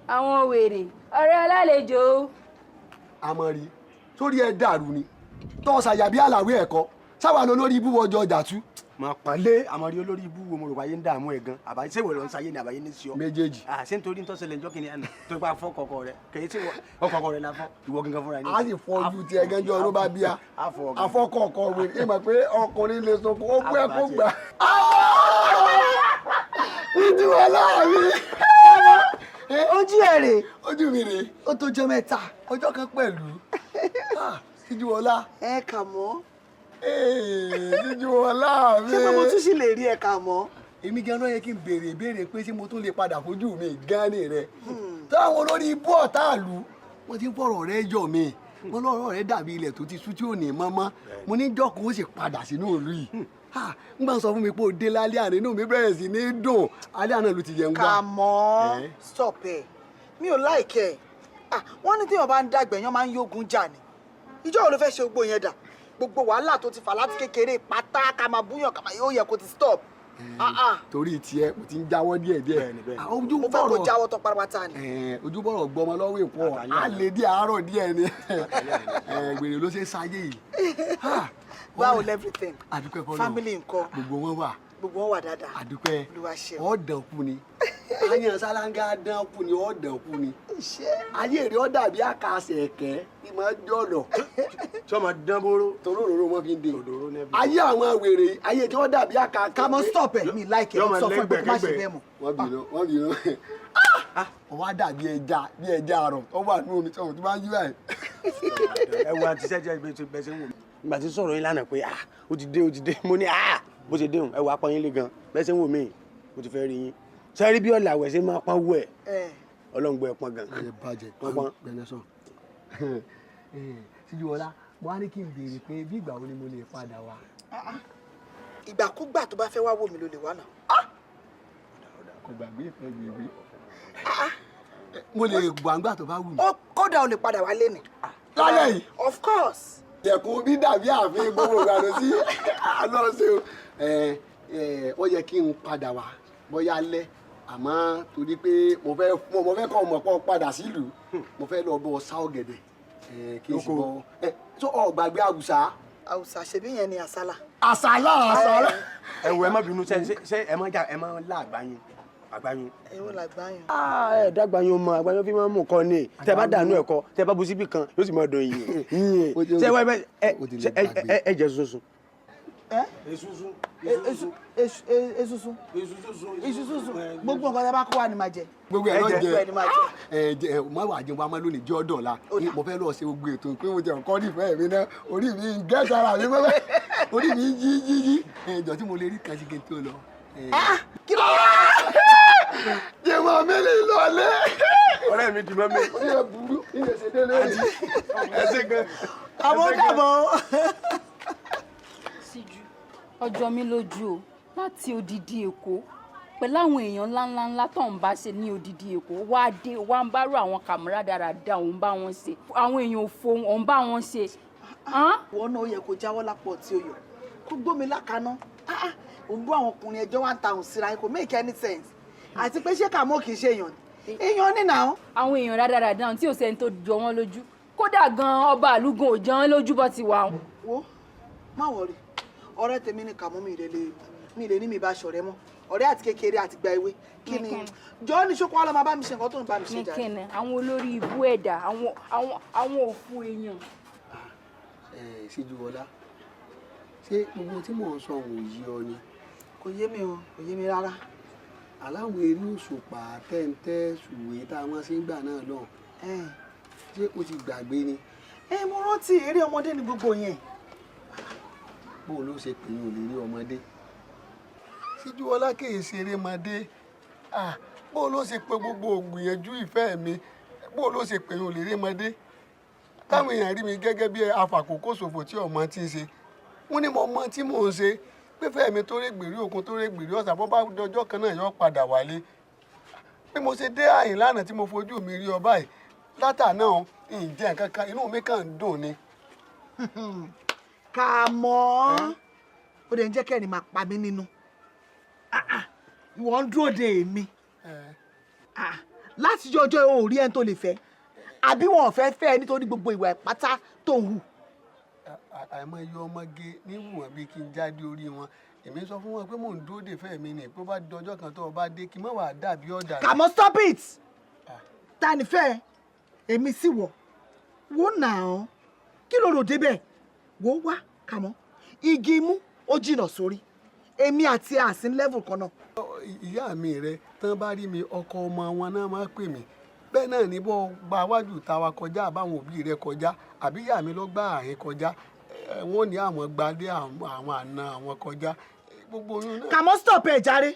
àwọn wèrè ọ̀rẹ́ alálejò o. Àmọ̀rí sórí ẹ dàrú ni tọ́ ṣàyàbí àlàwé ẹ̀kọ́ sáwà lọ lórí ibú ọjọ́ ọjà tú. Mà pọ́nlé àmọ̀rí, olórí ibú wo? Mo rò wáyé ń dààmú ẹ̀ gan. Àbáyé ṣé ìwọ ló ń sayé ni àbáyé ní sí ọ. Méjèèjì. À ṣé nítorí nítorí ṣẹlẹ̀ níjọ́ kìnìún àná tó bá fọ́ kọ̀kọ̀ rẹ kèyí tí ọkọ̀ọ̀kọ̀ rẹ la fọ́ ìwọ gangan fúnra ní. A sì fọ ojú tiẹ̀ gẹ́jọ́ ọdún bá bíya afọ́kọ̀ọ̀kọ̀ wèrè ẹ mọ̀ pé ọkùnrin lè sunkún ó gbé kó gbà. Ìdíwọ̀ láàrin. Ojú ẹ rè. Ojú mi rè. Ó tó jọ mẹ́ta. Ọjọ́ kan pẹ̀lú. Síjúwọlá. Ẹ kà mọ́. Síjúwọlá mi. Ṣé pé mo tún sì lè rí ẹ kà mọ́? Èmi gan ló yẹ kí n béèrè ìbéèrè pé ṣé mo tún lè padà fojú mi gan ni rẹ. Táwọn olórí ibú ọ̀tá àlù wọ́n ti ń fọ̀rọ̀ rẹ yọ̀ mí, wọ́n lọ́rọ̀ rẹ dàbí ilẹ̀ tó ti sú tí ò ní mọ́mọ́. Mo ní jọ́kùn ó sì padà sínú ìlú yìí. N gbà sọ fún mi pé o dé lálẹ́ àná, inú mi bẹ̀rẹ̀ sí ní dùn. Alẹ́ àná ló ti jẹun gbà. Kàmọ́, stop ẹ̀, mi ò like ẹ̀. Wọ́n ní téèyàn bá ń dàgbà, èèyàn máa ń yógun jà ni. Ìjọ́ wo ló fẹ́ ṣe gbogbo yẹn dà? Gbogbo wàhálà tó ti fà láti kékeré pátá, ká máa búyàn, ká máa yóò yẹ kó ti stop. Torí tiẹ̀ mo ti ń jáwọ́ díẹ̀ díẹ̀. Ojú Mo fẹ́ kó jáwọ́ tán pátápátá ni. Ojú bọ̀rọ̀ gbọmọ lọ́wọ́ èpo á lè dí àárọ̀ díẹ̀ ni. Gbèrè ló ṣe sáyé yìí. Báwo everything? Àdúpẹ́ fọlọ́. Family ńkọ́? Gbogbo wọn wà. Gbogbo wọn wà dáadáa. Àdúpẹ́. Olúwa ṣeun. Ọ̀dàn kú ni. Ayan sálángá dán kú ni, ọ̀dàn kú ni. Ayé rẹ̀ ó dàbí àkàsẹ̀ ẹ̀kẹ́ tí máa jọ̀lọ̀. Tí wọ́n máa dán bóró. Torí òróró wọn fi ń de. Ayé àwọn wèrè ayé tí wọ́n dàbí àkàsẹ̀. Kàmọ́, stop ẹ̀, mi like ẹ̀, sọ fún ẹ pé kó má ṣe bẹ́ẹ̀ mọ́. Wọ́n bínú, wọ́n bínú. Ó wá dàbí ẹja, bí ẹja àrọ̀ tó wà ní omi tí wọ́n bá ń yí báyìí. Ẹ wo àti sẹ́jẹ́ bẹ́ẹ̀ ṣe ń wò mí. Ìgbà tí sọ̀rọ̀ yín lánàá pé ah, ó ti dé, ó ti dé, mo ní ah, bó ṣe déhùn, ẹ wà á pọ́n yín lé gan bẹ́ẹ̀ ṣe ń wò mí, mo ti fẹ́ rí yín. Sẹ́rí bí ọ̀là àwẹ̀ ṣe máa pọ́n wú ẹ̀, ọlọ́ngbọ́ ẹ̀ pọ́n gan. Ẹ bàjẹ́. Pọ́n. Gbẹ̀nẹ́sàn Síjúọlá, mo á ní kí n béèrè pé bí ìgbà wo ni mo lè padà wá. Ìgbàkúgbà tó bá fẹ́ wá wò mí ló lè wá náà. Kò gbàgbé ìfẹ́ gbègbè. Mo lè gbàǹgbà tó bá wù mí. Kódà o lè padà wá léni. Lálẹ́ yìí. Of course. Ẹ̀kún bí dàbí ààfin gbogbo ìgbà lọ sí àlọ́ ṣe o. Ó yẹ kí n padà wá bóyá lẹ́, àmọ́ torí pé mo fẹ́ kọ́ ọmọ pọ̀ padà sílùú, mo fẹ́ lọ bọ́ sá ọ̀gẹ̀dẹ̀ kí n sì bọ́ tó ọ̀ gbàgbé àwùsá. Àwùsá ṣebí yẹn ni àsálà. Àsálà, àsálà. Ẹ wo, ẹ má bínú, ṣe ẹ má jà, ẹ má lá àgbáyún àgbáyún. Èwo làgbáyún? Ẹ dàgbáyún mọ àgbáyún fi máa ń mú kọ ni tẹ bá dànù ẹ̀kọ tẹ bá bu síbì kan yóò sì máa dùn yìnyín yìnyín. Ṣe wá ẹ jẹ sunsun. Esusun, esusun, esusun, gbogbo nǹkan tẹ bá kó wa ni màá jẹ. Gbogbo ẹ lọ jẹ. Gbogbo ẹ ni màá jẹ. Ẹ jẹ má wàá jẹun wa má lónìí jẹ ọdọ la. Mo fẹ́ lọ ṣe gbogbo ètò pé mo jẹ nǹkan nífẹ̀ẹ́ mi náà, orí mi ń gẹ́ sára mi mọ́lẹ̀, orí mi ń yí yí yí. Ẹjọ́ tí mo lè rí kan sí kí n tó lọ. Kí ló jẹ mọ mẹ́lẹ̀ lọlé. Ọ̀rẹ́ mi di mọ́ mi. Orí ẹ burú, ilé ṣe délé. Ẹ ṣe gan. Àmọ́ dàbọ̀. Síjú ọjọ́ mi lójú o, láti odidi Èkó pẹ̀lú àwọn èèyàn ńláńláńlá tó ń bá ṣe ní odidi Èkó, wá dé wá ń bá rú àwọn kàmúrà dáradára, òun bá wọn ṣe, àwọn èèyàn òfò òun bá wọn ṣe. Wọn náà ó yẹ kó jáwọ́ lápò tí ó yọ kó gbómi lákaná. Òun bú àwọn ọkùnrin ẹjọ́ wá ń ta òun síra, kò make any sense. Àti pé ṣé Kàmọ́ kì í ṣe èèyàn ni? Èèyàn ní nàá. Àwọn èèyàn rádaràda tí ò sẹ́ni tó jọ wọ́n lójú, kódà gan-an ọba àlúgùn ò jọ wọ́n lójú bọ́ ti wà. Wo, má wọrí, ọ̀rẹ́ tèmi ni Kàmọ́, mi lè ní mi bá ṣọ̀rẹ́ mọ́. Ọ̀rẹ́ àti kékeré àti gba ewé kí ni jọ ní ṣókó wá lọ máa bá mi ṣe nǹkan tó ń bá mi ṣe jáde. Ní kíni àwọn olórí ibú ẹ̀dá, àwọn òfu èèyàn. Síjúọlá, ṣé gbogbo tí mò ń sọ ò yé ọ ni? Kò yé mi o, kò yé mi rárá. Aláwọ̀ eré òṣùpá tẹ́ǹtẹ́ ṣùwé tá a wọ́n ṣe ń gbà náà lọ, ṣé o ti gbàgbé ni? Ẹ mo rántí, eré ọmọdé ni gbogbo yẹn. Bó ló ṣe pè é, ò lè rí ọmọdé. Síjúọlá kì í ṣeré ọmọdé. Bó ló ṣe pé gbogbo ògbìyànjú ìfẹ́ mi, bó ló ṣe pè é, ò lè rí ọmọdé. Táwọn èèyàn rí mi gẹ́gẹ́ bí afàkókò ṣòfò tí ọmọ ti ń ṣe. Wọ́n ní mo mọ tí mò ń ṣe. Pífẹ́ mi tó rè gbèrú òkun tó rè gbèrú ọ̀sà, bó bá dọjọ́ kan náà yóò padà wálé. Bí mo ṣe dé àyìn lánàá tí mo fojú mi rí ọ báyìí, látà náà ǹjẹ́ nǹkan kan inú mi kàn ń dùn ni. Kàmọ́, ó dẹ̀ ń jẹ́ kẹ́rin máa pa mí nínú. Ìwọ ń dúró de èmi láti jọ ọjọ́ ò rí ẹni tó lè fẹ́, àbí wọn ò fẹ́ fẹ́ ẹ nítorí gbogbo ìwà ìpátá tó ń hù. Àìmọye ọmọge níwọ̀n bíi kí n jáde orí wọn, èmi sọ fún wọn pé mò ń dúró de fẹ́ mi ni, pé bá dọjọ́ kan tó o bá dé kí n má wàá dàbí ọ̀dà. Kàmọ́, stop it! Ta ni fẹ́ èmi sì wọ̀ wò náà, kí ló rò débẹ̀? Wò wá Kàmọ́, igi imú ó jìnnà sórí, èmi àti àsín level kan náà. Ìyá mi rẹ tán bá rí mi, ọkọ ọmọ wọn náà máa pè mí bẹ́ẹ̀ náà ní bọ́ gba wájú tàwa kọjá, àbáwọn òbí rẹ kọjá, àbí ìyá mi ló gbá àárín kọjá, wọ́n ní àwọn gbadé àwọn àna àwọn kọjá, gbogbo oyún náà. Kàmọ́, stop ẹ̀ jàre.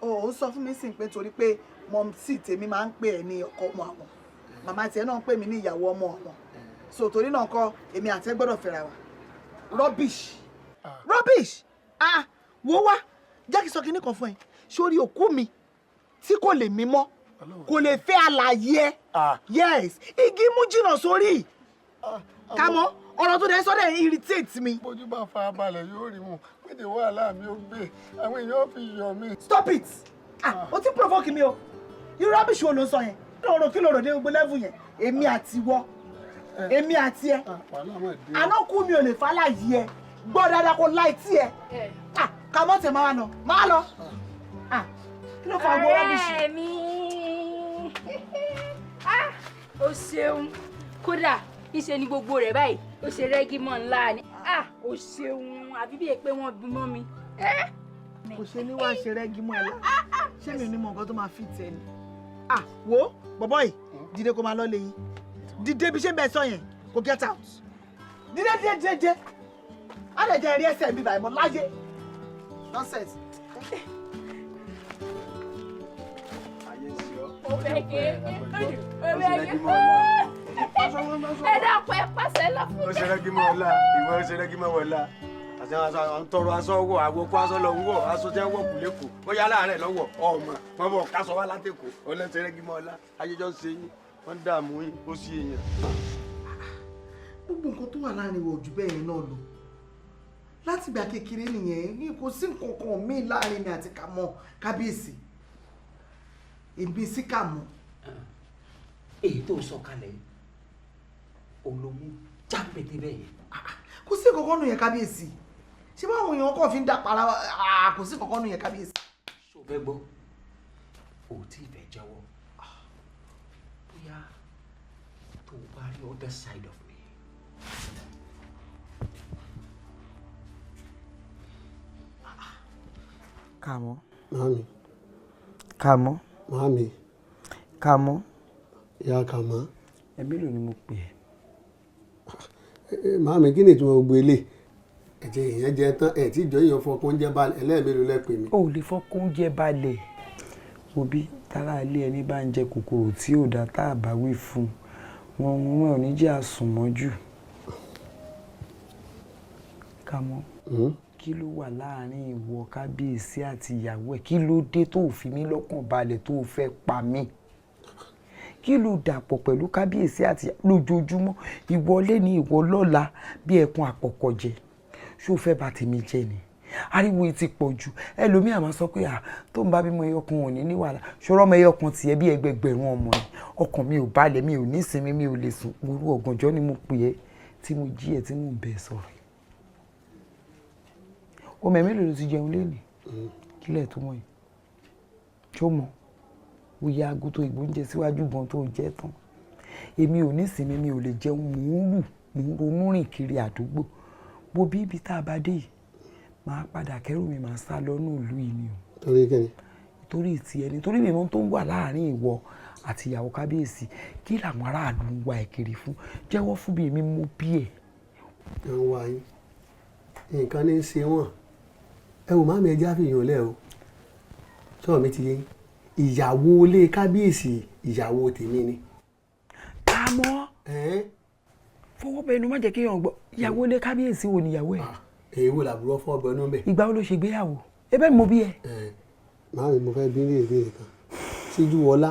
Ò ń sọ fún mi sí pé torí pé mọ̀mísì tèmi máa ń pè ẹ́ ní ọkọ ọmọ àwọn, màmá tiẹ̀ náà ń pè mí ní ìyàwó ọmọ àwọn, so torí náà kọ́ èmi àti ẹ gbọ́dọ̀ fẹ́ra wa. Rubbish, rubbish! Ah, wo, wá jẹ́ kí n sọ kinní kan fún ẹ. Sórí òkú mi tí kò lè mí mọ́ kò lè fẹ́ àlàyé ẹ. Yes, igi mú jìnnà sórí. Kàmọ́, ọ̀rọ̀ tó dẹ̀ sọ́dẹ̀ irritate mi. Bójú bá fara balẹ̀ yóò rí mu pété, wàhálà mi ó gbé, àwọn èèyàn fi yọ mí. Stop it! Ah, o ti provoke mi o. Irú rubbish wo ló ń sọ yẹn? Kí ló rò, kí ló rò dé gbogbo level yẹn? Èmi àti wọ, èmi àti ẹ, àná kú mi ò lè fa láàyè ẹ. Gbọ́ dáadáa, kó láì tí ẹ. Ah, Kàmọ́, tẹ̀ máa lọ, máa lọ. Ah, kí ló fa gbogbo rubbish? Ọ̀rẹ́ mi, ah, o ṣeun. Kódà ìṣe ni gbogbo rẹ̀ báyìí, ó ṣe rẹ́gí mọ́ ńlá ni. Ah, o ṣeun, àbí bíi pé wọ́n bí mọ́ mi. Kò ṣe ní wàá ṣe rẹ́gí mọ́ ẹ lá. Ṣé mi ò ní mọ nǹkan tó máa fi tẹ ni? Ah, wo bọ̀bọ̀ yìí, dìde kó máa lọ lẹ́yìn. Dìde, bí ṣe ń bẹ sọ yẹn, kó get out. Dìde, dìde, dìde, dìde. Á lè jẹ́ ẹ̀rí ẹsẹ̀ mi báyìí mọ́ láyé. Nonsense. Ó fẹ́ gé, ó fẹ́ gé. Ẹ dákun, ẹ pàṣẹ lọ fún Ó ṣe rẹ́gí mọ́ ọ̀la, ìwọ ó ṣe rẹ́gí mọ́ ọ̀la. Àti àwọn aṣọ àwọn tọrọ aṣọ wọ, àwọn kó aṣọ lọ ń wọ aṣọ tí wọ́n wọ̀ kù lẹ́kọ̀ọ́, bóyá láàárẹ̀ lọ́wọ́ ọmọ wọn bọ̀ kásọ wá látẹ̀kọ̀. Ó lẹ́ ṣe rẹ́gí mọ́ ọ̀la. Ayéjọ́ ń ṣe yín, wọ́n ń dààmú yín, ó sì èèyàn. Gbogbo nǹkan tó wà láàrin wa ò jù bẹ́ẹ̀ yẹn náà lọ látìgbà kékeré nìyẹn. Ní kò sí nǹkan kan míì láàrin mi àti Kàmọ́. Kábíyèsí, èmi sí Kàmọ́. Èyí tó sọ kalẹ̀ yìí, òun ló mú jápètè bẹ́ẹ̀ yẹn. Kò sí nǹkan kan nù yẹn, kábíyèsí. Ṣé báwọn èèyàn kàn fi ń dàpara? Kò sí nǹkan kan nù yẹn, kábíyèsí. Ṣó fẹ́ gbọ́? O ò tí ì fẹ́ jẹ́wọ́. Bóyá tó o bá rí other side of me. Kàmọ́. Màámi. Kàmọ́. Màámi. Kàmọ́. Ìyá Kàmọ́. Ẹ mélòó ni mo pè ẹ́? Màámi, kí ni ìtumọ̀ gbogbo ilé? Ẹ̀jẹ̀ èèyàn jẹ tán, ẹ̀ tí ìjọ èèyàn fọkàn oúnjẹ balẹ̀, ẹlẹ́ẹ̀mélòó lẹ pè mí? O ò lè fọkàn oúnjẹ balẹ̀. Wo bí tára ilé ẹni bá ń jẹ kòkòrò tí ò dá, tá a bá wí fún wọn, wọn ò ní jẹ́ àsùnmọ́jú. Kàmọ́, kí ló wà láàrin ìwọ kábíyèsí àti ìyàwó ẹ̀? Kí ló dé tó fi mí lọ́kàn balẹ̀, tó fẹ́ pa mí? Kí ló dàpọ̀ pẹ̀lú kábíyèsí àti lójoojúmọ́, ìwọlé ní ìwọ lọ́la bí ẹkùn àpọ̀kọ̀jẹ? Ṣó fẹ́ bà tèmi jẹ́ ni? Ariwo yìí ti pọ̀ jù. Ẹlòmíì àmọ́ sọ pé tó ń bá bímọ ẹyọkan ò ní ní wàhálà. Ṣòro ọmọ ẹyọkan tiẹ̀ bí ẹgbẹgbẹ̀rún ọmọ ni. Ọkàn mi ò balẹ̀, mi ò ní ìsinmi, mi ò lè sùn. Òru ọ̀gànjọ́ ni mo pè é tí mo jí ẹ tí mò ń bẹ sọ̀rọ̀. Ọmọ ẹ mélòó ló ti jẹun lénìí kílẹ̀ tó mọ̀ yìí? Ṣó mọ̀ oyè aago tó ìgbóúnjẹ síwájú gan tó jẹ́ tán? Èmi ò ní ìsinmi, mi ò lè jẹun, mò ń rù, mò ń ronú rìn kiri àdúgbò. Wo bí ibi tá a bá dé yìí, máa padà kẹ́rù mi, máa sá lọ́nà ìlú yìí ni o. Torí kí ni? Torí ti ẹni, torí mi mọ tó ń wà láàrin ìwọ àti ìyàwó kábíyèsí. Kí làwọn aráàlú ń wá ẹ kiri fún? Jẹ́wọ́ fún mi, èmi mo bí ẹ. Ẹ ń wá yín, nǹkan ní í ṣe wọ́n. Ẹ wò má mi, ẹjẹ́ àfihàn lẹ́ o. Sọ̀rọ̀ mi ti yé yín. Ìyàwó ilé kábíyèsí, ìyàwó tèmi ni. Kàmọ́, fọwọ́ bẹnu, má jẹ́ kéèyàn gbọ́. Ìyàwó ilé kábíyèsí wo ni ìyàwó ẹ̀? Èyí wo làbúrò fọ́ bẹnu bẹ́ẹ̀. Ìgbà wo ló ṣe gbéyàwó? Ebe mo bí ẹ. Màámi, mo fẹ́ bí ní ìbéèrè kan. Síjúwọlá,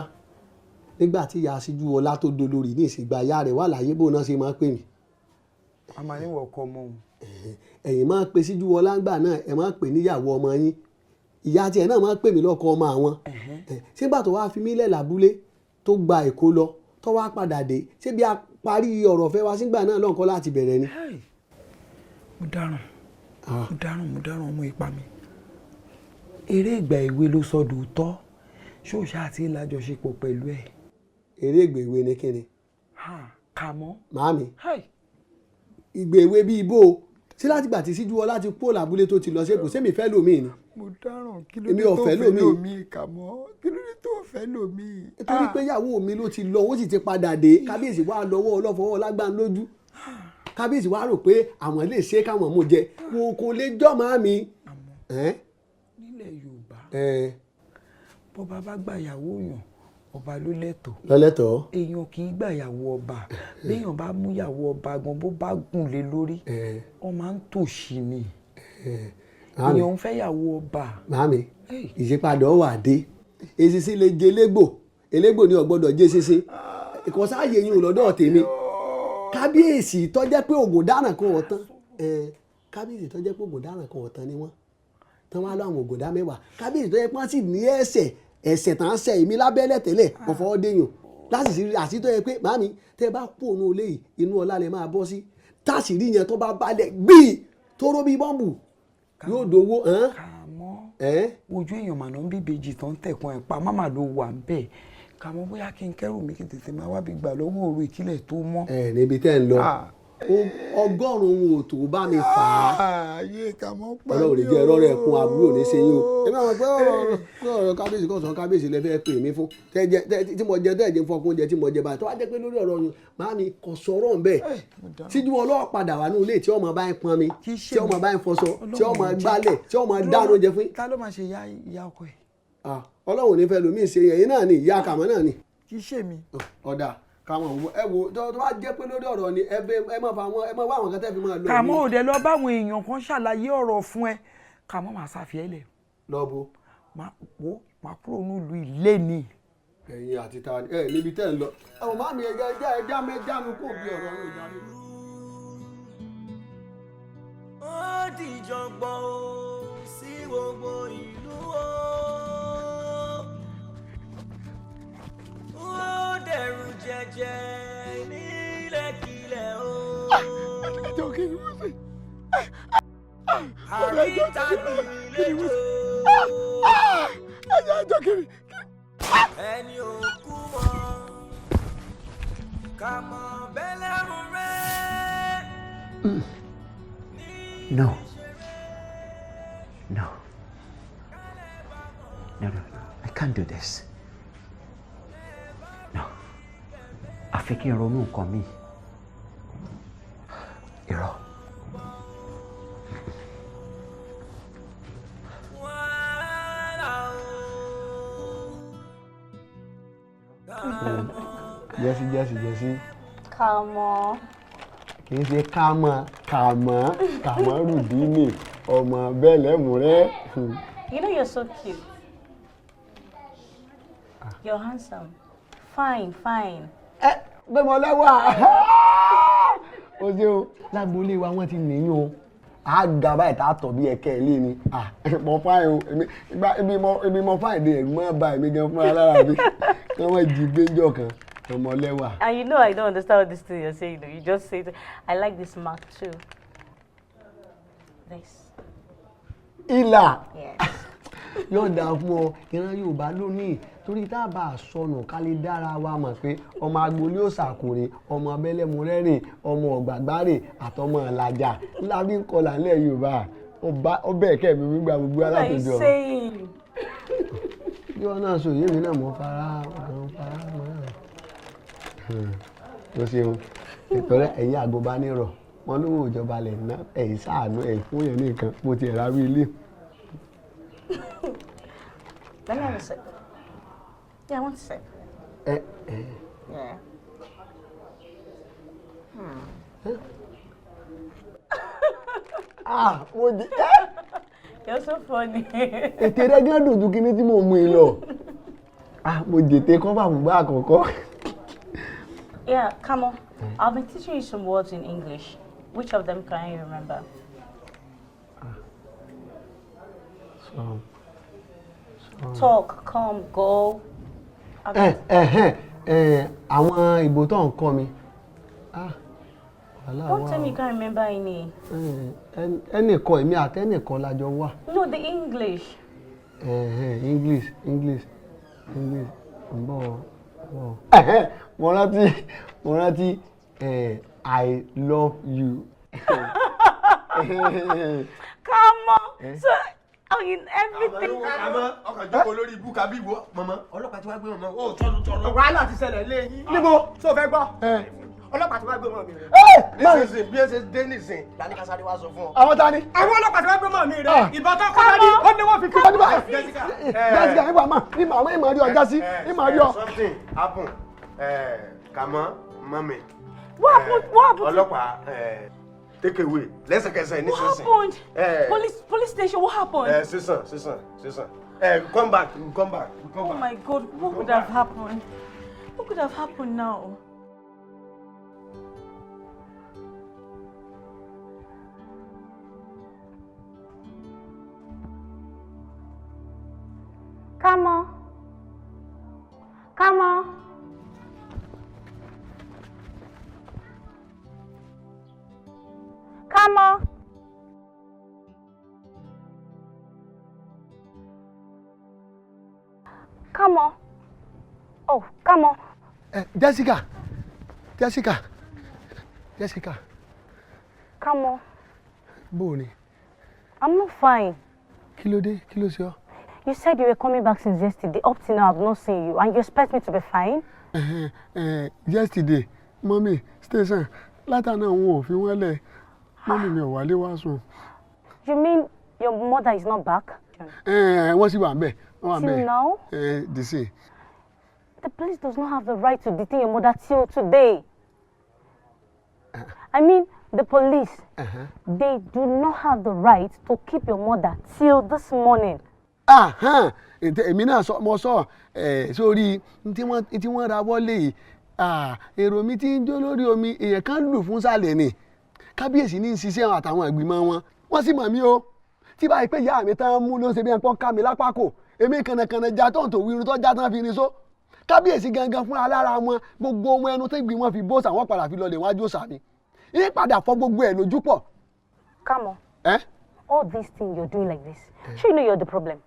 nígbà tí ìyá Síjúwọlá tó dolórí ní ìsìgbà, ìyá rẹ̀ wà láyé, bóun náà ṣe máa ń pè mí? A máa ní wọ̀ ọkọ ọmọ òun. Ẹ̀yin máa ń pe Síjúwọlá ńgbà náà, ẹ máa ń pè níyàwó ọmọ yín. Ìyá tiẹ̀ náà máa ń pè mí lọ́kọ ọmọ àwọn. Sígbà tó wáá fi mí lẹ̀ lábúlé, tó gba Èkó lọ, tó wá padà dé, ṣé bí a parí ọ̀rọ̀ fẹ́ wá sígbà náà lọ́nkọ́ láti bẹ̀rẹ̀ ni? Mo dáràn, mo dáràn, mo dáràn. Ọmọ ipa mi, eré ìgbà èwe ló sọ dòótọ́. Ṣóòṣà àti ìlàjọṣepọ̀ pẹ̀lú ẹ̀? Eré ìgbà èwe ni kíni? Kàmọ́. Màámi, ìgbà èwe bíi ibo o? Ṣé látìgbà tí Síjúwọlá ti kúrò lábúlé tó ti lọ sí Èkó, sẹ́mi fẹ́ lòmíì ni? Mo dáràn. Kí ló Èmi dé ò tó fẹ́ fẹ́ lòmíì. lòmíì? Kàmọ́, kí ló dé tó fẹ́ lòmíì? Torí pé ìyàwó mi ló ti lọ, ó sì ti padà dé. Kábíyèsí wa lọ́wọ́ ọlọ́fọwọ́ lágbára lójú. Kábíyèsí wa rò pé àwọn lè ṣe káwọn mú jẹ, kò lè jọ́ màámi. Nílẹ̀ Yorùbá, Bọ́ba bá gbàyàwó yàn, ọba ló lẹ́tọ̀ọ́. Lọ́lẹ́tọ̀ọ́. Èèyàn kì í gbàyàwó ọba. Béèyàn bá múyàwó ọba gan, bó bá gùn lé lórí, wọ́n máa ń tòṣì ni. Màámi. Èèyàn ń fẹ́yàwó ọba. Màámi, ìyípadà wà dé. Eṣinṣin lè jẹ elégbò, elégbò ni ò gbọ́dọ̀ jẹ eṣinṣin. Kò sáàyè yín lọ́dọ̀ tèmi. Kábíyèsí tó jẹ́ pé ògùn dáràn kan ọ̀tán, kábíyèsí tó jẹ́ pé ògùn dáràn kan ọ̀tán ni wọ́n tán wá lọ àwọn ògùn dá 10. Kábíyèsí tó jẹ́ pé wọ́n sì ní ẹ̀ṣẹ̀ ẹ̀ṣẹ̀ tán ṣẹ̀ èmi lábẹ́lẹ̀ tẹ́lẹ̀ kò fọwọ́ déyàn láti sì àti tó yẹ pé màámi tẹ́ bá kú òun olé yìí, inú ọlá lẹ máa bọ́ sí. Táṣìírí yẹn tó bá balẹ̀ gbìí tó ró bí bọ́ǹbù yóò dowó. Ojú èèyàn màná ń bíbejì tó ń tẹ̀kùn ẹ̀ pa máma ló wà ń bẹ̀. Kàmọ́ bóyá kí n kẹ́rù mi kí n tètè máa wábi gbà lọ́wọ́ òru ìkílẹ̀ tó mọ́. Ẹ níbi tẹ́ ń lọ, 100 ò tó bá mi fà á. Ayé Kàmọ́ pa. Ọlọ́run lè jẹ́ ẹ̀rọ rẹ̀ kún àbúrò ní ṣe yín o. Èmi àwọn pé ọ̀rọ̀ kábíyèsí kọ̀ọ̀sán kábíyèsí lè fẹ́ pè mí fún tí mo jẹ tẹ́ẹ̀jẹ̀ fọkún oúnjẹ tí mo jẹ báyìí tó wá jẹ́ pé lórí ọ̀rọ̀ yín màámi kò sọ̀rọ̀ ń bẹ̀. Síjú ọlọ́ọ̀padà wà ní ilé tí ọmọ bá ń pọn mi, tí ọmọ bá ń fọṣọ, tí ọmọ gbálẹ̀, tí ọmọ dáná oúnjẹ fún yín. Ta ló máa ṣe ìyá ọkọ ẹ̀? Ọlọ́run ò ní fẹ́ lómi ṣe ẹ̀yin náà ni, ìyá Kàmọ́ náà ni. Kì í ṣe mi. Ọ̀dà káwọn òwò ẹ wo tó bá jẹ́ pé lórí ọ̀rọ̀ ni ẹ má fa àwọn, ẹ má wá àwọn kan tẹ́ fi máa lọ. Kàmọ́ ò dé lọ báwọn èèyàn kan ṣàlàyé ọ̀rọ̀ fún ẹ. Kàmọ́ máa ṣàfihàn lẹ̀. Lọ́bù. Máa wo máa kúrò nílùú ilé ni. Ẹ̀yin àti ta ni ẹ níbi tẹ́ ń lọ. Àwọn màmí ẹ jẹ́ ẹ já mi já mi kó bí ọ̀rọ̀ yóò darí. Ó dìjọ̀gbọ̀n o sí gbogbo ìlú o. Ó dẹ̀rù jẹjẹ nílẹ̀kílẹ̀ o. Ẹjọ́ kí ni wọ́n ṣe? Àríta ìletò. Ẹjọ́ kí ni? Ẹni òkú mọ́ ká mọ̀ bẹ́lẹ́rù rẹ̀. No. No. No, no, no. I can't do this. No. Àfi kí n ronú nǹkan mi. Irọ́. Jẹ́sí jẹ́sí jẹ́sí. Kàmọ́. Kì í ṣe kámọ́, kàmọ́, kàmọ́ rùdíìnì ọmọ bẹ́ẹ̀ lẹ́mú rẹ́. You know you're so cute. You're handsome. Fine, fine. Ẹ pé mo lẹ́wà. O ṣeun, lágboolé wa wọ́n ti nìyí o. A ga báyìí tá a tọ̀ bí ẹ̀kẹ́ ilé ni. Mo fáìn o, ibi mo fáìn dé ẹ̀rù máa ba èmi gan fúnra lára mi. Kí wọ́n jí gbẹ́jọ́ kan, ọmọ lẹ́wà. And you know I don't understand what this thing you're saying though. You just say it. I like this mark too. This. Ìlà. Yes. Yóò dáa fún ọ, ìran Yorùbá lónìí torí tá a bá a sọnù ká lè dára wa mọ̀ pé ọmọ agboolé òsàkùnrin, ọmọ abẹ́lẹ́murẹ́rìn, ọmọ ọ̀gbàgbárè àtọmọ ìlàjà ńlá bí ń kọlà ńlẹ̀ Yorùbá ọbẹ̀ ẹ̀kẹ́ mi gbígbà gbogbo What are you alátòjọ. saying? Bí wọn náà sọ yémi náà mọ fara mọ fara mọ. O ṣeun, ìtọ́rẹ́ ẹ̀yin àgùnbánirọ̀ wọn lówó ìjọba lẹ̀ ná ẹ̀yìn sáànú ẹ̀ fún yẹn ní nǹkan mo ti ẹ̀rá rí ilé. Let me have a sip. Yeah, I want a sip. Ẹ ẹ. Yeah. Ah, mo jẹ ẹ. You're so funny. Ètè rẹ gán dùn ju kíní tí mò ń mú i lọ. Ah, mo jètè kọ́fà fúngbà àkọ́kọ́. Yeah, come on. I've been teaching you some words in English. Which of them can you remember? Some. Talk, come, go. Ẹ ẹ ẹ àwọn ìbò tó ń kọ́ mi. Ah, wàhálà Don't wà tell me o. you can't remember any. Ẹnìkan èmi àtẹnìkan la jọ wà. No, the English. English, English, English, ń bọ̀ bọ̀. Ẹ̀hẹ́n, mo rántí, mo rántí, I love you. Come on. Eh? So, oh, in everything. Àmọ́ ọkàn jókòó lórí ibú kábí wo mọ̀mọ́ ọlọ́pàá ti wá gbé mọ̀mọ́ ó tọ́nu tọ́nu. Wàhálà ti ṣẹlẹ̀ lé yín. Níbo? Tó fẹ́ gbọ́? Ọlọ́pàá ti wá gbé mọ́ mi rẹ. Nísinsìnyí bí ẹ ṣe dé nísìn lálẹ́ kásáré wá sọ fún ọ. Àwọn ta ni. Àwọn ọlọ́pàá ti wá gbé mọ́ mi rẹ. Ìbọn tó kọ́ lórí ó ní wọ́n fi kí. Jessica, ìwà máa ní màá ìmọ̀ rí ọjà sí ìmọ̀ rí ọ. Something happen. Kàmọ́ mọ́mi. What happened? What happened? Ọlọ́pàá take away lẹ́sẹ̀kẹsẹ̀ nísinsìnyí. What happened? Police station, what happened? Sísàn. Come back, come back. Oh my God, what could have happened? What could have happened now? Come on. Come on. Come on. Come on. Oh, come on. Jessica. Jessica. Jessica. Come on. Bó ni? I'm not fine. Kí ló dé? Kí ló ṣe ọ́? You said you were coming back since yesterday. Up till now, I've not seen you. And you expect me to be fine? Yesterday, mommy, station, látàná òun ò fi wọ́n lẹ̀. Mọ́mí mi ò wálé wá sùn. You mean your mother is not back? Wọ́n sì wà ń bẹ̀. Wọ́n wà ń bẹ̀. Till now? Dìsìn. The police does not have the right to detain your mother till today. I mean, the police, they do not have the right to keep your mother till this morning. Èmi náà mo sọ sórí tí wọ́n ra wọlé yìí, èrò mi ti ń jó lórí omi, èèyàn kan lù fún sàlẹ̀ ni. Kábíyèsí ní ṣiṣẹ́ àtàwọn ìgbìmọ̀ wọn, wọ́n sì mọ̀ mí o. Tí báyìí pé ìyá mi tán mú ló ń ṣe bí ẹnpọ́n ká mi lápá kò, èmi kànnàkànnà já tó ń tò wíru tó já tán fi rin só. Kábíyèsí gangan fúnra lára wọn, gbogbo ohun ẹnu tó gbìmọ̀ fi bóṣà wọn padà fi lọlẹ̀ wájú òṣà mi. Yín padà fọ gbogbo ẹ̀ lójú pọ̀. Come on. All these things you're doing like this, ṣé you know you're the problem?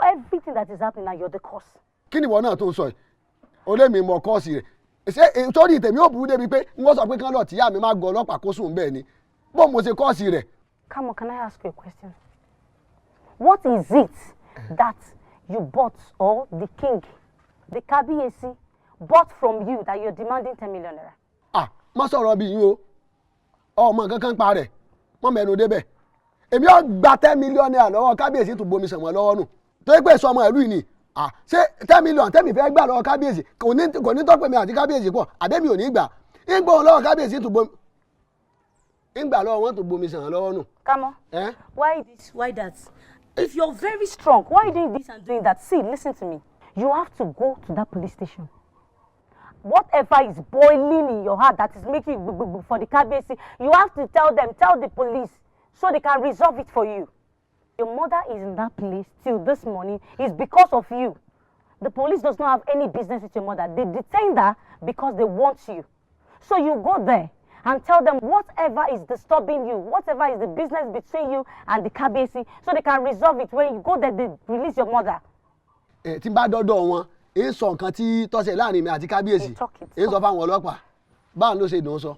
Everything that is happening now, you're the cause. Kí ni ìwọ náà tó ń sọ yìí? Olé mi mọ kọ́ọ̀sì rẹ̀. Ṣé torí tèmi ò burú débi pé n wọ́n sọ pé kán lọ tìyá mi má gọ ọlọ́pàá kó sùn bẹ́ẹ̀ ni? Bó mo ṣe kọ́ọ̀sì rẹ̀? Come on, can I ask you a question? What is it that you bought or the king, the Kabiyesi, bought from you that you're demanding 10 million naira? Ah, má sọ̀rọ̀ bí yín o. Ọmọ kankan pa rẹ̀, mọ́ mẹ́nu débẹ̀. Èmi ò gba 10 million naira lọ́wọ́ Kábíyèsí tó bomi sàn wọ́n lọ́wọ́ nù. Tó yẹ pé sọmọ ìlú yìí ni. Ṣé 10 million tẹ́mi fẹ́ gbà lọ́wọ́ Kábíyèsí kò ní tọ́pẹ̀ mi àti Kábíyèsí pọ̀, àbẹ́mi ò ní gbà. Ń gbóhùn lọ́wọ́ Kábíyèsí tó bomi. Ń gbà lọ́wọ́ wọn tó bomi sàn lọ́wọ́ nù. Come on. Why this? Why that? If you're very strong, why are you doing this and doing that? See, listen to me. You have to go to that police station. Whatever is boiling in your heart that is making you gbogbo for the Kabiyesi, you have to tell them, tell the police, so they can resolve it for you. Your mother is in that place till this morning. It's because of you. The police does not have any business with your mother. They detained her because they want you. So you go there and tell them whatever is disturbing you, whatever is the business between you and the Kabiyesi, so they can resolve it. When you go there, they release your mother. Tí n bá dọ́dọ̀ wọn, èé sọ nǹkan tí tọ́sẹ̀ láàrin mi àti Kábíyèsí, èé sọ fáwọn ọlọ́pàá, báwọn ló ṣe dùn sọ.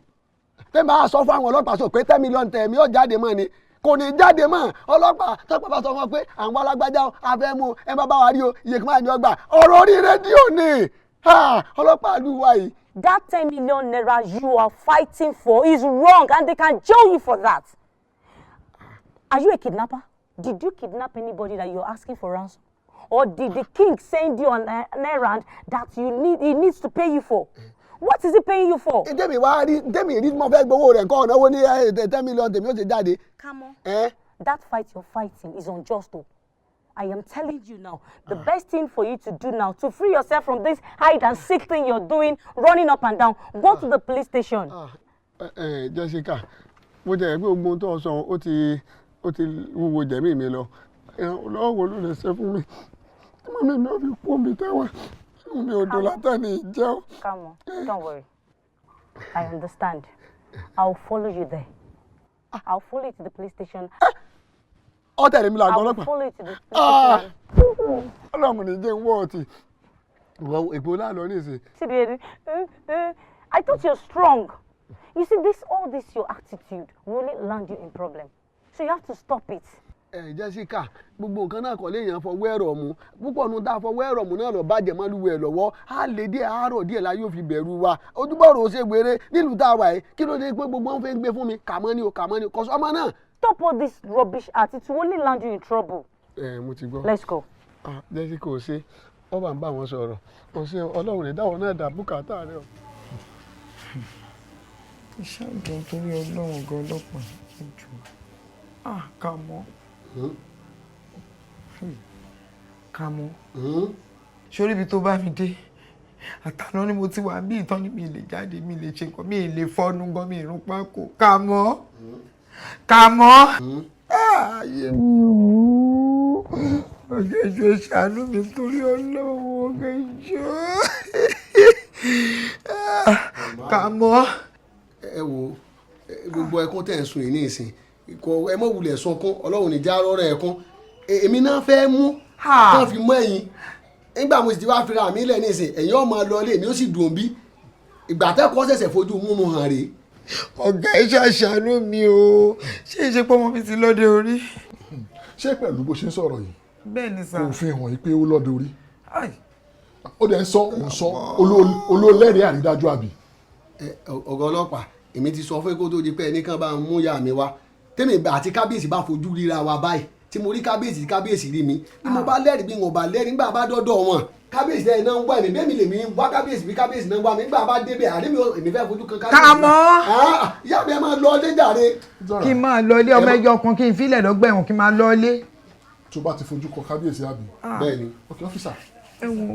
Tẹ́ bá sọ fáwọn ọlọ́pàá sọ pé 10 million tẹ̀mí ó jáde mọ́ ni, kò ní jáde mọ́. Ọlọ́pàá tọ́pọ̀ bá sọ fún ọ pé àwọn alágbájá afẹ́ mú ẹ bá bá wa rí o, iye kan máa ní ọgbà. Ọ̀rọ̀ orí rédíò ni ọlọ́pàá lù wá yìí. That 10 million naira you are fighting for is wrong and they can jail you for that. Are you a kidnapper? Did you kidnap anybody that you're asking for ransom? Or did the king send you on an errand that he needs to pay you for? What is he paying you for? Tèmi wá rí, tèmi rí mo fẹ́ gbowó rẹ̀ nǹkan ọ̀nà owó ní 10 million tèmi ó ti jáde. Come on. That fight you're fighting is unjust o. I am telling you now, the best thing for you to do now, to free yourself from this hide and seek thing you're doing, running up and down, go to the police station. Jessica, mo jẹ́ pé ogun tó sọ ó ti wúwo jẹ̀mí mi lọ. Ìrànlọ́wọ́ wo ló lè ṣe fún mi? Tí màmí mi ò fi kú omi tẹ́wọ̀n, mi ò dùn látẹ̀ni ìjẹun. Come on, don't worry. I understand. I'll follow you there. I'll follow you to the police station. Ó tẹ̀lé mi làgọ́ ọlọ́pàá. I'll follow you to the police station. Ọlọ́run ní jẹ́ ń wọ́ ọtí. Ìwọ èpò láàlọ́ nísìnyí. See, baby, I thought you're strong. You see, all this your attitude will only land you in problem. So you have to stop it. Ẹ Jessica, gbogbo nǹkan náà kọ́ léèyàn fọwọ́ ẹ̀rọ mu púpọ̀ nu tá a fọwọ́ ẹ̀rọ mu náà lọ bàjẹ́ mọ́ lúwẹ̀ lọ́wọ́ á lè díẹ̀ àárọ̀ díẹ̀ la yóò fi bẹ̀rù wa ojúbọ̀rọ̀ ó ṣe wéré nílùú tá a wà yìí kí ló dé pé gbogbo wọn fẹ́ ń gbé fún mi kàmọ́ ni o kàmọ́ ni o kò sọ́mọ náà. Stop all this rubbish attitude, it will only land you in trouble. Ẹ mo ti gbọ́. Let's go. Ah, Jessica ò ṣe wọ́n bá ń bá wọn sọ̀rọ̀ kò ṣe Ọlọ́run rẹ̀ dáwọ́ náà dà bùkátà rẹ o. Iṣẹ́ àjọ torí Ọlọ́run ọ̀gá ọlọ́pàá ẹjọ́ ah Kàmọ́ Kàmọ́ sórí ibi tó bá mi dé àtàná ni mo ti wà bí ìtàn ni mi lè jáde mi lè ṣe nǹkan mi lè fọnu gan mi ìrún pákó Kàmọ́ Kàmọ́ ayé mi ò ọ̀gá ẹjọ́ ṣàánú mi torí Ọlọ́run ọ̀gá ẹjọ́ Kàmọ́. Ẹ wo gbogbo ẹkún tẹ̀ ń sun yìí ní ìsìn kò ẹ mọ̀ wulẹ̀ sunkún Ọlọ́run ní já rọ́rọ́ ẹkún èmi náà fẹ́ mú kán fi mọ́ ẹ̀yìn nígbà mo sì ti wá fira mi lẹ̀ ní ìsìn ẹ̀yìn ọmọ lọ ilé mi ó sì dùn bí ìgbà tẹ́kọ̀ọ́ ṣẹ̀ṣẹ̀ fojú múmu hàn rèé. Ọ̀gá iṣẹ́ àṣàánú mi o ṣé ìṣe pọ́nmọ́ mi ti lọ́dẹ orí. Ṣé pẹ̀lú bó ṣe ń sọ̀rọ̀ yìí bẹ́ẹ̀ ni sà. Kò fi hàn yín pé ó lọ́dẹ orí ó dẹ̀ ń sọ òun sọ olólẹ́rìí àrídájú àbí. Ọ̀gá ọlọ́pàá èmi ti sọ fún kó tó di pé ẹnìkan bá ń mú ìyá mi wá tèmi àti kábíyèsí bá fojú ríra wa báyìí tí mo rí kábíyèsí kábíyèsí rí mi bí mo bá lẹ́rìí bí mo bá lẹ́rìí nígbà bá dọ́dọ̀ wọn kábíyèsí náà ń wá èmi bẹ́ẹ̀ mi lèmi ń wá kábíyèsí bí kábíyèsí náà ń wá mi nígbà bá débẹ̀ àrí mi èmi fẹ́ fojú kan kábíyèsí. Kàmọ́. Ìyá mi ẹ máa lọ ilé jàre. Kí n máa lọ ilé ọmọ ẹjọ́ kan kí n filẹ̀ lọ́gbà ẹ̀wọ̀n kí n máa lọ ilé. Tó bá ti fojú kan kábíyèsí àbí. Bẹ́ẹ̀ni. Ok officer,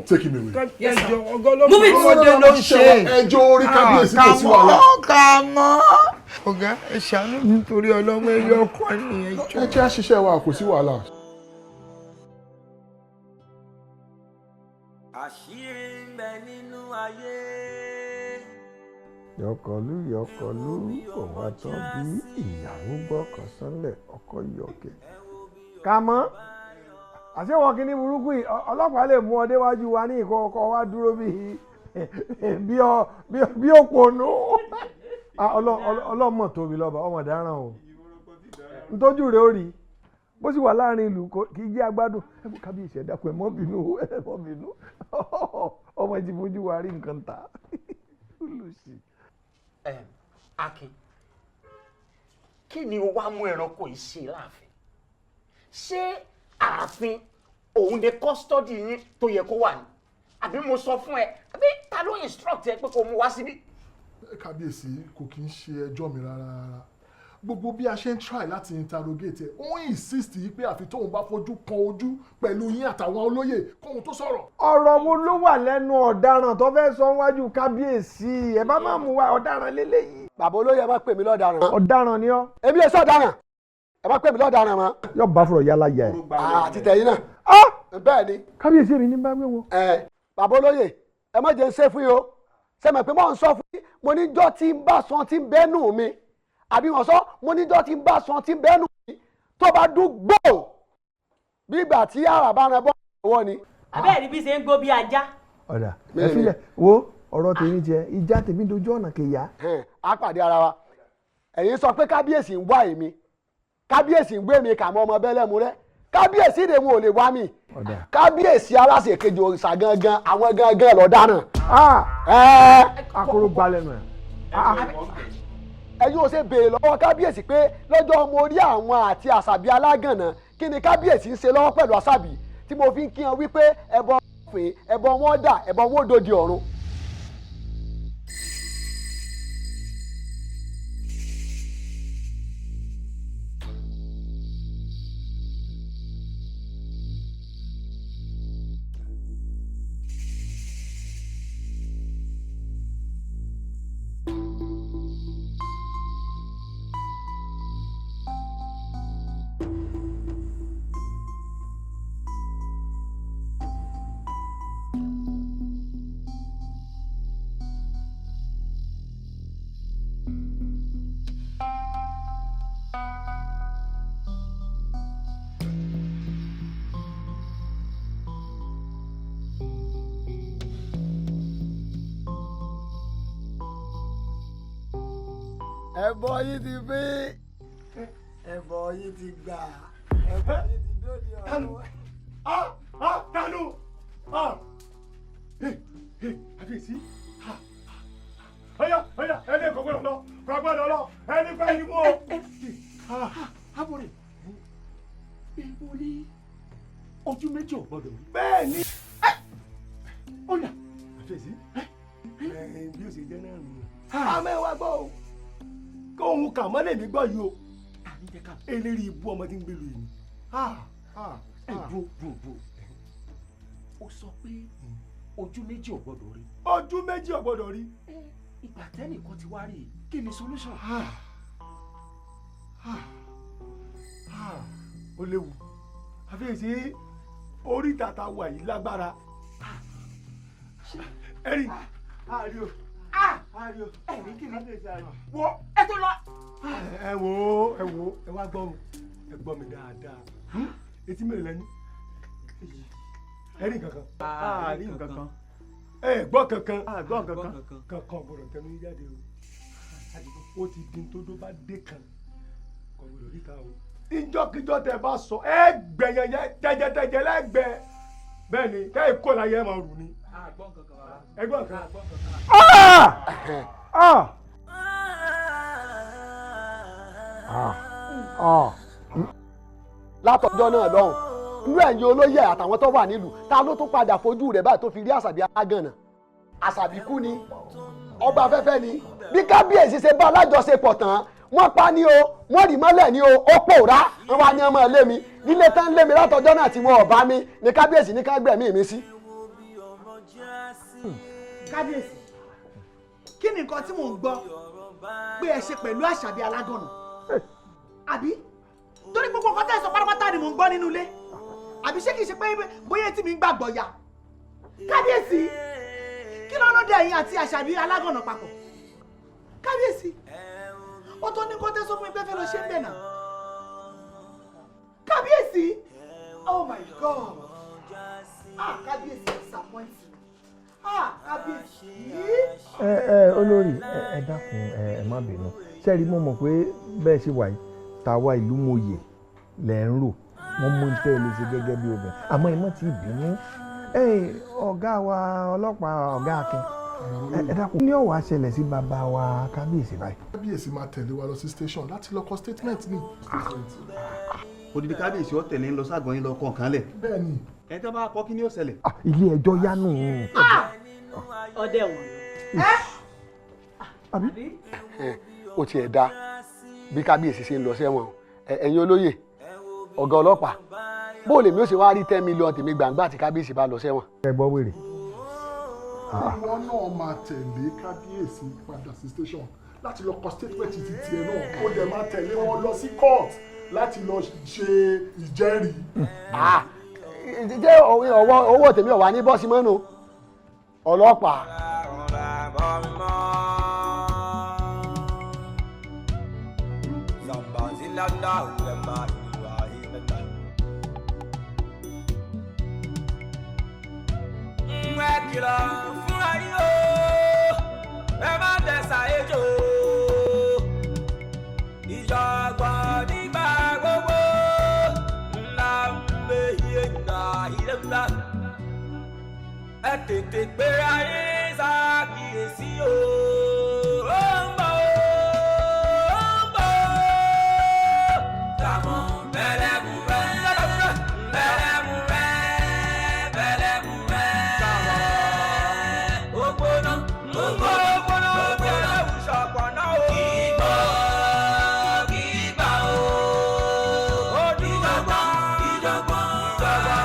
take him away. Ẹjọ́ ọgọ́ ọlọ́pàá ló ń ṣe. Ẹjọ́ orí kábíyèsí kò sí wàhálà. Kàmọ́. Ọ̀gá ẹ ṣàánú mi nítorí ọlọ́mọ ẹyọ kan ni ẹjọ́. Ẹ jẹ́ àṣìṣe wa kò sí wàhálà. Àṣírí ń bẹ nínú ayé. Yọkọlú yọkọlú òun àtọ́ bí ìyàwó gbọ́kàn sánlẹ̀ ọkọ yọkẹ. Kàmọ́ àṣé wọn kí ní burúkú yìí ọlọ́pàá lè mú ọ déwájú wa ní ìkọ́ ọkọ wa dúró bí òpònú. Ọlọ́mọ tóbi lọ́ba ọmọ dáràn o ntójú rẹ̀ ó rí bó sì wà láàrin ìlú kì í jẹ́ agbádùn. Kábíyèsí ẹ dákun ẹ mọ́ bínú ẹ mọ́ bínú ọmọ ti fojú wa rí nǹkan ta. Akin, kí ni o wá mú ẹranko yìí ṣe láàfin? Ṣé ààfin òun ni kọ́sítọ́dì yín tó yẹ kó wà ní? Àbí mo sọ fún ẹ, àbí ta ló instruct ẹ pé kó mú wá síbí? Kábíyèsí, kò kí ń ṣe ẹjọ́ mi rárá rárá. Gbogbo bí a ṣe ń try láti interrogate ẹ, ó ń insist yìí pé àfi tóun bá fojú kan ojú pẹ̀lú yín àtàwọn olóyè kóun tó sọ̀rọ̀. Ọ̀rọ̀ wo ló wà lẹ́nu ọ̀daràn tó fẹ́ sọ wájú kábíyèsí? Ẹ bá má mú wa ọ̀daràn lélẹ́yìí. Bàbá olóyè, ẹ má pè mí lọ́daràn. Ọ̀daràn ni ọ́. Èmi lè sọ ọ̀daràn, ẹ má pè mí lọ́daràn mọ́. Yóò bá fúrọ̀ yálà yẹ. Àti tẹ̀yìn náà. Bẹ́ẹ̀ ni. Kábíyèsí èmi ní bá gbé wọn. Ẹ bàbá olóyè, ẹ má jẹ́ ń ṣe fún yín o. Ṣe mọ̀ pé mò ń sọ fún yín, mo ní jọ́ tí ń bá sọ tí ń bẹ́nu mi àbí wọ́n sọ mo ní jọ́ tí ń bá sọ tí ń bẹ́nu mi tó bá dún gbòò bí ìgbà tí àràbá rẹ bọ́ ọwọ́ ni. Àbẹ́ẹ̀rí bí ṣe ń gbó bí ajá. Ọ̀dà ẹ filẹ̀ wo ọ̀rọ̀ tèmi jẹ ìjà tèmi dojú ọ̀nà kìyà. A pàdé ara wa. Ẹ̀yin sọ pé kábíyèsí ń wá èmi, kábíyèsí ń gbé mi kà mọ́ ọmọ bẹ́lẹ́mu rẹ, kábíyèsí rè wọn ò lè wá mi. Kábíyèsí aláṣẹ kejì òrìṣà gangan àwọn gangan lọ dáràn. Akóró gbalẹ̀ nù ẹ̀. Ẹ yóò ṣe béèrè lọ́wọ́ kábíyèsí pé lọ́jọ́ mo rí àwọn àti àṣàbí alágànná kí ni kábíyèsí ń ṣe lọ́wọ́ pẹ̀lú àṣàbí tí mo fi ń kí wọn wípé ẹbọ fè ẹbọ wọn dà ẹbọ wọn dòdì ọ̀run. Ẹbọ yìí ti fi, ẹbọ yìí ti gbà. Tanu ah ah tanu ah ee àbíyèsí ọyá ọyá ẹni kò gbọ́dọ̀ lọ kò gbọ́dọ̀ lọ ẹni fẹ́ yín mú o. Abọ̀rẹ̀ ibo ni ojú méjì ò gbọ́dọ̀ rí. Bẹ́ẹ̀ ni. Ọ̀nà. Àbíyèsí bí ó ṣe jẹ́ náà nù. Àmọ́ ẹ wá gbọ́ o, kóhun kà mọ́ lèmi gbọ́ yìí o, eléyìí ibú ọmọ tí ń gbèlú yìí ni. Ẹ dúró dúró dúró, ó sọ pé ojú méjì ò gbọ́dọ̀ rí. Ojú méjì ò gbọ́dọ̀ rí. Ìgbà tẹ́nìkan ti wá rí i, kí ni solution? Ó léwu, àfiyèsí orí tata wà yìí lágbára. Ẹ̀rí àárí o àárí o ẹ̀rí kí ni wo ẹ tó lọ. Ẹ wo ẹ wo ẹ wá gbọ́ o, ẹ gbọ́ mi dáadáa. Etí mélòó lẹ́ni? Ẹ rí nǹkan kan. Àárí nǹkan kan. Ẹ gbọ́ kankan. Àgbọ́ kankan. Kankan gbọ́dọ̀ tẹnu yín jáde o. Ó ti di tó dó bá dé kan kò gbọ́dọ̀ ríta o. Ìjọ́kíjọ́ tẹ bá sọ ẹ gbẹ̀yàn yẹn tẹ́jẹ́tẹ́jẹ́ lẹ́gbẹ̀ẹ́ bẹ́ẹ̀ ni tẹ́ ẹ kó láyé ẹ máa rù ni. Ẹ gbọ́ nǹkan. Látọjọ́ náà lọ́hùn inú ẹ̀yin olóyè àtàwọn tó wà nílùú, ta ló tún padà fojú rẹ̀ báyìí tó fi rí Àṣàbí alágànà? Àṣàbí kú ni, ọba afẹ́fẹ́ ni. Bí kábíyèsí ṣe bá alájọṣepọ̀ tán, wọ́n pa ni o, wọ́n rì mọ́lẹ̀ ni o, ó pòórá. Wọ́n wá ní ọmọ ilé mi nílé tán lé mi látọjọ́ náà tí wọn ò bá mi ní kábíyèsí ní ká gbẹ̀mí mi sí. Kábíyèsí, kí ni nǹkan tí mò ń gbọ́ pé ẹ ṣe pẹ̀lú Àṣàbí alágànà? Àbí torí gbogbo nǹkan tẹ́ ẹ sọ pátápátá ni mò ń gbọ́ nínú ilé, àbí ṣé kìí ṣe pé bóyá etí mi ń gbàgbọ́ ya? Kábíyèsí, kí ló ló dé ẹ̀yin àti Àṣàbí alágànà papọ̀? Kábíyèsí, ó tó ní kó tẹ́ sọ fún mi pé fẹ́ lọ ṣe ń bẹ̀ náà. Kábíyèsí, oh my God, ah kábíyèsí disappoint me, ah kábíyèsí. Ẹ ẹ olórí, ẹ dákun, ẹ má bínú. Sẹ́ẹ̀rí, mo mọ̀ pé bẹ́ẹ̀ ṣe wà yìí, tàwa ìlú mòye lẹ̀ ń rò, wọ́n mú tẹ́ ẹ lè ṣe gẹ́gẹ́ bí obìnrin, àmọ́ ẹ má ti bínú. Ọ̀gá wa ọlọ́pàá, ọ̀gá Akin, ẹ dákun, ní ọ̀wá ṣẹlẹ̀ sí bàbá wa kábíyèsí báyìí. Kábíyèsí máa tẹ̀lé wa lọ sí station láti lọ kọ statement ni. Odidi kábíyèsí ó tẹ̀lé ń lọ ságàn yín lọ kọ̀ọ̀kan lẹ̀. Bẹ́ẹ̀ni. Ẹ tó bá kọ́ kí ni ó ṣẹlẹ̀. Ilé ẹjọ́ yánu. Ọdẹ wọn. Ó tiẹ̀ da bí kábíyèsí ṣe ń lọ sẹ́wọ̀n. Ẹ̀yin olóyè, ọ̀gá ọlọ́pàá, bó lèmi ó ṣe wá rí 10 million tèmi gbàǹgbà tí kábíyèsí bá lọ sẹ́wọ̀n. Ẹ gbọ́ wèrè. Ìwọ náà máa tẹ̀lé kábíyèsí padà sí station láti lọ kọ statement ti tiẹ̀ náà, ó dẹ̀ máa tẹ̀lé wọn lọ sí court láti lọ ṣe ìjẹ́rìí. Jẹ́ owó tèmi ọ̀wá ní bọ́ọ̀sì mọ́nu ọlọ́pàá. Ẹ kìlọ̀ fúnra yín o, ẹ má tẹ̀sà ejò, ìjọ̀gbọ̀n nígbà gbogbo ńlá mbẹ iye ńlá ilé ńlá. Ẹ tètè pé ayé ṣàkíyèsí o, ó ń bọ̀ ó ń bọ̀ Kàmọ́ bẹ̀rẹ̀ mú rẹ̀ bẹ̀rẹ̀ mú rẹ̀ bẹ̀rẹ̀ mú rẹ̀. Ó gbóná ó gbóná ó gbóná ṣọ̀pọ̀nà o. Ìgbà ìgbà o. Ó dìjọ̀gbọ̀n ìjọ̀gbọ̀n ìjọ̀gbọ̀n.